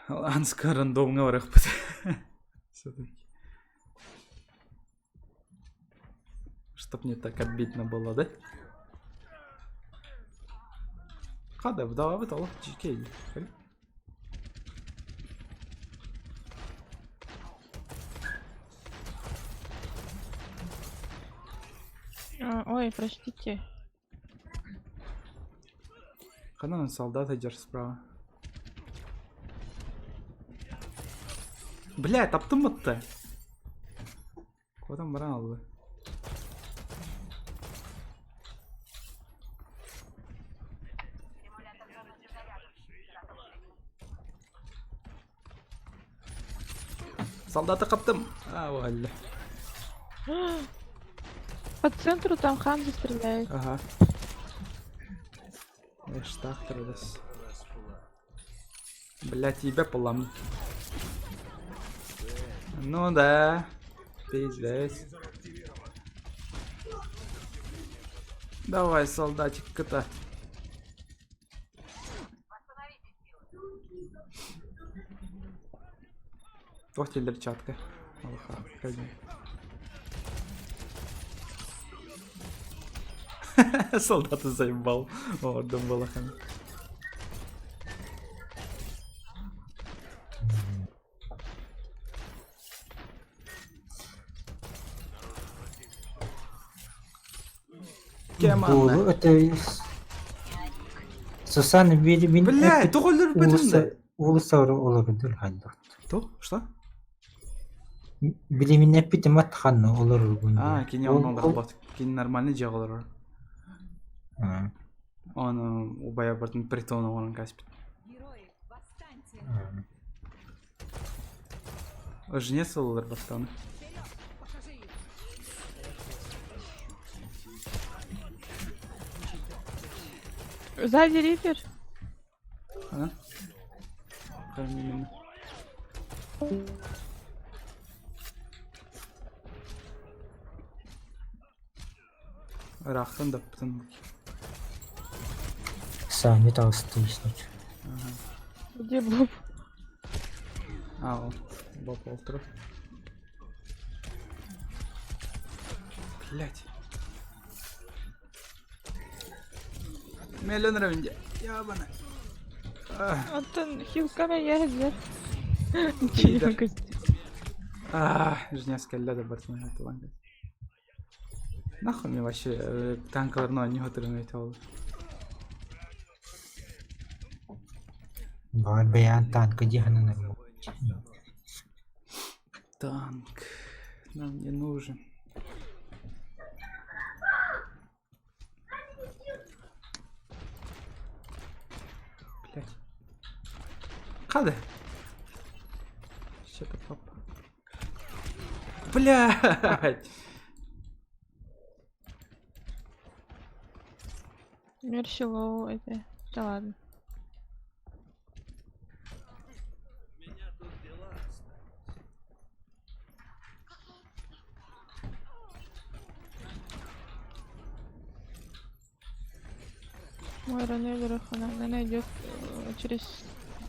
Ланска рандомҥа барыахпыт. Все-таки. Чтоб не так обидно было, да? Хада, вдавабыт олох дьикэй. А, ой, простите. Ханан солдата держит справа. Бля, таптым бытты. Куотан баран алды. Солдаты хаптым. А, валля. По центру там Ханзо стреляет. Ага. Эштах трудас. Блять, тебя полам. Ну да. Пиздец. Давай, солдатик, кота. Туох дииллэр чатка. Солдаты заебал. Орден балахан. Буолу Кеманна. это Сусанна били мин Бля, эппит тоҕо өлөрбөтүм да? уулусса уулусса олордур хайдах. То? Что? Били мин эппитим ат ханна олороргун А, диэн. кини Ол онно ол олорбот. Кини нормальный дьиэҕэ олорор. А, Оны убайа бартын притон оҥорон каспит. а. Жнец олорор баттаны. Сзади Рипер. А? Именно. Рахтан да птын. Саня толстый снять. Где Боб? А, ол. Боб Олтров. Блять. Миллион ревенде. Ябана. Антон, хилками я где? Ничего не Пидор. могу сделать. Жнец кэллэ да бартын айтылан. Нахуй мне вообще танкаларны оонньуу отырын ол. Бар бэйэн танка диэхэнэн Танк. Нам не нужен. Блять. Хады. Что-то папа. Блять. Мерси лоу, это... Да ладно. Мой раневер, она, она идет через...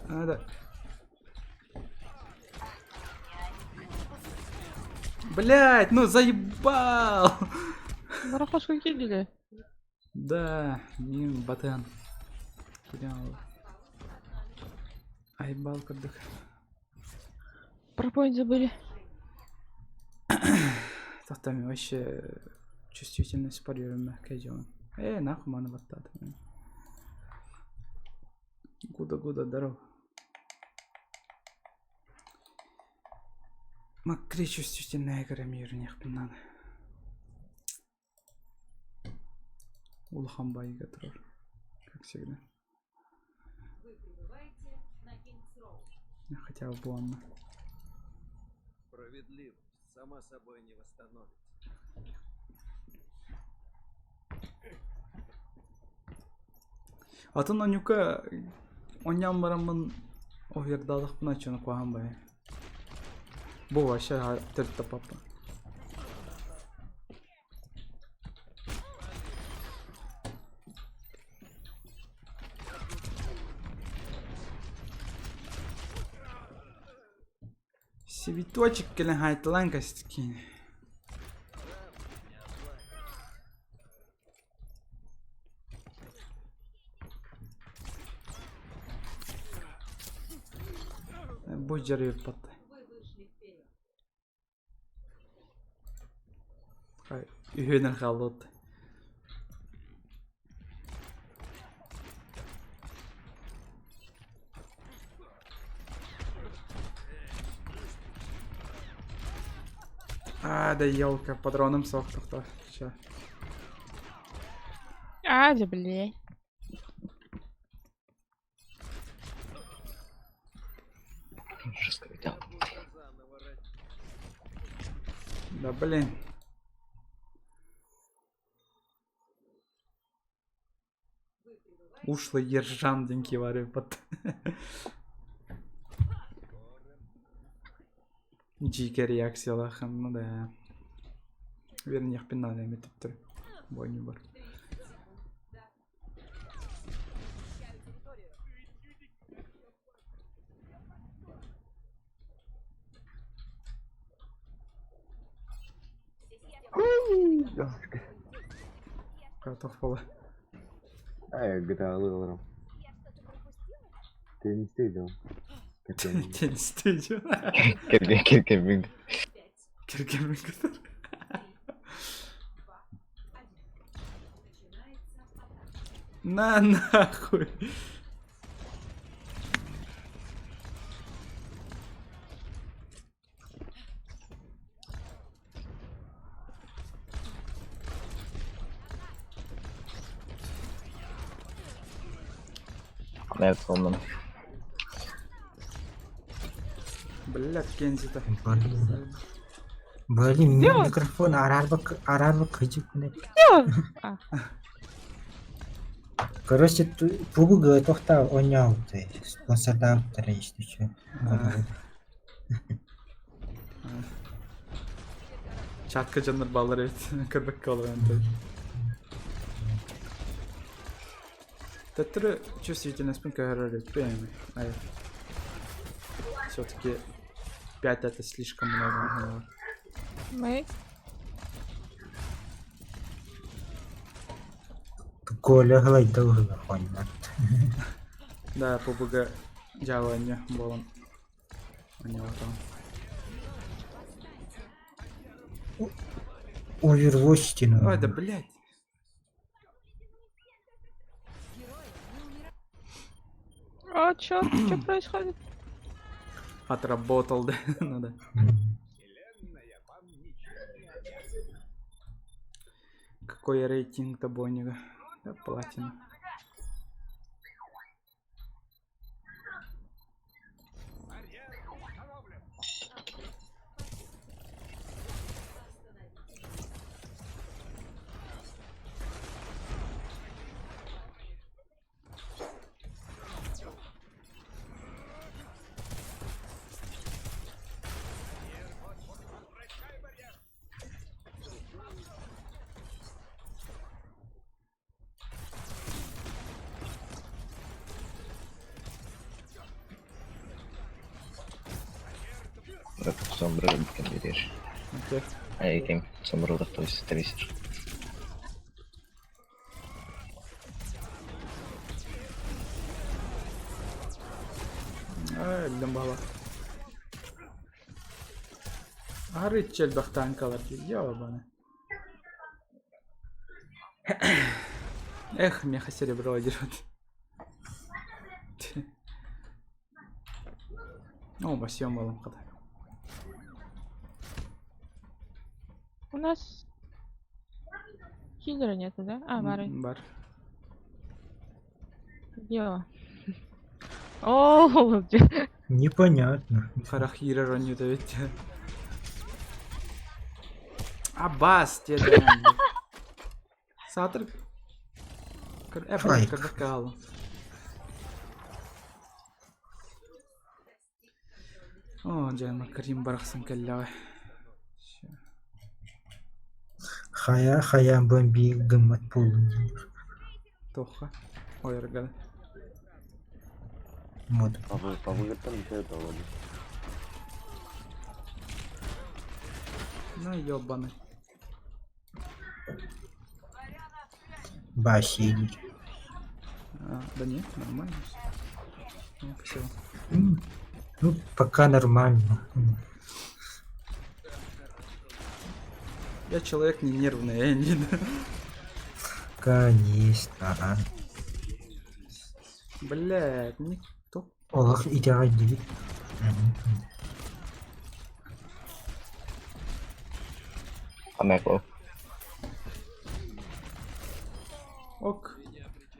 Надо. Блять, ну заебал! Барахошку кидали. Да, мин батан. Кидал. Айбал курдук. Про поинт забыли. Там вообще чувствительность парируем кэджон. Нахуй маны баттат. Гуда гуда здоров. Макри чувствительная игра мир надо. Улахан байга турар. Как всегда. Хотя бы буонна. Справедливость сама собой не восстановится. Атын онюка оньян бараммын оһуордаатахпына чону куһаҕан баҕайы. Бу вообще төрүт папа. Цветочек кэлэн хаайталаан кастикин. Бу дьарыйыппат. Үһүөнэн хааллыбыт. А, да елка, патроном сох тохто. Ща. А, да блядь. Жестко взял. Да блин. Ушлый Ержан деньги под. Дикая реакция ну да. Вернее, надо иметь Бойню бар. Готов пола. Ай, GTA ылырым. Теннисте идем. Теннисте идем. Кирген. Кирген. На нахуй. Välkommen. Блядь, Кензи-то. Блин. Блин, Где он? микрофон арарбак хыдьып гына. Где он? А, Короче, PUBG тохта оняуты. Спонсордаабыттара если чё. Чатка дьоннор бааллар эбит. Көрбөккө олорон Төттөрү чувствительностьпын көһөрөр эбиппин эми. Все-таки 5 это слишком много. мы. Коля галайда угла хоньна. Да, PUBG дьааланньа буолан оонньообатаҕым. Overwatch диэн Ой, да блядь. А чё? Чё происходит? Отработал, да? Ну да. Какой рейтинг Табонига? Да, платина. Sombrero kan blir. Окей. Эй, sombrero то есть трисер. Ай, өллөм баҕа. Арыычча элбэх танкалар дии, ёбаны. Эх, меха серебро дерет. О, басьем балым хата. У нас хиллера нету, да? А, Бары. Бар. Где он? О, где? Непонятно. Харах хирер оонньуута эбит. Аббас диэн. Саатар. Файк. Кыр О, дьэ, Макарим барахсан кэллэҕэ. Хая хая бомби гыммат буоллун диир. Туохха? Ойорганы. Вот. Ну, ёбаный. Бассейн. А, да нет, нормально всё. Ну, спасибо. Ну, пока нормально. Я человек не нервный, я не... Конечно, ага. Блядь, никто. Олох идеальный. Амеко. Ок.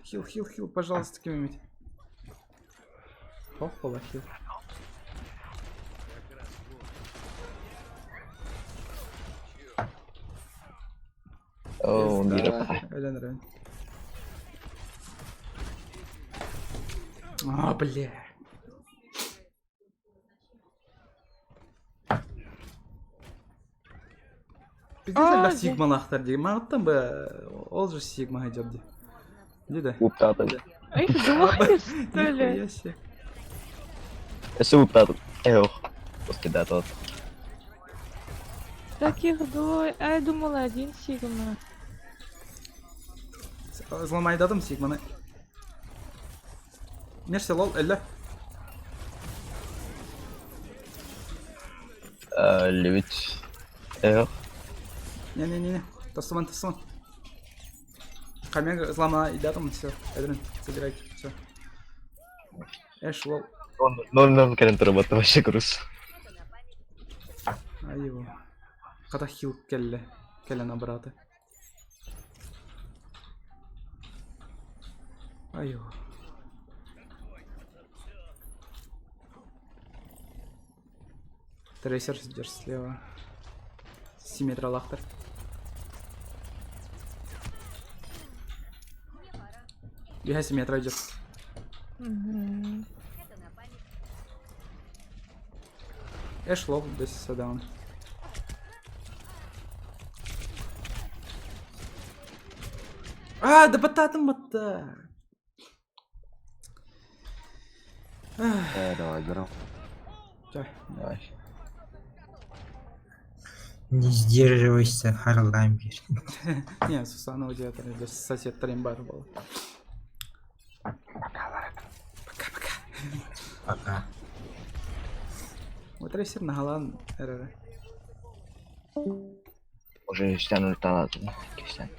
Хил, хил, хил, пожалуйста, кем-нибудь. Ох, хил. О, Элен А, бля. Пиздец, А, Сигма лахтар дии. Мағыттан бы ол же Сигма идет ди. Ди да. Уптатын. А их двое, что ли? Нихуя себе. Өссө уптатын. Эх. Пускай Таких двое. А я думала один Сигма. Взломайдадым Сигманы. Нерсе лол элле. Лүт. Эх. Не-не-не-не. Тасыман, тасыман. Камера взломана, и там все. Эдрин, собирайте, все. Эш, лол. 0-0 кэлэн турабат вообще курус. А его. Хата хил кэллэ. Кэлэн абырата. Айо. Трейсер сидишь слева. Симметра лахтар. Бега симметра идет. Мгм. Эш лов до сюда. А, да бататым батта. Э, давай, здорово. Чай. Давай. Не сдерживайся, Харламбер. Не, Сусана у тебя там сосед Тримбар был. Пока-пока. Пока. Вот трейсер на Галан РР. Уже истэн ульталаатын. Кистен.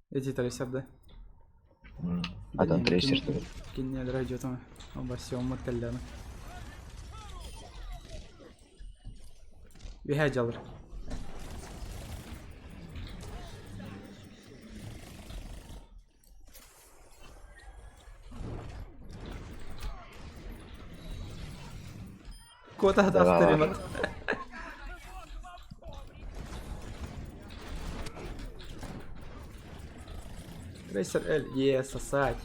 Эти трейсер, да? А там трейсер тоже. Кине драйдет он. Обо всем калляна. Бега жалыр. Кота Давай. тахтаримат. Трейсер Л, е, сосать.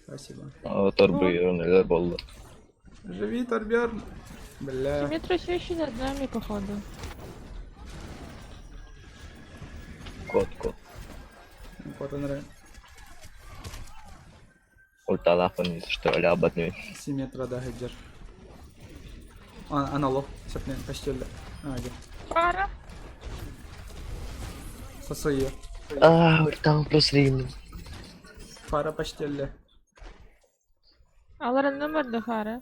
Спасибо. О, Торбjörn өлөр болду. Живи, Торбjörn. Бля. Симметра все еще над нами, походу. Кот, кот. Вот он нравится. Ульталаахпын что өлө мен. Симметра, да, хеджер. А, она лох. Все, почти өлө. А, где? Пара. Сосу ее. А, ультам плюс рин. Фара почти өлө. Алар номер да фара.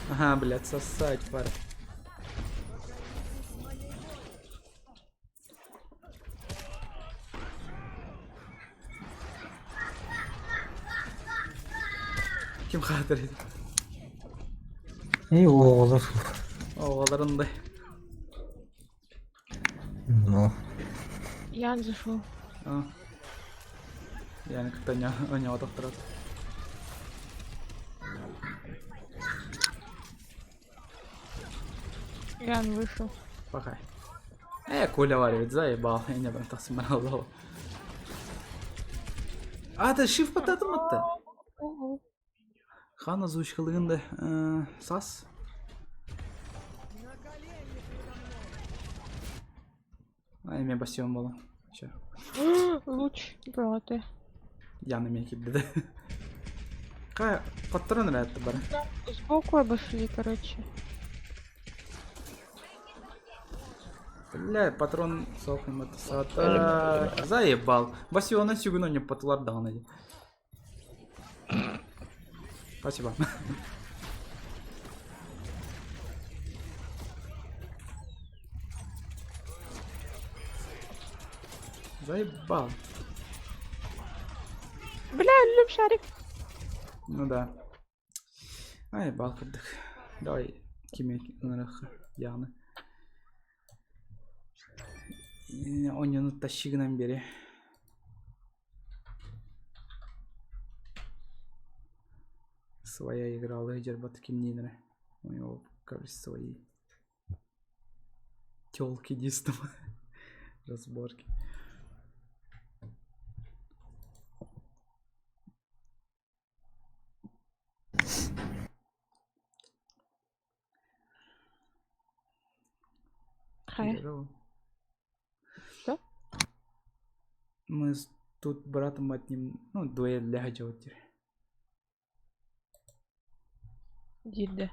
Ага, блядь, сосать фара. Ким хатыр? Эй, оҕолор. Оҕолорун да. Ну, Ян зашел. А. Я как-то не, у него докторат. Ян вышел. Пока. Коля варивает, заебал. Я не брал смрал. А, это шиф потатым атты. Ого. Хана звучкалыгында сас. Ай, мен бастион было. Ща. Луч, браты. Яна мен кидді. Кай, патрон рәтті бар. Сбоку обошли, короче. Бля, патрон сохнем это сата. Заебал. Бастиона сюгуно не патлар даны. Спасибо. Заебал. Бля, люб шарик. Ну да. Ай, балкырдык. Давай, киме Яны. Оньону тащигынан бери. Своя игра, лейджер баткимнинре. У него, кажется, свои телки дистом. Разборки. Хай. Здорово. Что? Мы тут братом одним, ну, дуэль для теперь. Дида.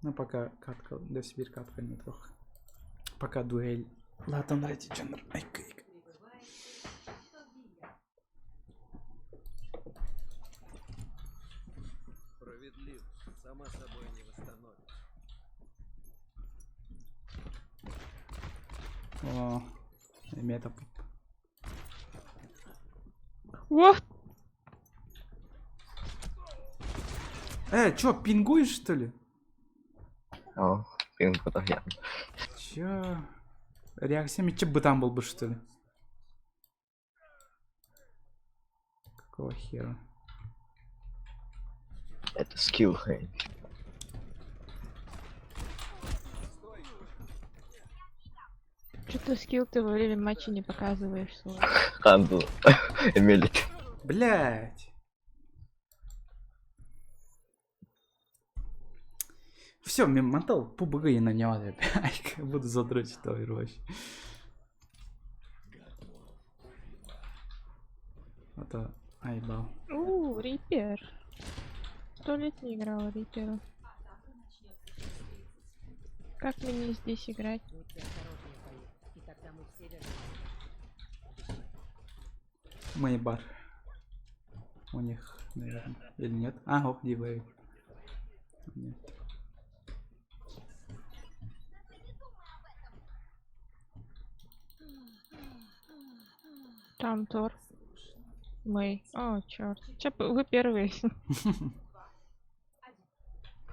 Ну пока катка, до Сибирь катка не трох. Пока дуэль. Ладно, нравится Джаннер. Ай, кайк. Справедливость сама собой не восстановится. О, мета. Вот! Чё, пингуешь, что ли? О, пинг потохян. Чё? Реакция мечи бы там был бы, что ли? Какого хера? Это скилл, хей. Что-то скилл ты во время матча не показываешь свой. Ханду. Эмилит. Блять. Все, мен мантал пубг и на него, блядь. Буду задрочить Overwatch. А то айбал. У, Рипер. Сто лет не играла Рипера. Как мне здесь играть? Мейбар. У них, наверное. Или нет? А, ох, дивей. Нет. Там Тор. Мэй. О, черт. Че, вы первые.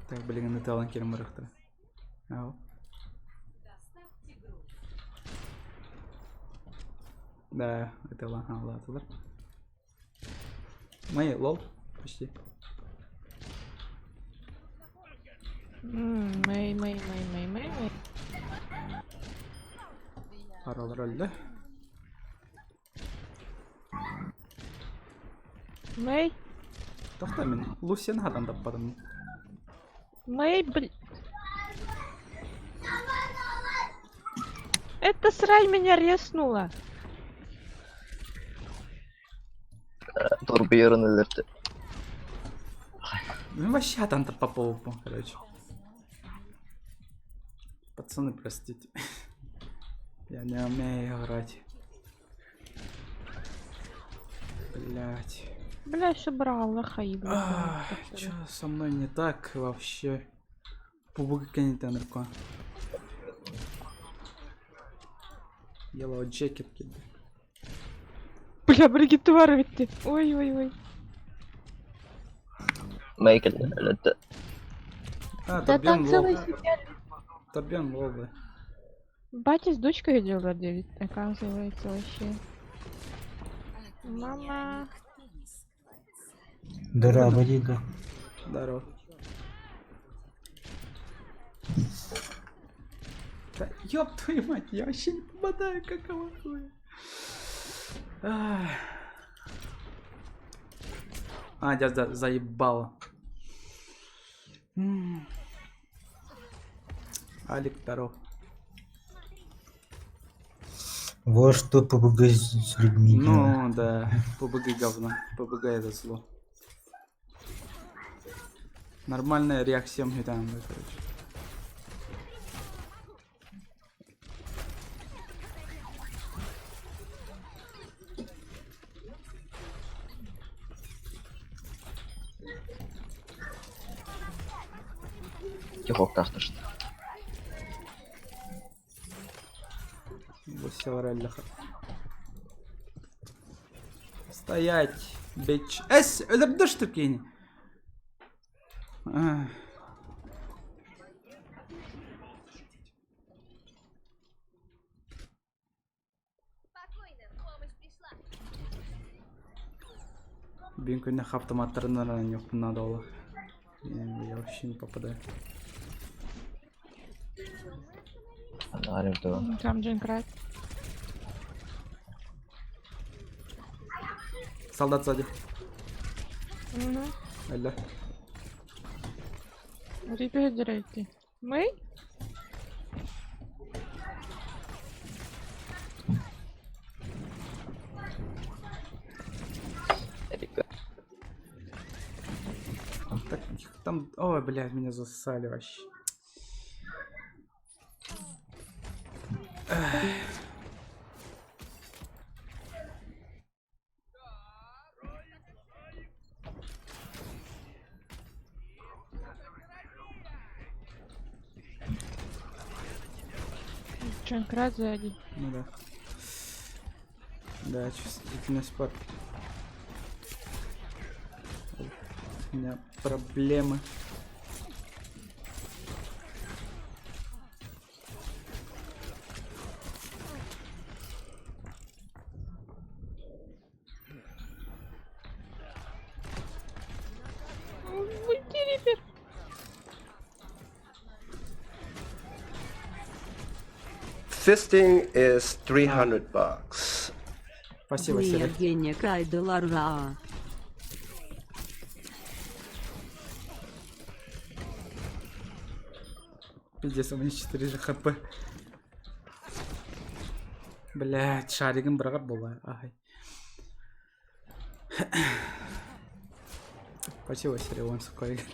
Так, блин, на таланкер мырыхта. Ау. Да, это ладно, ладно. Мэй, лол, почти. Мэй, Мэй, Мэй, Мэй, Мэй, Мэй. Парол роль, да? Мэй. Тохта мен, Лусен хадан таппадым. Мэй, блин. Это срань меня резнула. Торбьерн алерт. Ну вообще там по полу, короче. Пацаны, простите. Я не умею играть. Блять. Бля, все брала, хаиба. Чё со мной не так вообще? Пубуга кенитенерко. Yellow jacket киди. Бля, бригитувар ведь ты. Ой-ой-ой. Майкл, это... А, Да там Торбьерн лол. целая семья. Торбьерн лол, да. Батя с дочкой дело делит, оказывается, вообще. Мама. Здорово, Дига. Здорово. Да ёб твою мать, я вообще не попадаю, какого хуя. Ах. А, я заебало. Алик, здоров. Вот что ПБГ с людьми делает. Ну да, ПБГ говно. ПБГ это зло. Нормальная реакция мне там, да, короче. Тихо, тахтышт. Стоять, бич. Эс, это да что кинь. Бинку на автомат на надо было. Я вообще не попадаю. Там Джинкрат. Солдат сзади. Угу. Алло. Ребята, Мы? Так, там... Ой, блядь, меня засали вообще. Джанкрат сзади. Ну да. Да, чувствительность пар. У меня проблемы. Уйди, Рипер. Fisting is $300. Спасибо, Серег. Евгения Крайделара. Пиздец, у меня 4 же хп. Блять, шаригым бырагар була. Ай. Спасибо, Серега, он сука, Игорь.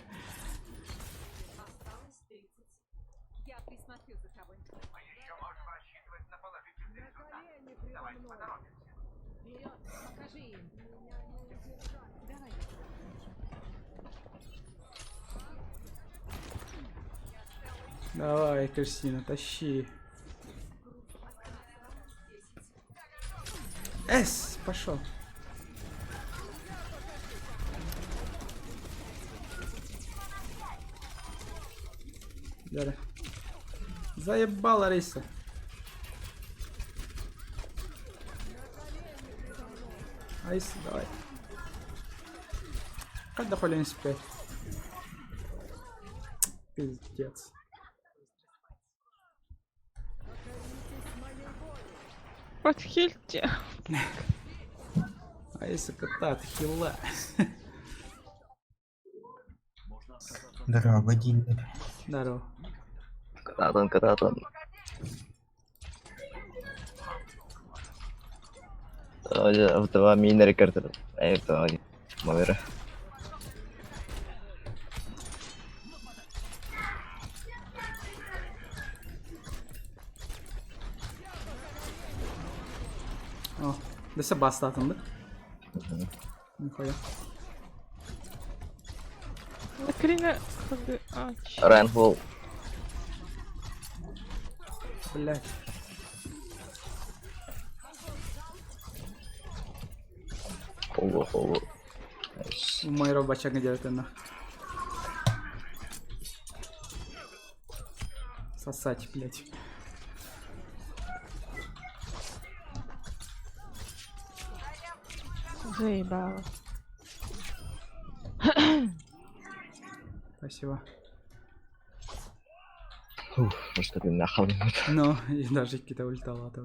Давай, Кристина, тащи. Эс, пошел. Да. Заебала рейса. Айс, давай. Когда хули не спять? Пиздец. Подхильте. Айса кота хила. Здорово, Владимир. Здорово. Кататон, кататон. Автова мина рекордер. Это Мавера. О, десе бастатынды. Нихуя. Накрина. хг- А, ч- Райан Холл. Блять. Холло, холло. Найс. Мой бачак делает на. Сосать, блять. Заебала. Спасибо. Ух, может это нахал. Ну, и даже какие-то улетала от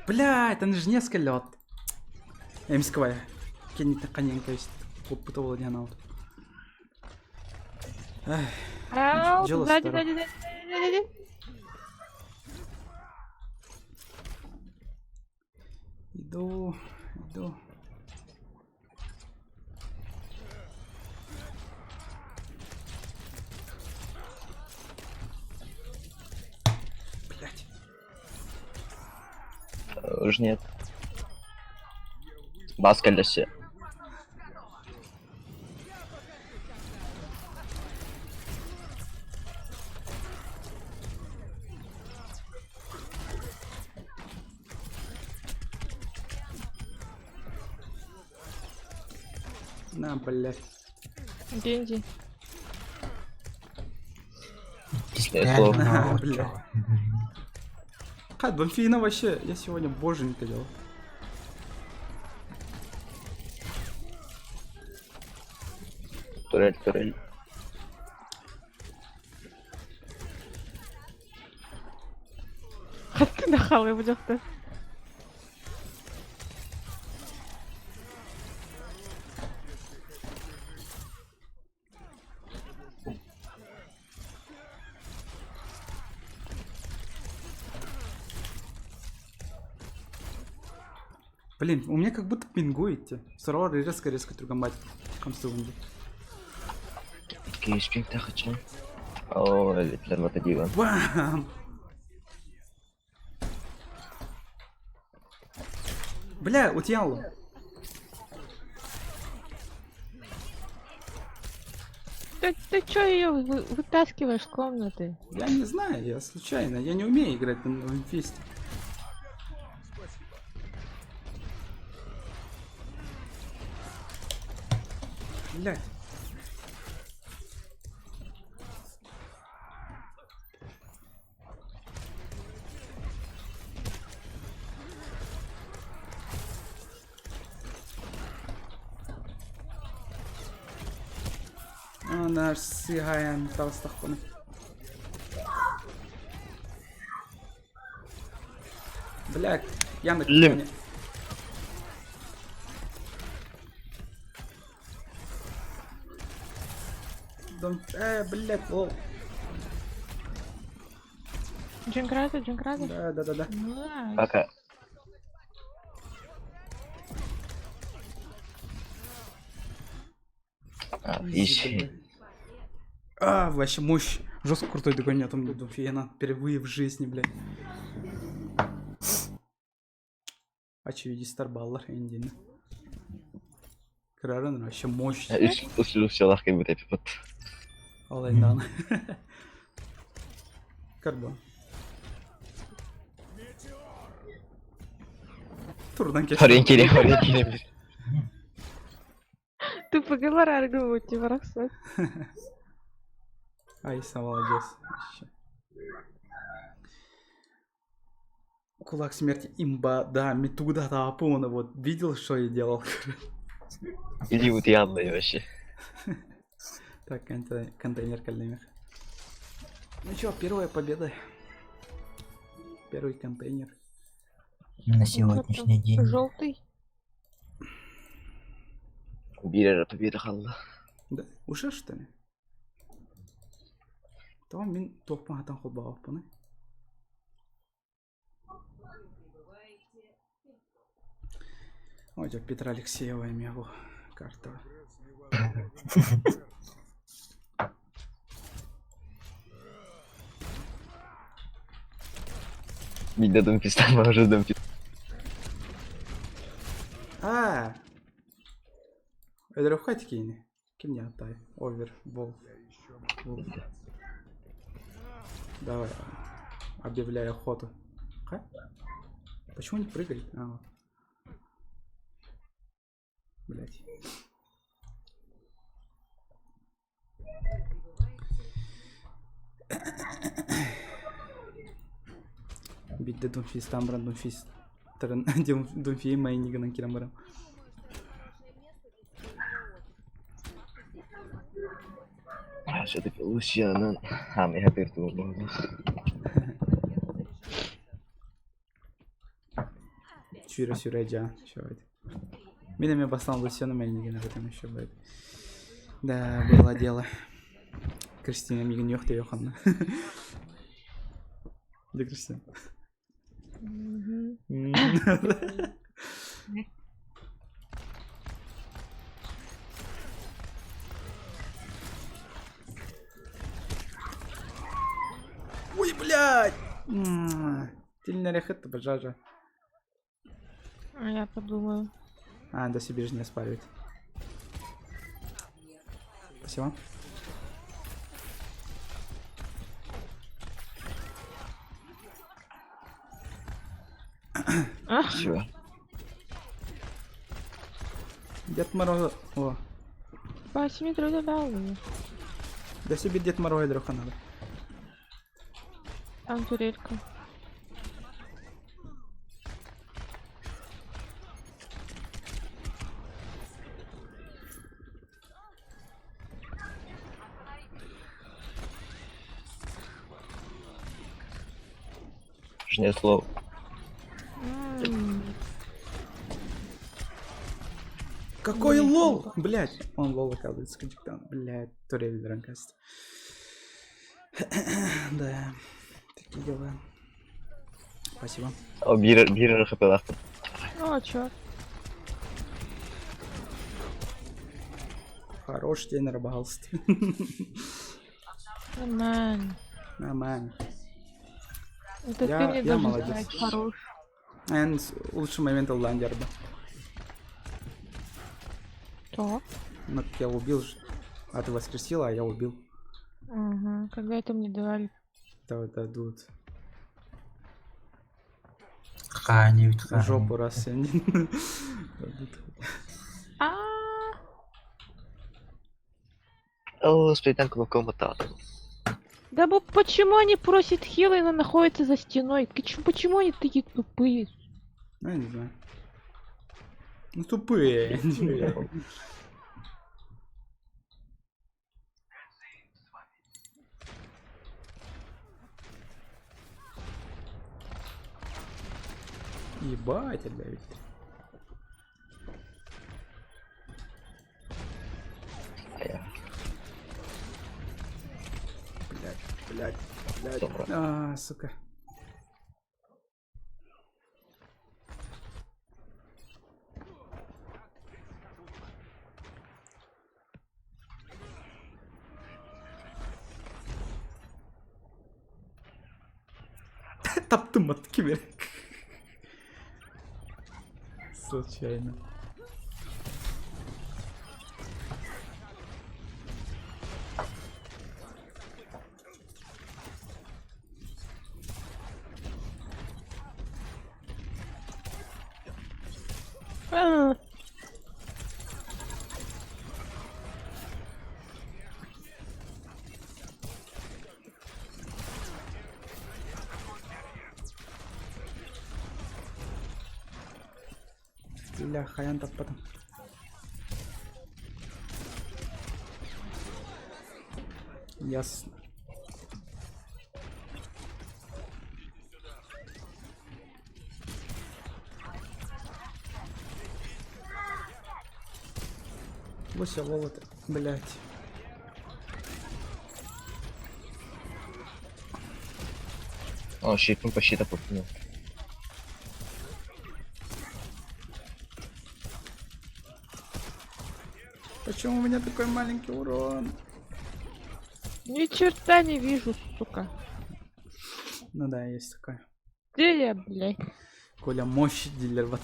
Бля, это же несколько лет. Эмсквая. Кенни Каненко есть. Опытовал дианаут. Ау, Дело сзади, старо. сзади, сзади, сзади, сзади. Иду, иду. Блять. Уже нет. Баска лясе. На, блять. Генди. Реально, Бля. Как, Донфина вообще, я сегодня боженька делал. Турель, турель. Ты нахал его дьохта. Блин, у меня как будто пингуете. Сорор резко-резко тургамбать. Хамсуунди. Киһиспин тахачан. Оо, элитлер матадиван. Бам! Бля, утьялу. Ты чё ее вытаскиваешь с комнаты? Я не знаю, я случайно, я не умею играть на инфесте. Блять. Наш сыгаян таҕыстахпына. Блядь, Яндекс. Лим. Дом... блядь, лол. Джинкрата, Джинкрата? Да. Nice. Пока. А, Изи, ищи. А, вообще мощь. Жестко крутой догоня там Фиена. Впервые в жизни, блядь. Очевидно, Старбаллар эндини. Краран вообще мощь. Үс үс кэлбит эпипот. Ол айдан. Карбон. Турдан кеш. Хорен кире, хорен кире. Ты поговора аргумент, барахса. Айса молодец. Вообще. Кулак смерти имба, да, метуда Таапуна, вот, видел, что я делал? Или вот янный вообще. Так, контейнер кальнемех. Ну чё, первая победа. Первый контейнер. На сегодняшний день. Желтый. Бирер победа халла. Да, уже что ли? То мин тохпан хатан холбааппыны. Ой, дьэ, Петра Алексеева имя карта. Бидде думпистан уже думпи. А! Өдөрөххөт киини. Ким не аттай? Овер, Волф. Волф. Давай, объявляй охоту. Ха? Почему не прыгает? А, вот. Блять. Бидде Думфис, там бран Думфис. Таран Думфи майнигынан кирен барам. Что-то Лусианан. А, я пердумал. Чура сюря Чё это? Меня меня бастан Лусиана майнигана в этом еще будет. Да, было дело. Кристина мигин ёхта ёханна. Где Кристина? Ой, блядь! Тильна рехет бажажа. А я подумаю. А, да себе же не оспаривает. Спасибо. Чего? Дед Мороз... О, По асимметрию добавлю. да себе Дед Мороз дроха надо. Там турелька. Жне слово. Какой лол? Блять. Он лол, оказывается, диктант. Блять, турель дранкаст. Да, такие дела. Спасибо. О, бир бир хп лахтым. О, чёрт. Хорош день, пожалуйста. Нормально. Нормально. Это Я- ты мне я должен молодец. сказать, хорош. And лучший момент Ландерба. Так. Ну, я убил же. А ты воскресила, а я убил. Ага, когда это мне давали? Да, дадут. Хаанибит В жопу раз я не дадут. А, О, спитан кнопка мотата. да бо почему они просят хила, и она находится за стеной? Почему они такие тупые? Ну, я не знаю. Ну, тупые. Ебать, блядь. Блядь, блядь, блядь. Добро. А, сука. Таптым от кибер. Случайно. А, Бля, хаян таппатым. Ясно. Лося лолот, блять. О, щит, ну почти попнул. Почему у меня такой маленький урон? Ни черта не вижу, сука. Ну да, есть такое. Где я, блядь? Коля мощь дилер вот.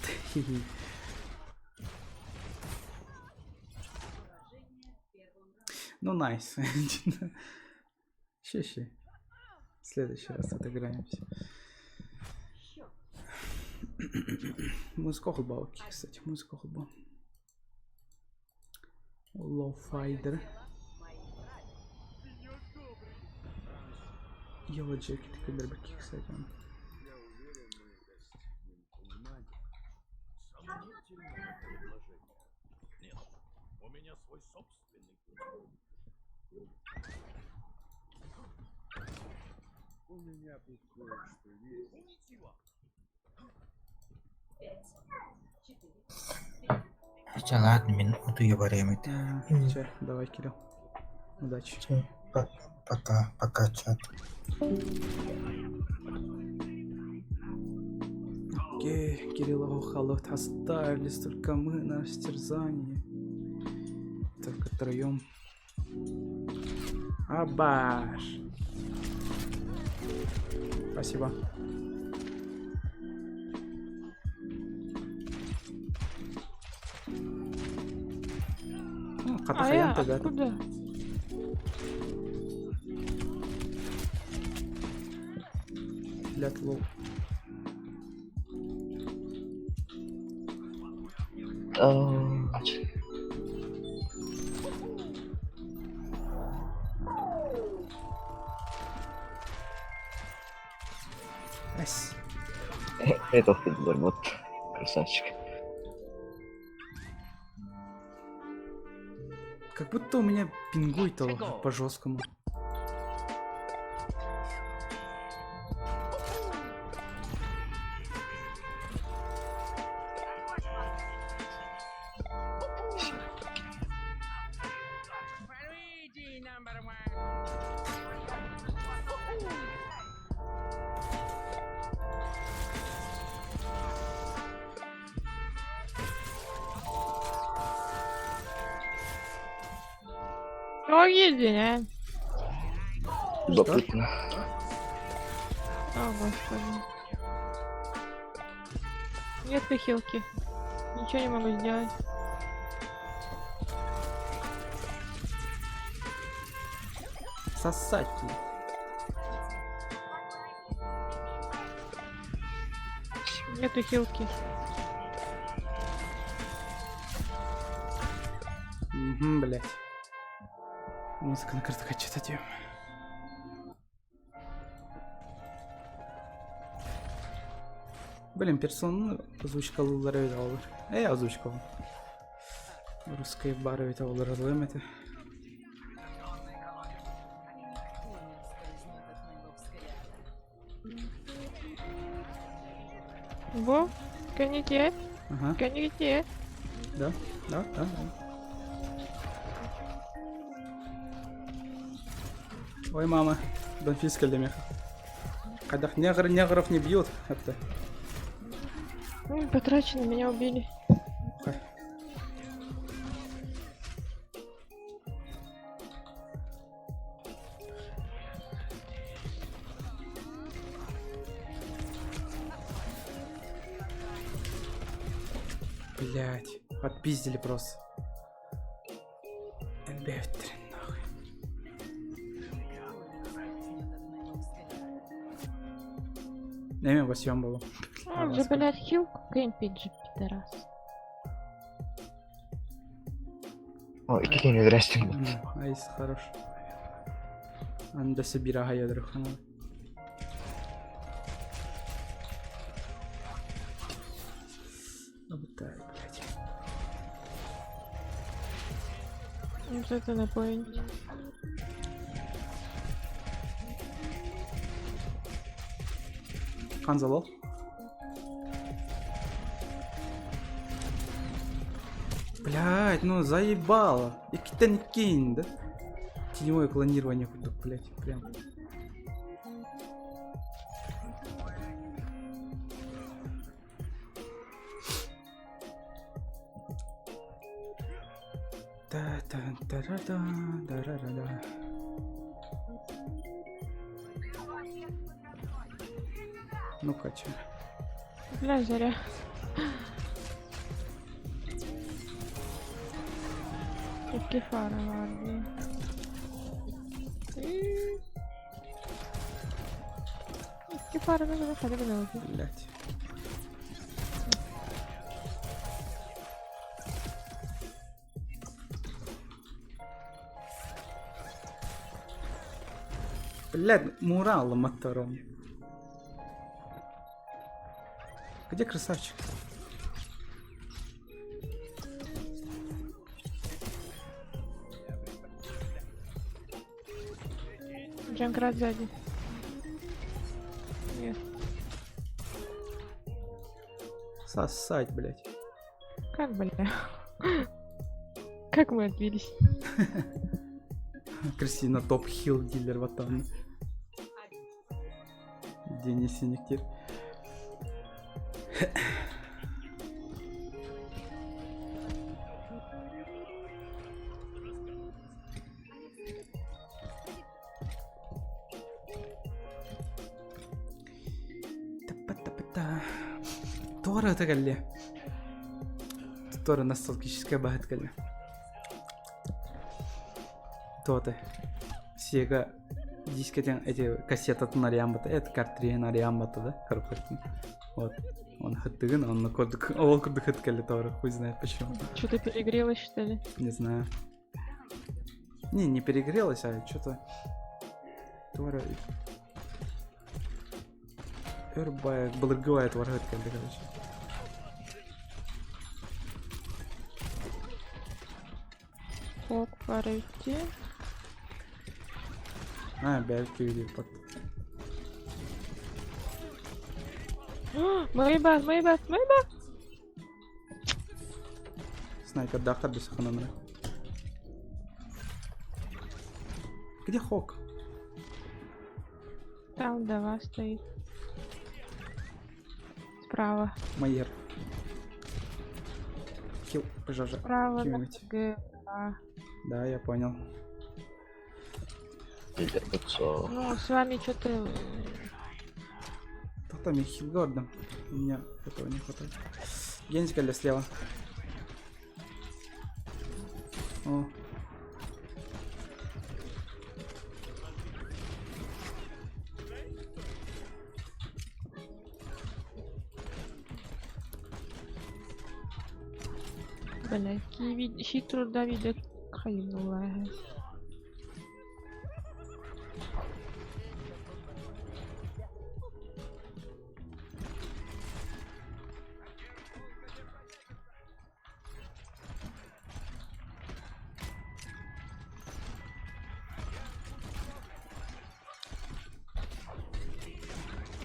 Ну найс. Щи-щи. В следующий раз отыграемся. Музыка холба, кстати, музыка холба. Лоуфайдер. Йоу, Джеки, такой дробаки, кстати. он. Я уверен, мы достигнем понимания. Сомнительное предложение. Нет, у меня свой собственный путь. У меня тут кое-что есть. Чэ, ладно, минуту я баремит. Чэ, давай, Кирилл. Удачи. Пока, пока, чат. Окей, Кирилл Охалов остались только мы на растерзании. Только троем. Абаш. Спасибо. Ну, А Хатахаян я тогда. откуда? Блядь, лоу. Эс. Это вот красавчик. Как будто у меня пингует по жесткому. Помоги, а? Любопытно. О, господи. Нет хилки. Ничего не могу сделать. Сосать. Нету хилки. Угу, блять. Музыка на картах читать. Блин, персону озвучкалылар эбит оҕолор. Э, озвучкалым. Русская баар эбит оҕолор ылыам этэ. Бу, гоните, Ага, гоните. да, да, да, да. Ой, мама, Донфис кэллэ миэхэ. Хайдах негр негров не бьют, это. Ой, потрачено, меня убили. Хай. Блять, отпиздили просто. НБ-3, нахуй. Неме басьем было. Он же, блядь, хилку кемпит же, пидорас. О, икки кини здрасте. Айс, хорош. Анда собираха ядрухана. Обтай, блядь. Вот это на поинте. Ханзалол. Блядь, ну заебало. Иккитен иккин, да? Теневое клонирование, блядь, прям. Та-та-та-ра-та, да-ра-ра-да. Ну-ка, чё? Бля, заря. Какие фары ладно. Икки фары нужно выходить. Блядь. Блядь, мурал мотором. Где красавчик? Джанкрат сзади. Нет. Сосать, блядь. Как, бля? Как мы отбились? Кристина топ хил дилер ватан. Денис Синектир. Та-па-та-па-та. Тора это Тора ностальгическая бахат кэллэ. То-то. Сега дискетен эти кассетатын арыйан бата, это картриһин арыйан бата да, корпоратин. Вот. Он хаттыгын, он курдук, ол курдук хат кэллэ Тора, хуй знает почему. Что-то перегрелось, что ли? Не знаю. Не, не перегрелось, а что-то... Тора... Эрбай, былыргыбай твар хат кэллэ, короче. Хок, пора идти. А, бэйки видел под. Майбас, майбас, майбас! Снайпер дахтар без номера. Где Хок? Там вдова стоит. Справа. Майер. Хил, пожалуйста. Справа на Кинуть. Г. А. Да, я понял. Билэрбит суох. Ну, с вами что-то... Кто там я хилгордом? У меня этого не хватает. Гензика для слева. О. Бля, киви... Щит Давида хайнула.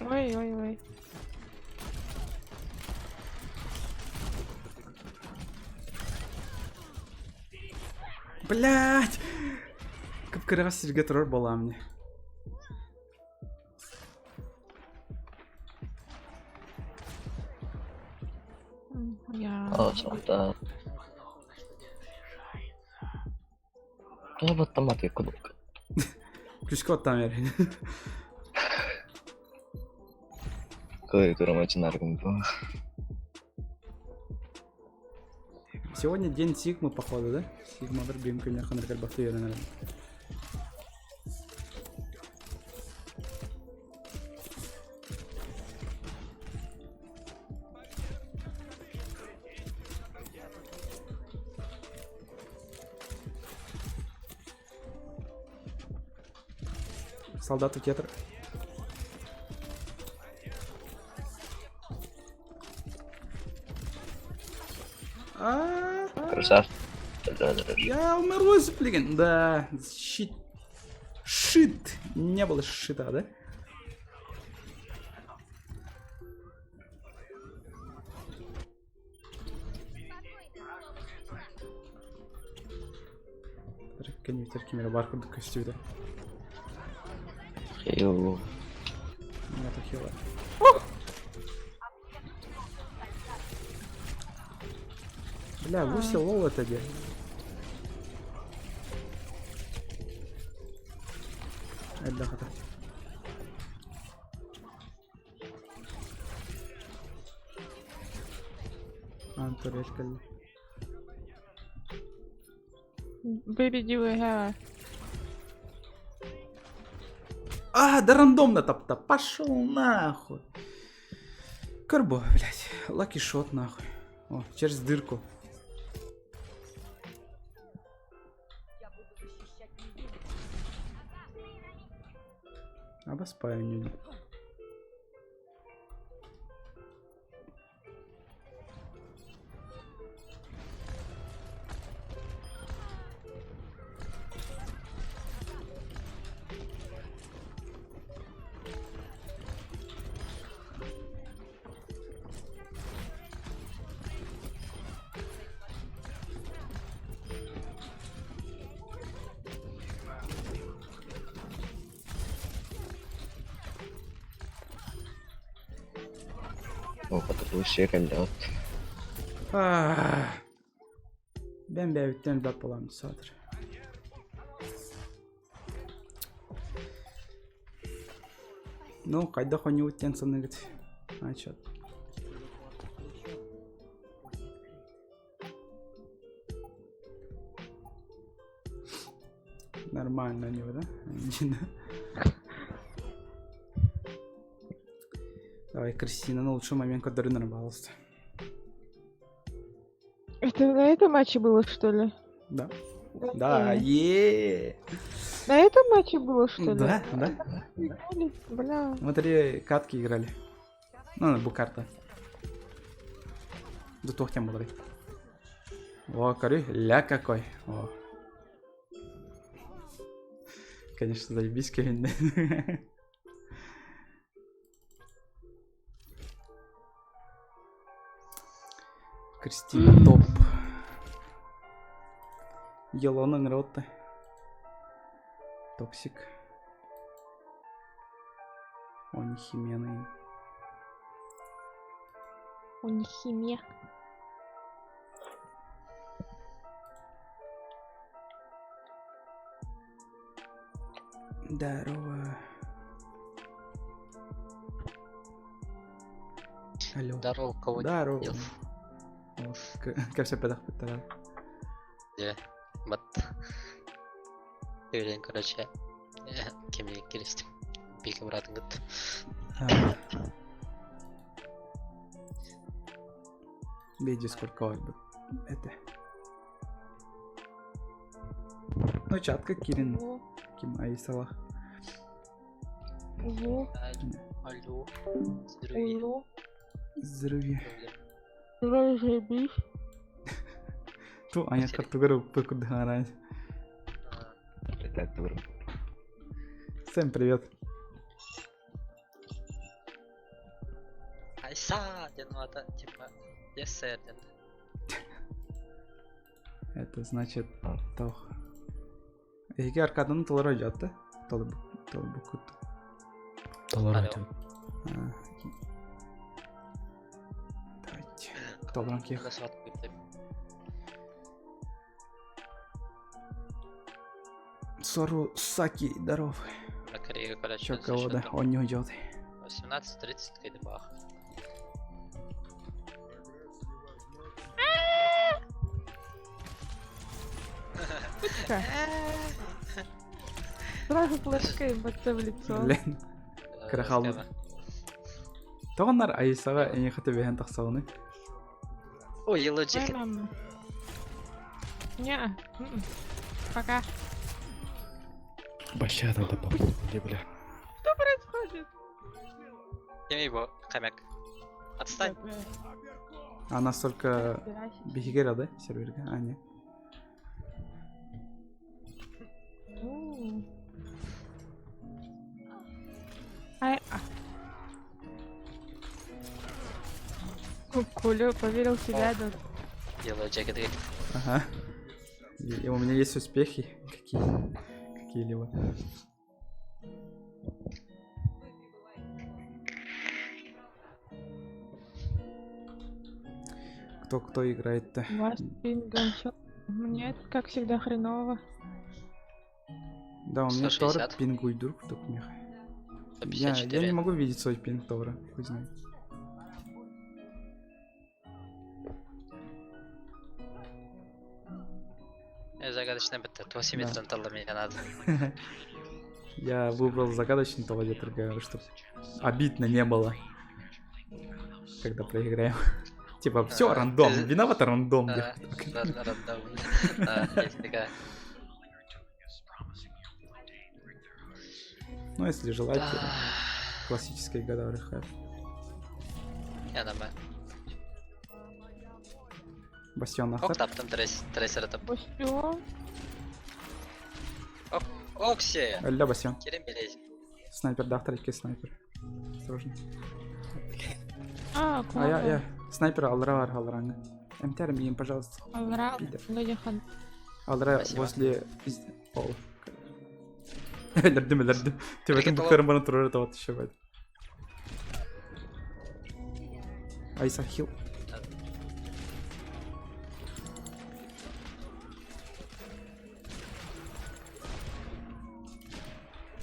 Ой, ой, ой. Блять! Кып-кыраҕа сиргэ турар буолаам мне. Я... Солда. Тоҕо баттамматый кудук. Күскэ оттаан эрэ. Кыай турамачынаргым бу. Сегодня день Сигмы, походу, да? Сигма бір бим күннер қаныр бақты үйренер. Солдаты театр. А, Красавчик. Я умру, блин. Да, щит. Шит. Не было шита, да? Кеневитер кемере бар курдук көстүбүтэ. Хейл. Нету хила. Бля, Луси лол это где? Эльда. Антурель Baby, do we have А, да рандомно топта. Пошел нахуй. Карбо, блядь. Лаки шот нахуй. О, через дырку. Обоспаю не. О, кэллэҕит. Бен бэбиттен бап боламын сатыр. Ну, қайда хонюттен саныгыт. А, чё? Нормально у него, да? Давай, Кристина, на лучший момент, который нарвался. Это на этом матче было, что ли? Да. Да, е. На этом матче было, что ли? Да, да. Бля. Мы три катки играли. Ну, букарта. Да тохтем был. О, коры, ля какой. О. Конечно, заебись, Кевин. Кристина топ. Елона Гротта. Токсик. Они химены. Он химия. Здорово. Алло. Здорово, кого Здорово. Кэпсэппэтэхпит Дьэ, бат. Уверен, короче, кеми киристим. Бигэ быраатын кытта. Видео сколько барбыт. Это. Ну, чатка Кирин. Ким Айсалах. Ого. Алло. Здоровье. Алло. Здоровье. Здоровье, заебись. Ту, Аня, картугара пыкурдыхарань. Всем привет. Айса, диэн аата, типа, yes sir диэн. Это значит тох. Эһиги аркаданы толоро дьаатта? Толбукут. Толору этим. Давайте. Толорон киэх. Сору Саки, здоров. Корея, короче, Чё, кого, да? Он не уйдет. 18.30 кайдыбах. Сразу флешка ебаться в лицо. Блин. Кырахалбыт. Тоҕоннор Айсаҕа эйиэхэ түбэһэн тахсаҕыный? Ой, Yellow Ой, Jacket. мама. Не, пока. Баща надо попробовать, бля. Что происходит? Кем его, хомяк? Отстань. Она столько Разбирайся. биһиги да серверге? А, не. У. Ай, а. Коля поверил в себя, да. Yellow Jacket. Ага. И у меня есть успехи какие, какие-либо. Кто кто играет-то? У вас пингом всё. Мне, как всегда, хреново. Да, у меня Тора 160. пингуй друг тут меха. Я 154. не могу видеть свой пинг Тора, хуй знает. Загадочный бетте. 8 Да. метров талла меня надо. Я выбрал загадочный того где-то, чтобы обидно не было, когда проиграем. Типа, все рандом, виноват рандом. Да, рандом. Да, есть такая. Ну, если желаете, классические года РХ. Я нормально. Бастион Ок, Ахтар. таптым трейсер топ. Бастион. Ок, Окси! Алля, Бастион. Керем билезь. Снайпер, да, второй снайпер. Осторожно. А, А я, снайпер, алра, алра, МТР им, пожалуйста. Алра, Пидор. Ледихан. Алра Спасибо. возле... Пол. Өлөрдүм, өлөрдүм. Төбөтүн Ракеталар. буктарын бана турар это еще бат. Айса хил.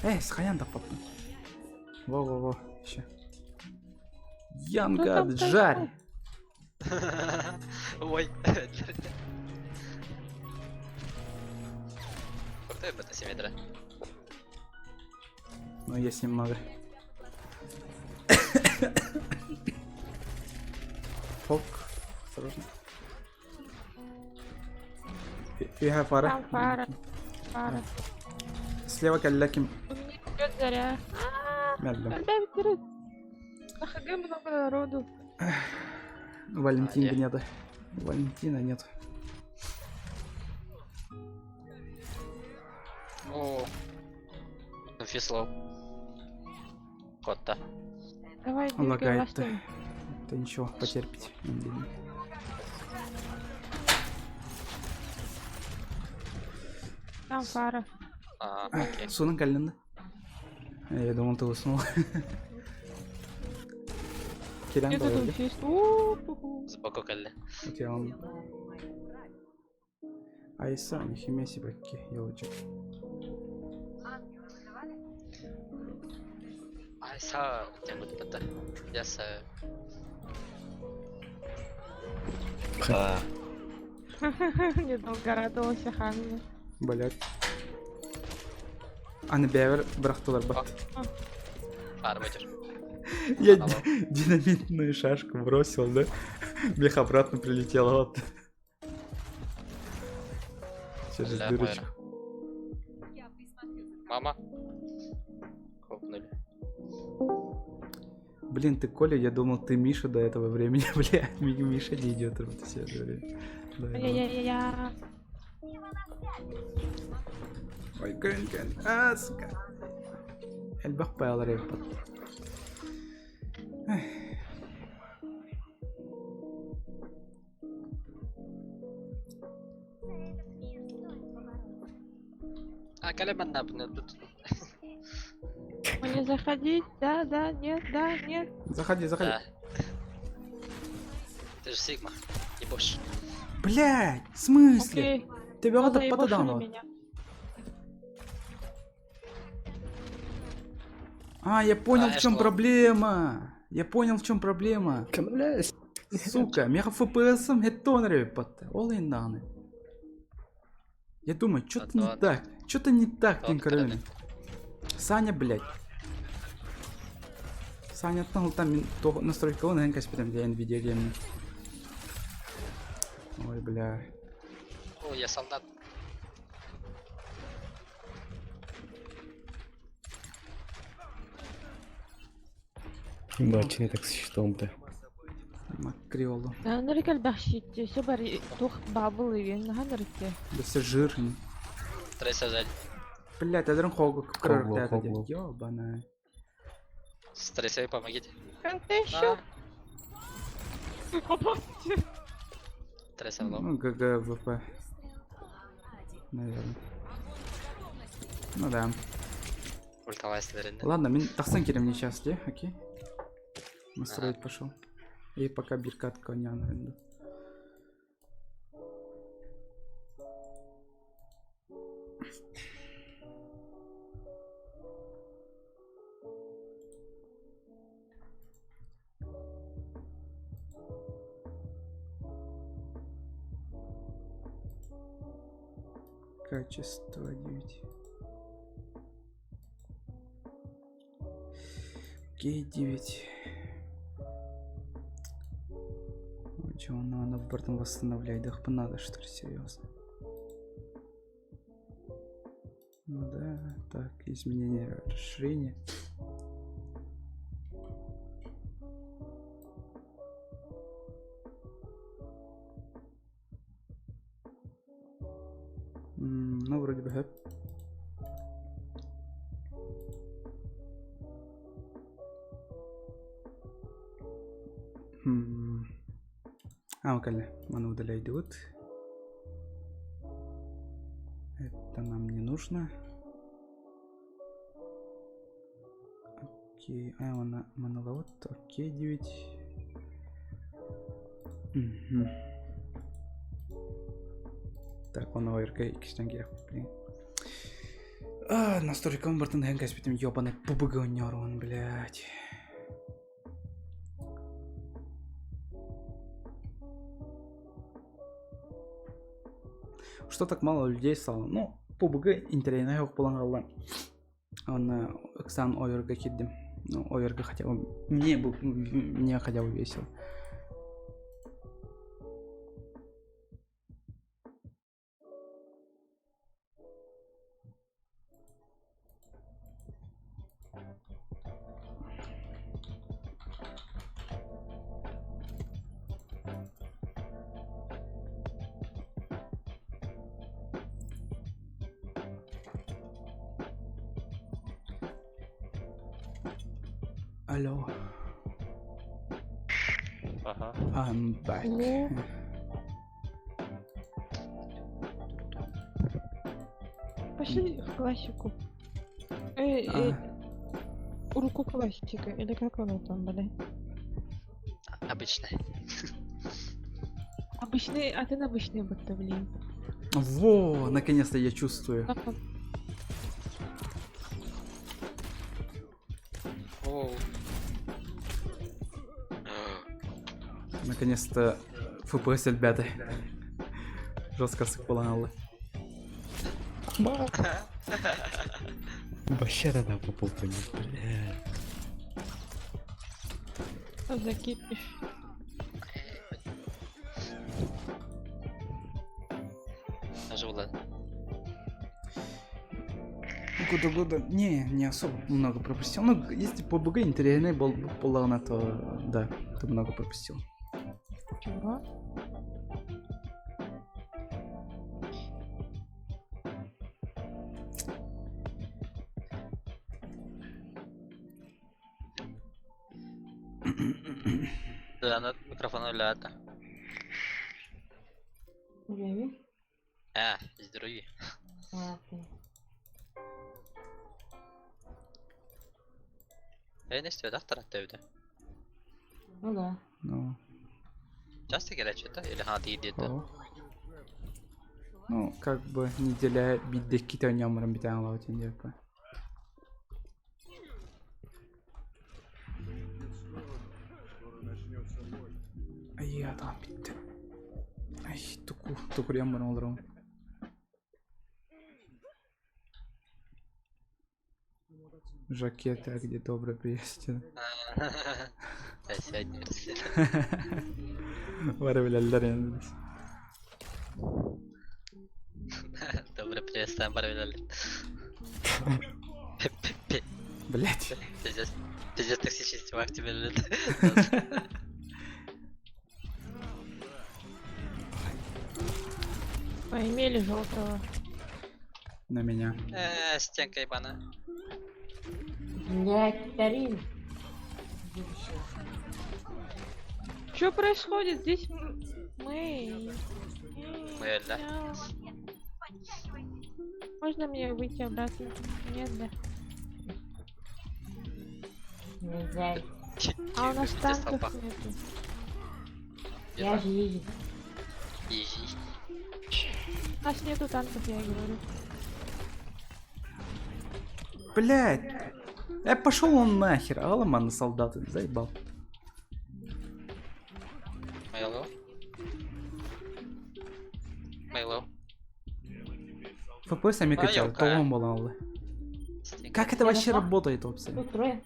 Эй, схаян да папа. Во-во-во, еще. Янга, там жарь. Ой. Крутой бета симметра. Ну, есть немного. Фок. Осторожно. Фига фара. Там фара. Фара. Слева каляким. У меня идет заря. Медленно. Когда На ХГ много народу. Валентин А, нет. Валентина нет. О. Фислоу. Котта. Давай, двигай Лагает. ластами. Да ничего, потерпите. Там фара. А, окей. Сунан калленда. Я думал, ты уснул. Киран Где тут давай. уфист? У-ху-ху. Сбоку калли. Окей, он... Айса, нихимеси бакки, елочек. I saw диэн кутпата. Yes, Недолго радовался Ханна. Блять. Аны бэйэбэр бырахтылар бат. Фармадер. Я динамитную шашку бросил, да? Мех обратно прилетела вот. Через Бля, дырочку. Мама. Хлопнули. Блин, ты Коля, я думал, ты Миша до этого времени, бля, Миша не идет, вот все это время. Да, я думал. Я-я-я-я. Ой, көн, көн. А, сука. Элбэх паялар эбит. А, кэлэ манна тут. Мне заходить? Да, да, нет, да, нет. Заходи, заходи. Да. Ты же Сигма. Не больше. Блядь, в смысле? Окей. Тебя Ну, вот заебошили потадануло. меня. А, я понял, А, в чем что? проблема. Я понял, в чем проблема. Сука, меха ФПСом хеттонре патта. Ол инданы. Я думаю, что-то не так. Что-то не так, Тинкервин. Саня, блядь. Саня там там то настройка он гэнкас потом для NVIDIA гейминг. Ой, бля. О, я солдат. Бачини так существом, бля. Макриолу. Нырык элбэхшитти, все бар тух бабыл иген, наха нырыкке. Да все жирный. Трейса сзади. Блядь, адрын хогу Хогло, хогло. Ёбаная. Стрейсей, помогите. Ты еще? Трейсер лоб. Ну, ГГВП. Наверное. Ну да. Ульталай слеринде. Ладно, мин тахсан керем не сейчас, де, окей? Настроить пошел. И пока биркат коня аренду. Качество 9. Окей, 9. Чего надо бортом восстанавливать? Да надо, что ли, серьезно? Ну да, так, изменение расширения. Ну, вроде бы, хэп. Хм. А, окей, она удаляет вот. Это нам не нужно. Окей, а, она монолот, окей, 9. Угу. Так, он ОРК икстен блин. А, настройка он бартын хэнкас битим ёбаный ПБГ он, блядь. Что так мало людей стало? Ну, PUBG интэриэһинэй суох буолан хаалла. Он Оксан Оверга киирдим. Ну, Оверга хотя бы... Мне хотя бы весело. Алло. Ага. I'm back. Ну. Пошли в классику. Эй, А. эй, руку классика, или как оно там, бля? Обычный. Обычный, а ты на обычный будто, блин. Во, наконец-то я чувствую. О, Наконец-то FPS ребята. Жестко сыкпаланалы. Вообще тогда попал по ним, бля. Закипиш. Ажула. Года года. Не, не особо много пропустил. Ну, если по БГ интересный был полона, то да, ты много пропустил. Чего? Да, микрофон үлэлээтэ. Үлэби? Ээ, здоровье. А, окей. Ээ, не истибэтэх таратта эбитэ. Ну да. Ну, Часто кэлээччи или хаҥа тиийдиэтэ? о. Ну, как бы неделя биддекки нямрам битан лаутин депа. Ай, адам битти. Ай, туку, тукурьям бар олором. Жакета, где добро приветствие. Сегодня Бары билэллэр енді. Добро приветствуем, бары билэллэр. Блять. Пиздец, пиздец токсичный чувак тебе блядь. Поимели желтого. На меня. Стенка ебаная. Блядь, Карин. Что происходит? Здесь мы. Мы, да? Можно мне выйти обратно? Нет, да. Нельзя. А у нас Где танков столпа? нету. Я же изи. Изи. У нас нету танков, я и говорю. Блять. Пошел он нахер, Аламан на солдаты, заебал. Мейло. Мейло. ФПС сами А, качал, ёлка. то он был. Как это Я вообще нашла. работает вообще? Тут трое.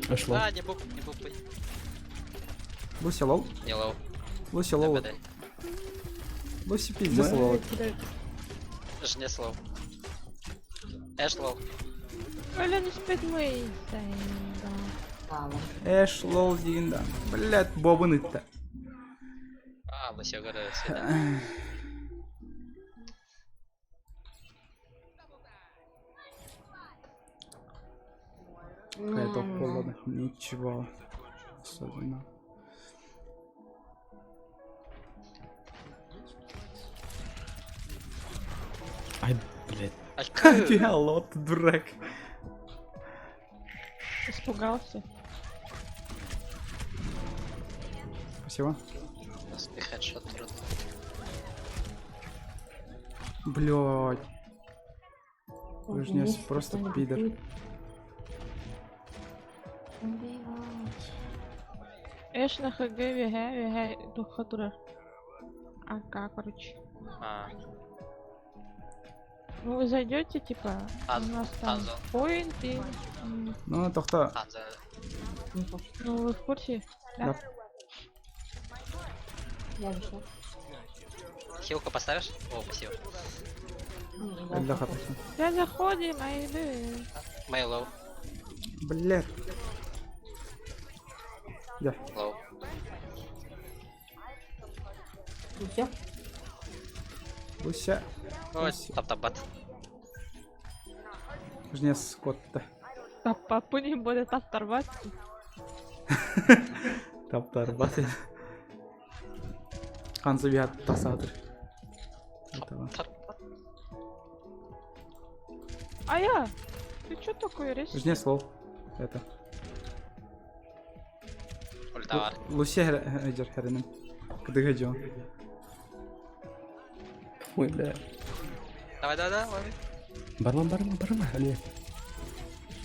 Пошло. А, не буп, не бупай. Луси лол. Не лоу. Луси лол. ДБД. Луси пиздец лол. Жнец лоу. Эш лоу. Оля, не спит мы. Эш лол дегенде. Блять, бобын итті. А, Луси говорю, сюда. Какая-то холодно. Ничего особенного. Ай, блядь. Ты алло, ты дурак. Испугался. Спасибо. Господи, хедшот трудно. Блять. Вы же не Есть просто кто-нибудь пидор. будет? Убивать. Эш на ХГ, ВГ, ВГ, Духатура. АК, короче. А, Ну вы зайдете, типа, А, у нас там Анзо. поинт и... Ну, тохта. Анзо. Ну вы в курсе? Да. Да. Я вышла. Хилку поставишь? О, спасибо. Эльда хатасы. Да заходим, ай, бы. Мейлоу. Блять. Я. Лоу. Ну все? Луся. Ой, тап-тап-бат. Жнец кот-то. Папа не будет оторвать. Таптар бат. Ханзо виат тасадыр. А я? Ты чё такой резкий? Жнец лол. Это. Ультавар. Луся эджер хереним. Кыдыга жон. Ой, бля. Давай, давай, давай, лови. Барма, барма, барма. Алле.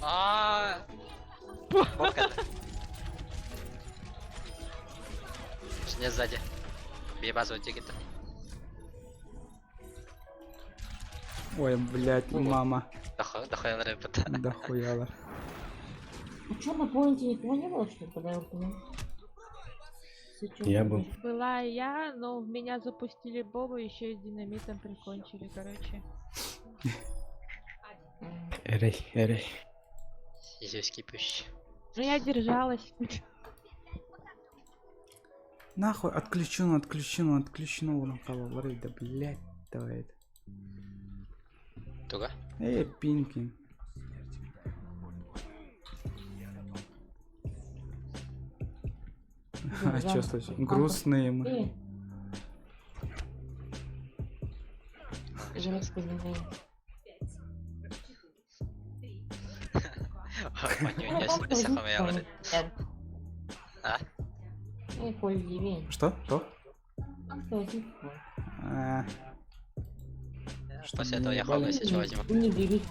А. Бобка. Не сзади. Бей базу, тикет. Ой, блядь, мама. Дохуя репет. Дохуяла. А чё, на поинте никого не было, что ли, когда я ультанул? Я был. Была я, но в меня запустили Бобу, еще и динамитом прикончили, короче. Эрей, эрей. Изюський пущ. Ну я держалась. Нахуй, отключено, отключено, отключено. Вон халалары, да блядь, давай это. Туга. Эй, пинки. А чё случилось? Грустные мы. Женская изменение. А? Что? Что? А, Что, После меня этого я ебали? хаваю сейчас возьму. Не бери.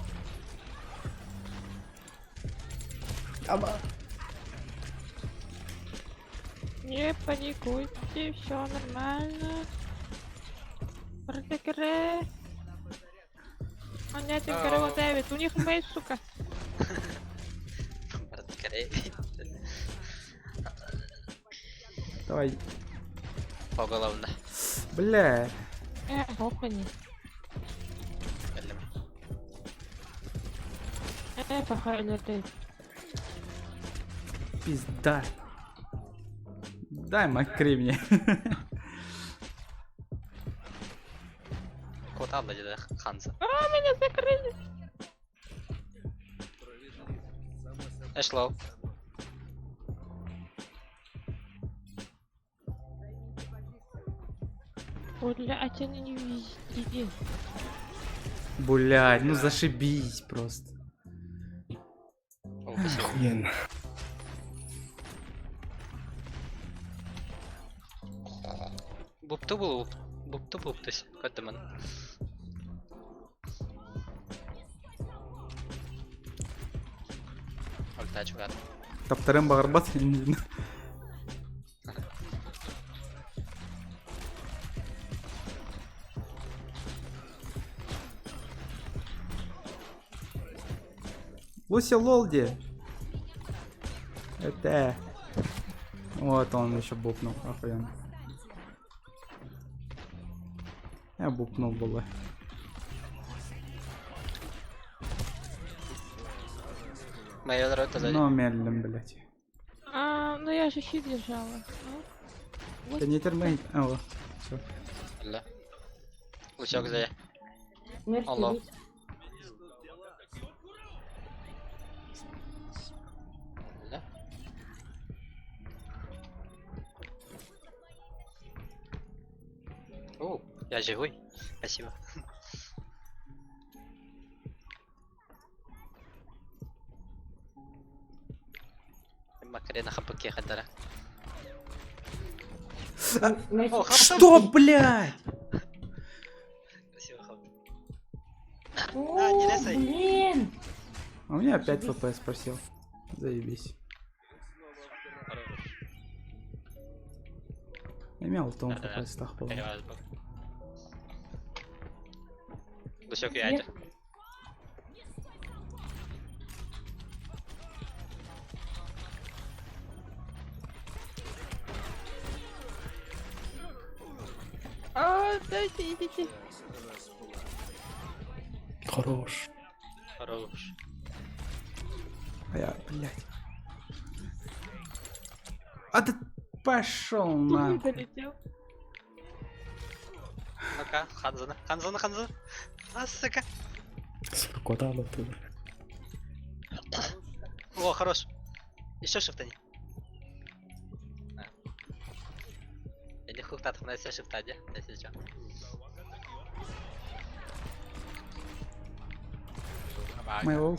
Не паникуйте, все нормально. Протекре. А нет, им давит. У них мейс, сука. Скорее. Давай. Поголовно. Бля. Охуни. Похайли ты. Пизда. Дай макри мне. Куда владели Ханза? А, меня закрыли. Эшлоу. Блядь, они не везде. Блядь, ну зашибись просто. Охуенно. Бупту был, бупту буптусь. Көтөмөн. Ульта чугат. Таптарым бағырбат. Луся Лолди. Это. Вот он еще бупнул, охуенно. Я бупнул было. Моя рота сзади. Но медленно, блядь. А, ну я же щит держала. Ну. Да не термей. А, все. Да. Лучок сзади. Смерть Алло. убить. Да. О, я живой. Спасибо. Макарена хапаке хадара. О, хап- Что, блядь? Спасибо, хап. О, не лезай. блин! А у меня опять ФПС просел. Заебись. Имел том Да-да. ФПС тах был. Лучок я это. А, дайте, идите. Хорош. Хорош. А я, блядь. А ты пошел на. Залетел. Ну-ка, Ханзана, Ханзана, Ханзана. А, сука. Сука, куда она ты? О, хорош. Еще шифтани. Я не хуктат, у нас все шифтади, если что. Моего.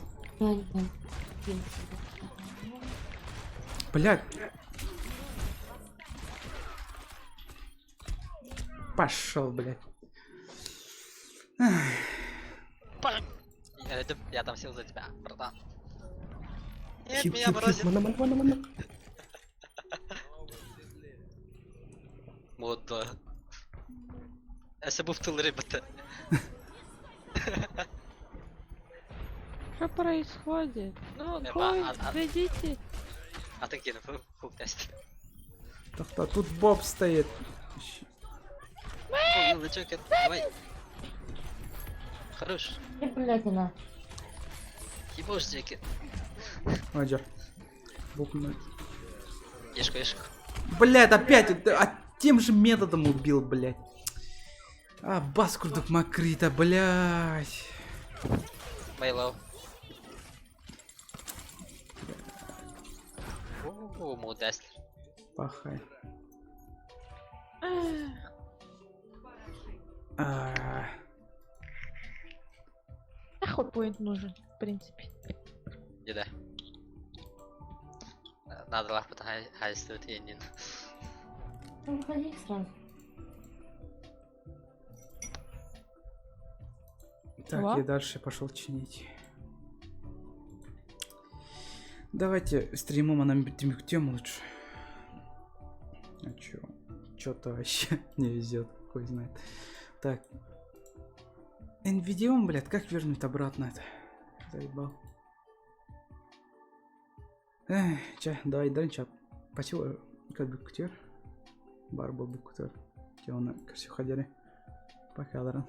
Блядь. Пошел, блядь. Я там сел за тебя, братан. Нет, Хип, меня хип, хип, бросит. мана, мана, мана, мана. Модда. Эсэ бу тыллары бата. Что происходит? Ну, Э, гой, а- зайдите. Атын киэнэ хук тест. Тохто, тут Боб стоит. Давай. Хорош. Блять, она. Ебошь, Джеки. Аджа. Букна. Ешка, ешка. Блядь, опять, а тем же методом убил, блядь. А, бас курдук Макрита, блядь. Мейлоу. О, мудест. Пахай. А, Нахуй поинт нужен, в принципе. Дьэ. Наадалаахпыт хаайыстыбыт иэннин. Ну, выходи сразу. Так, Во. я дальше пошел чинить. Давайте стримом она тем лучше. А чё? Чё-то вообще не везет, хуй знает. Так. NVIDIA, блядь, как вернуть обратно это? Заебал. Эх, чэ, давай дрынча. Спасибо, как бы кутер. Барба букутер. Те он, ходили. Пока, Лорен.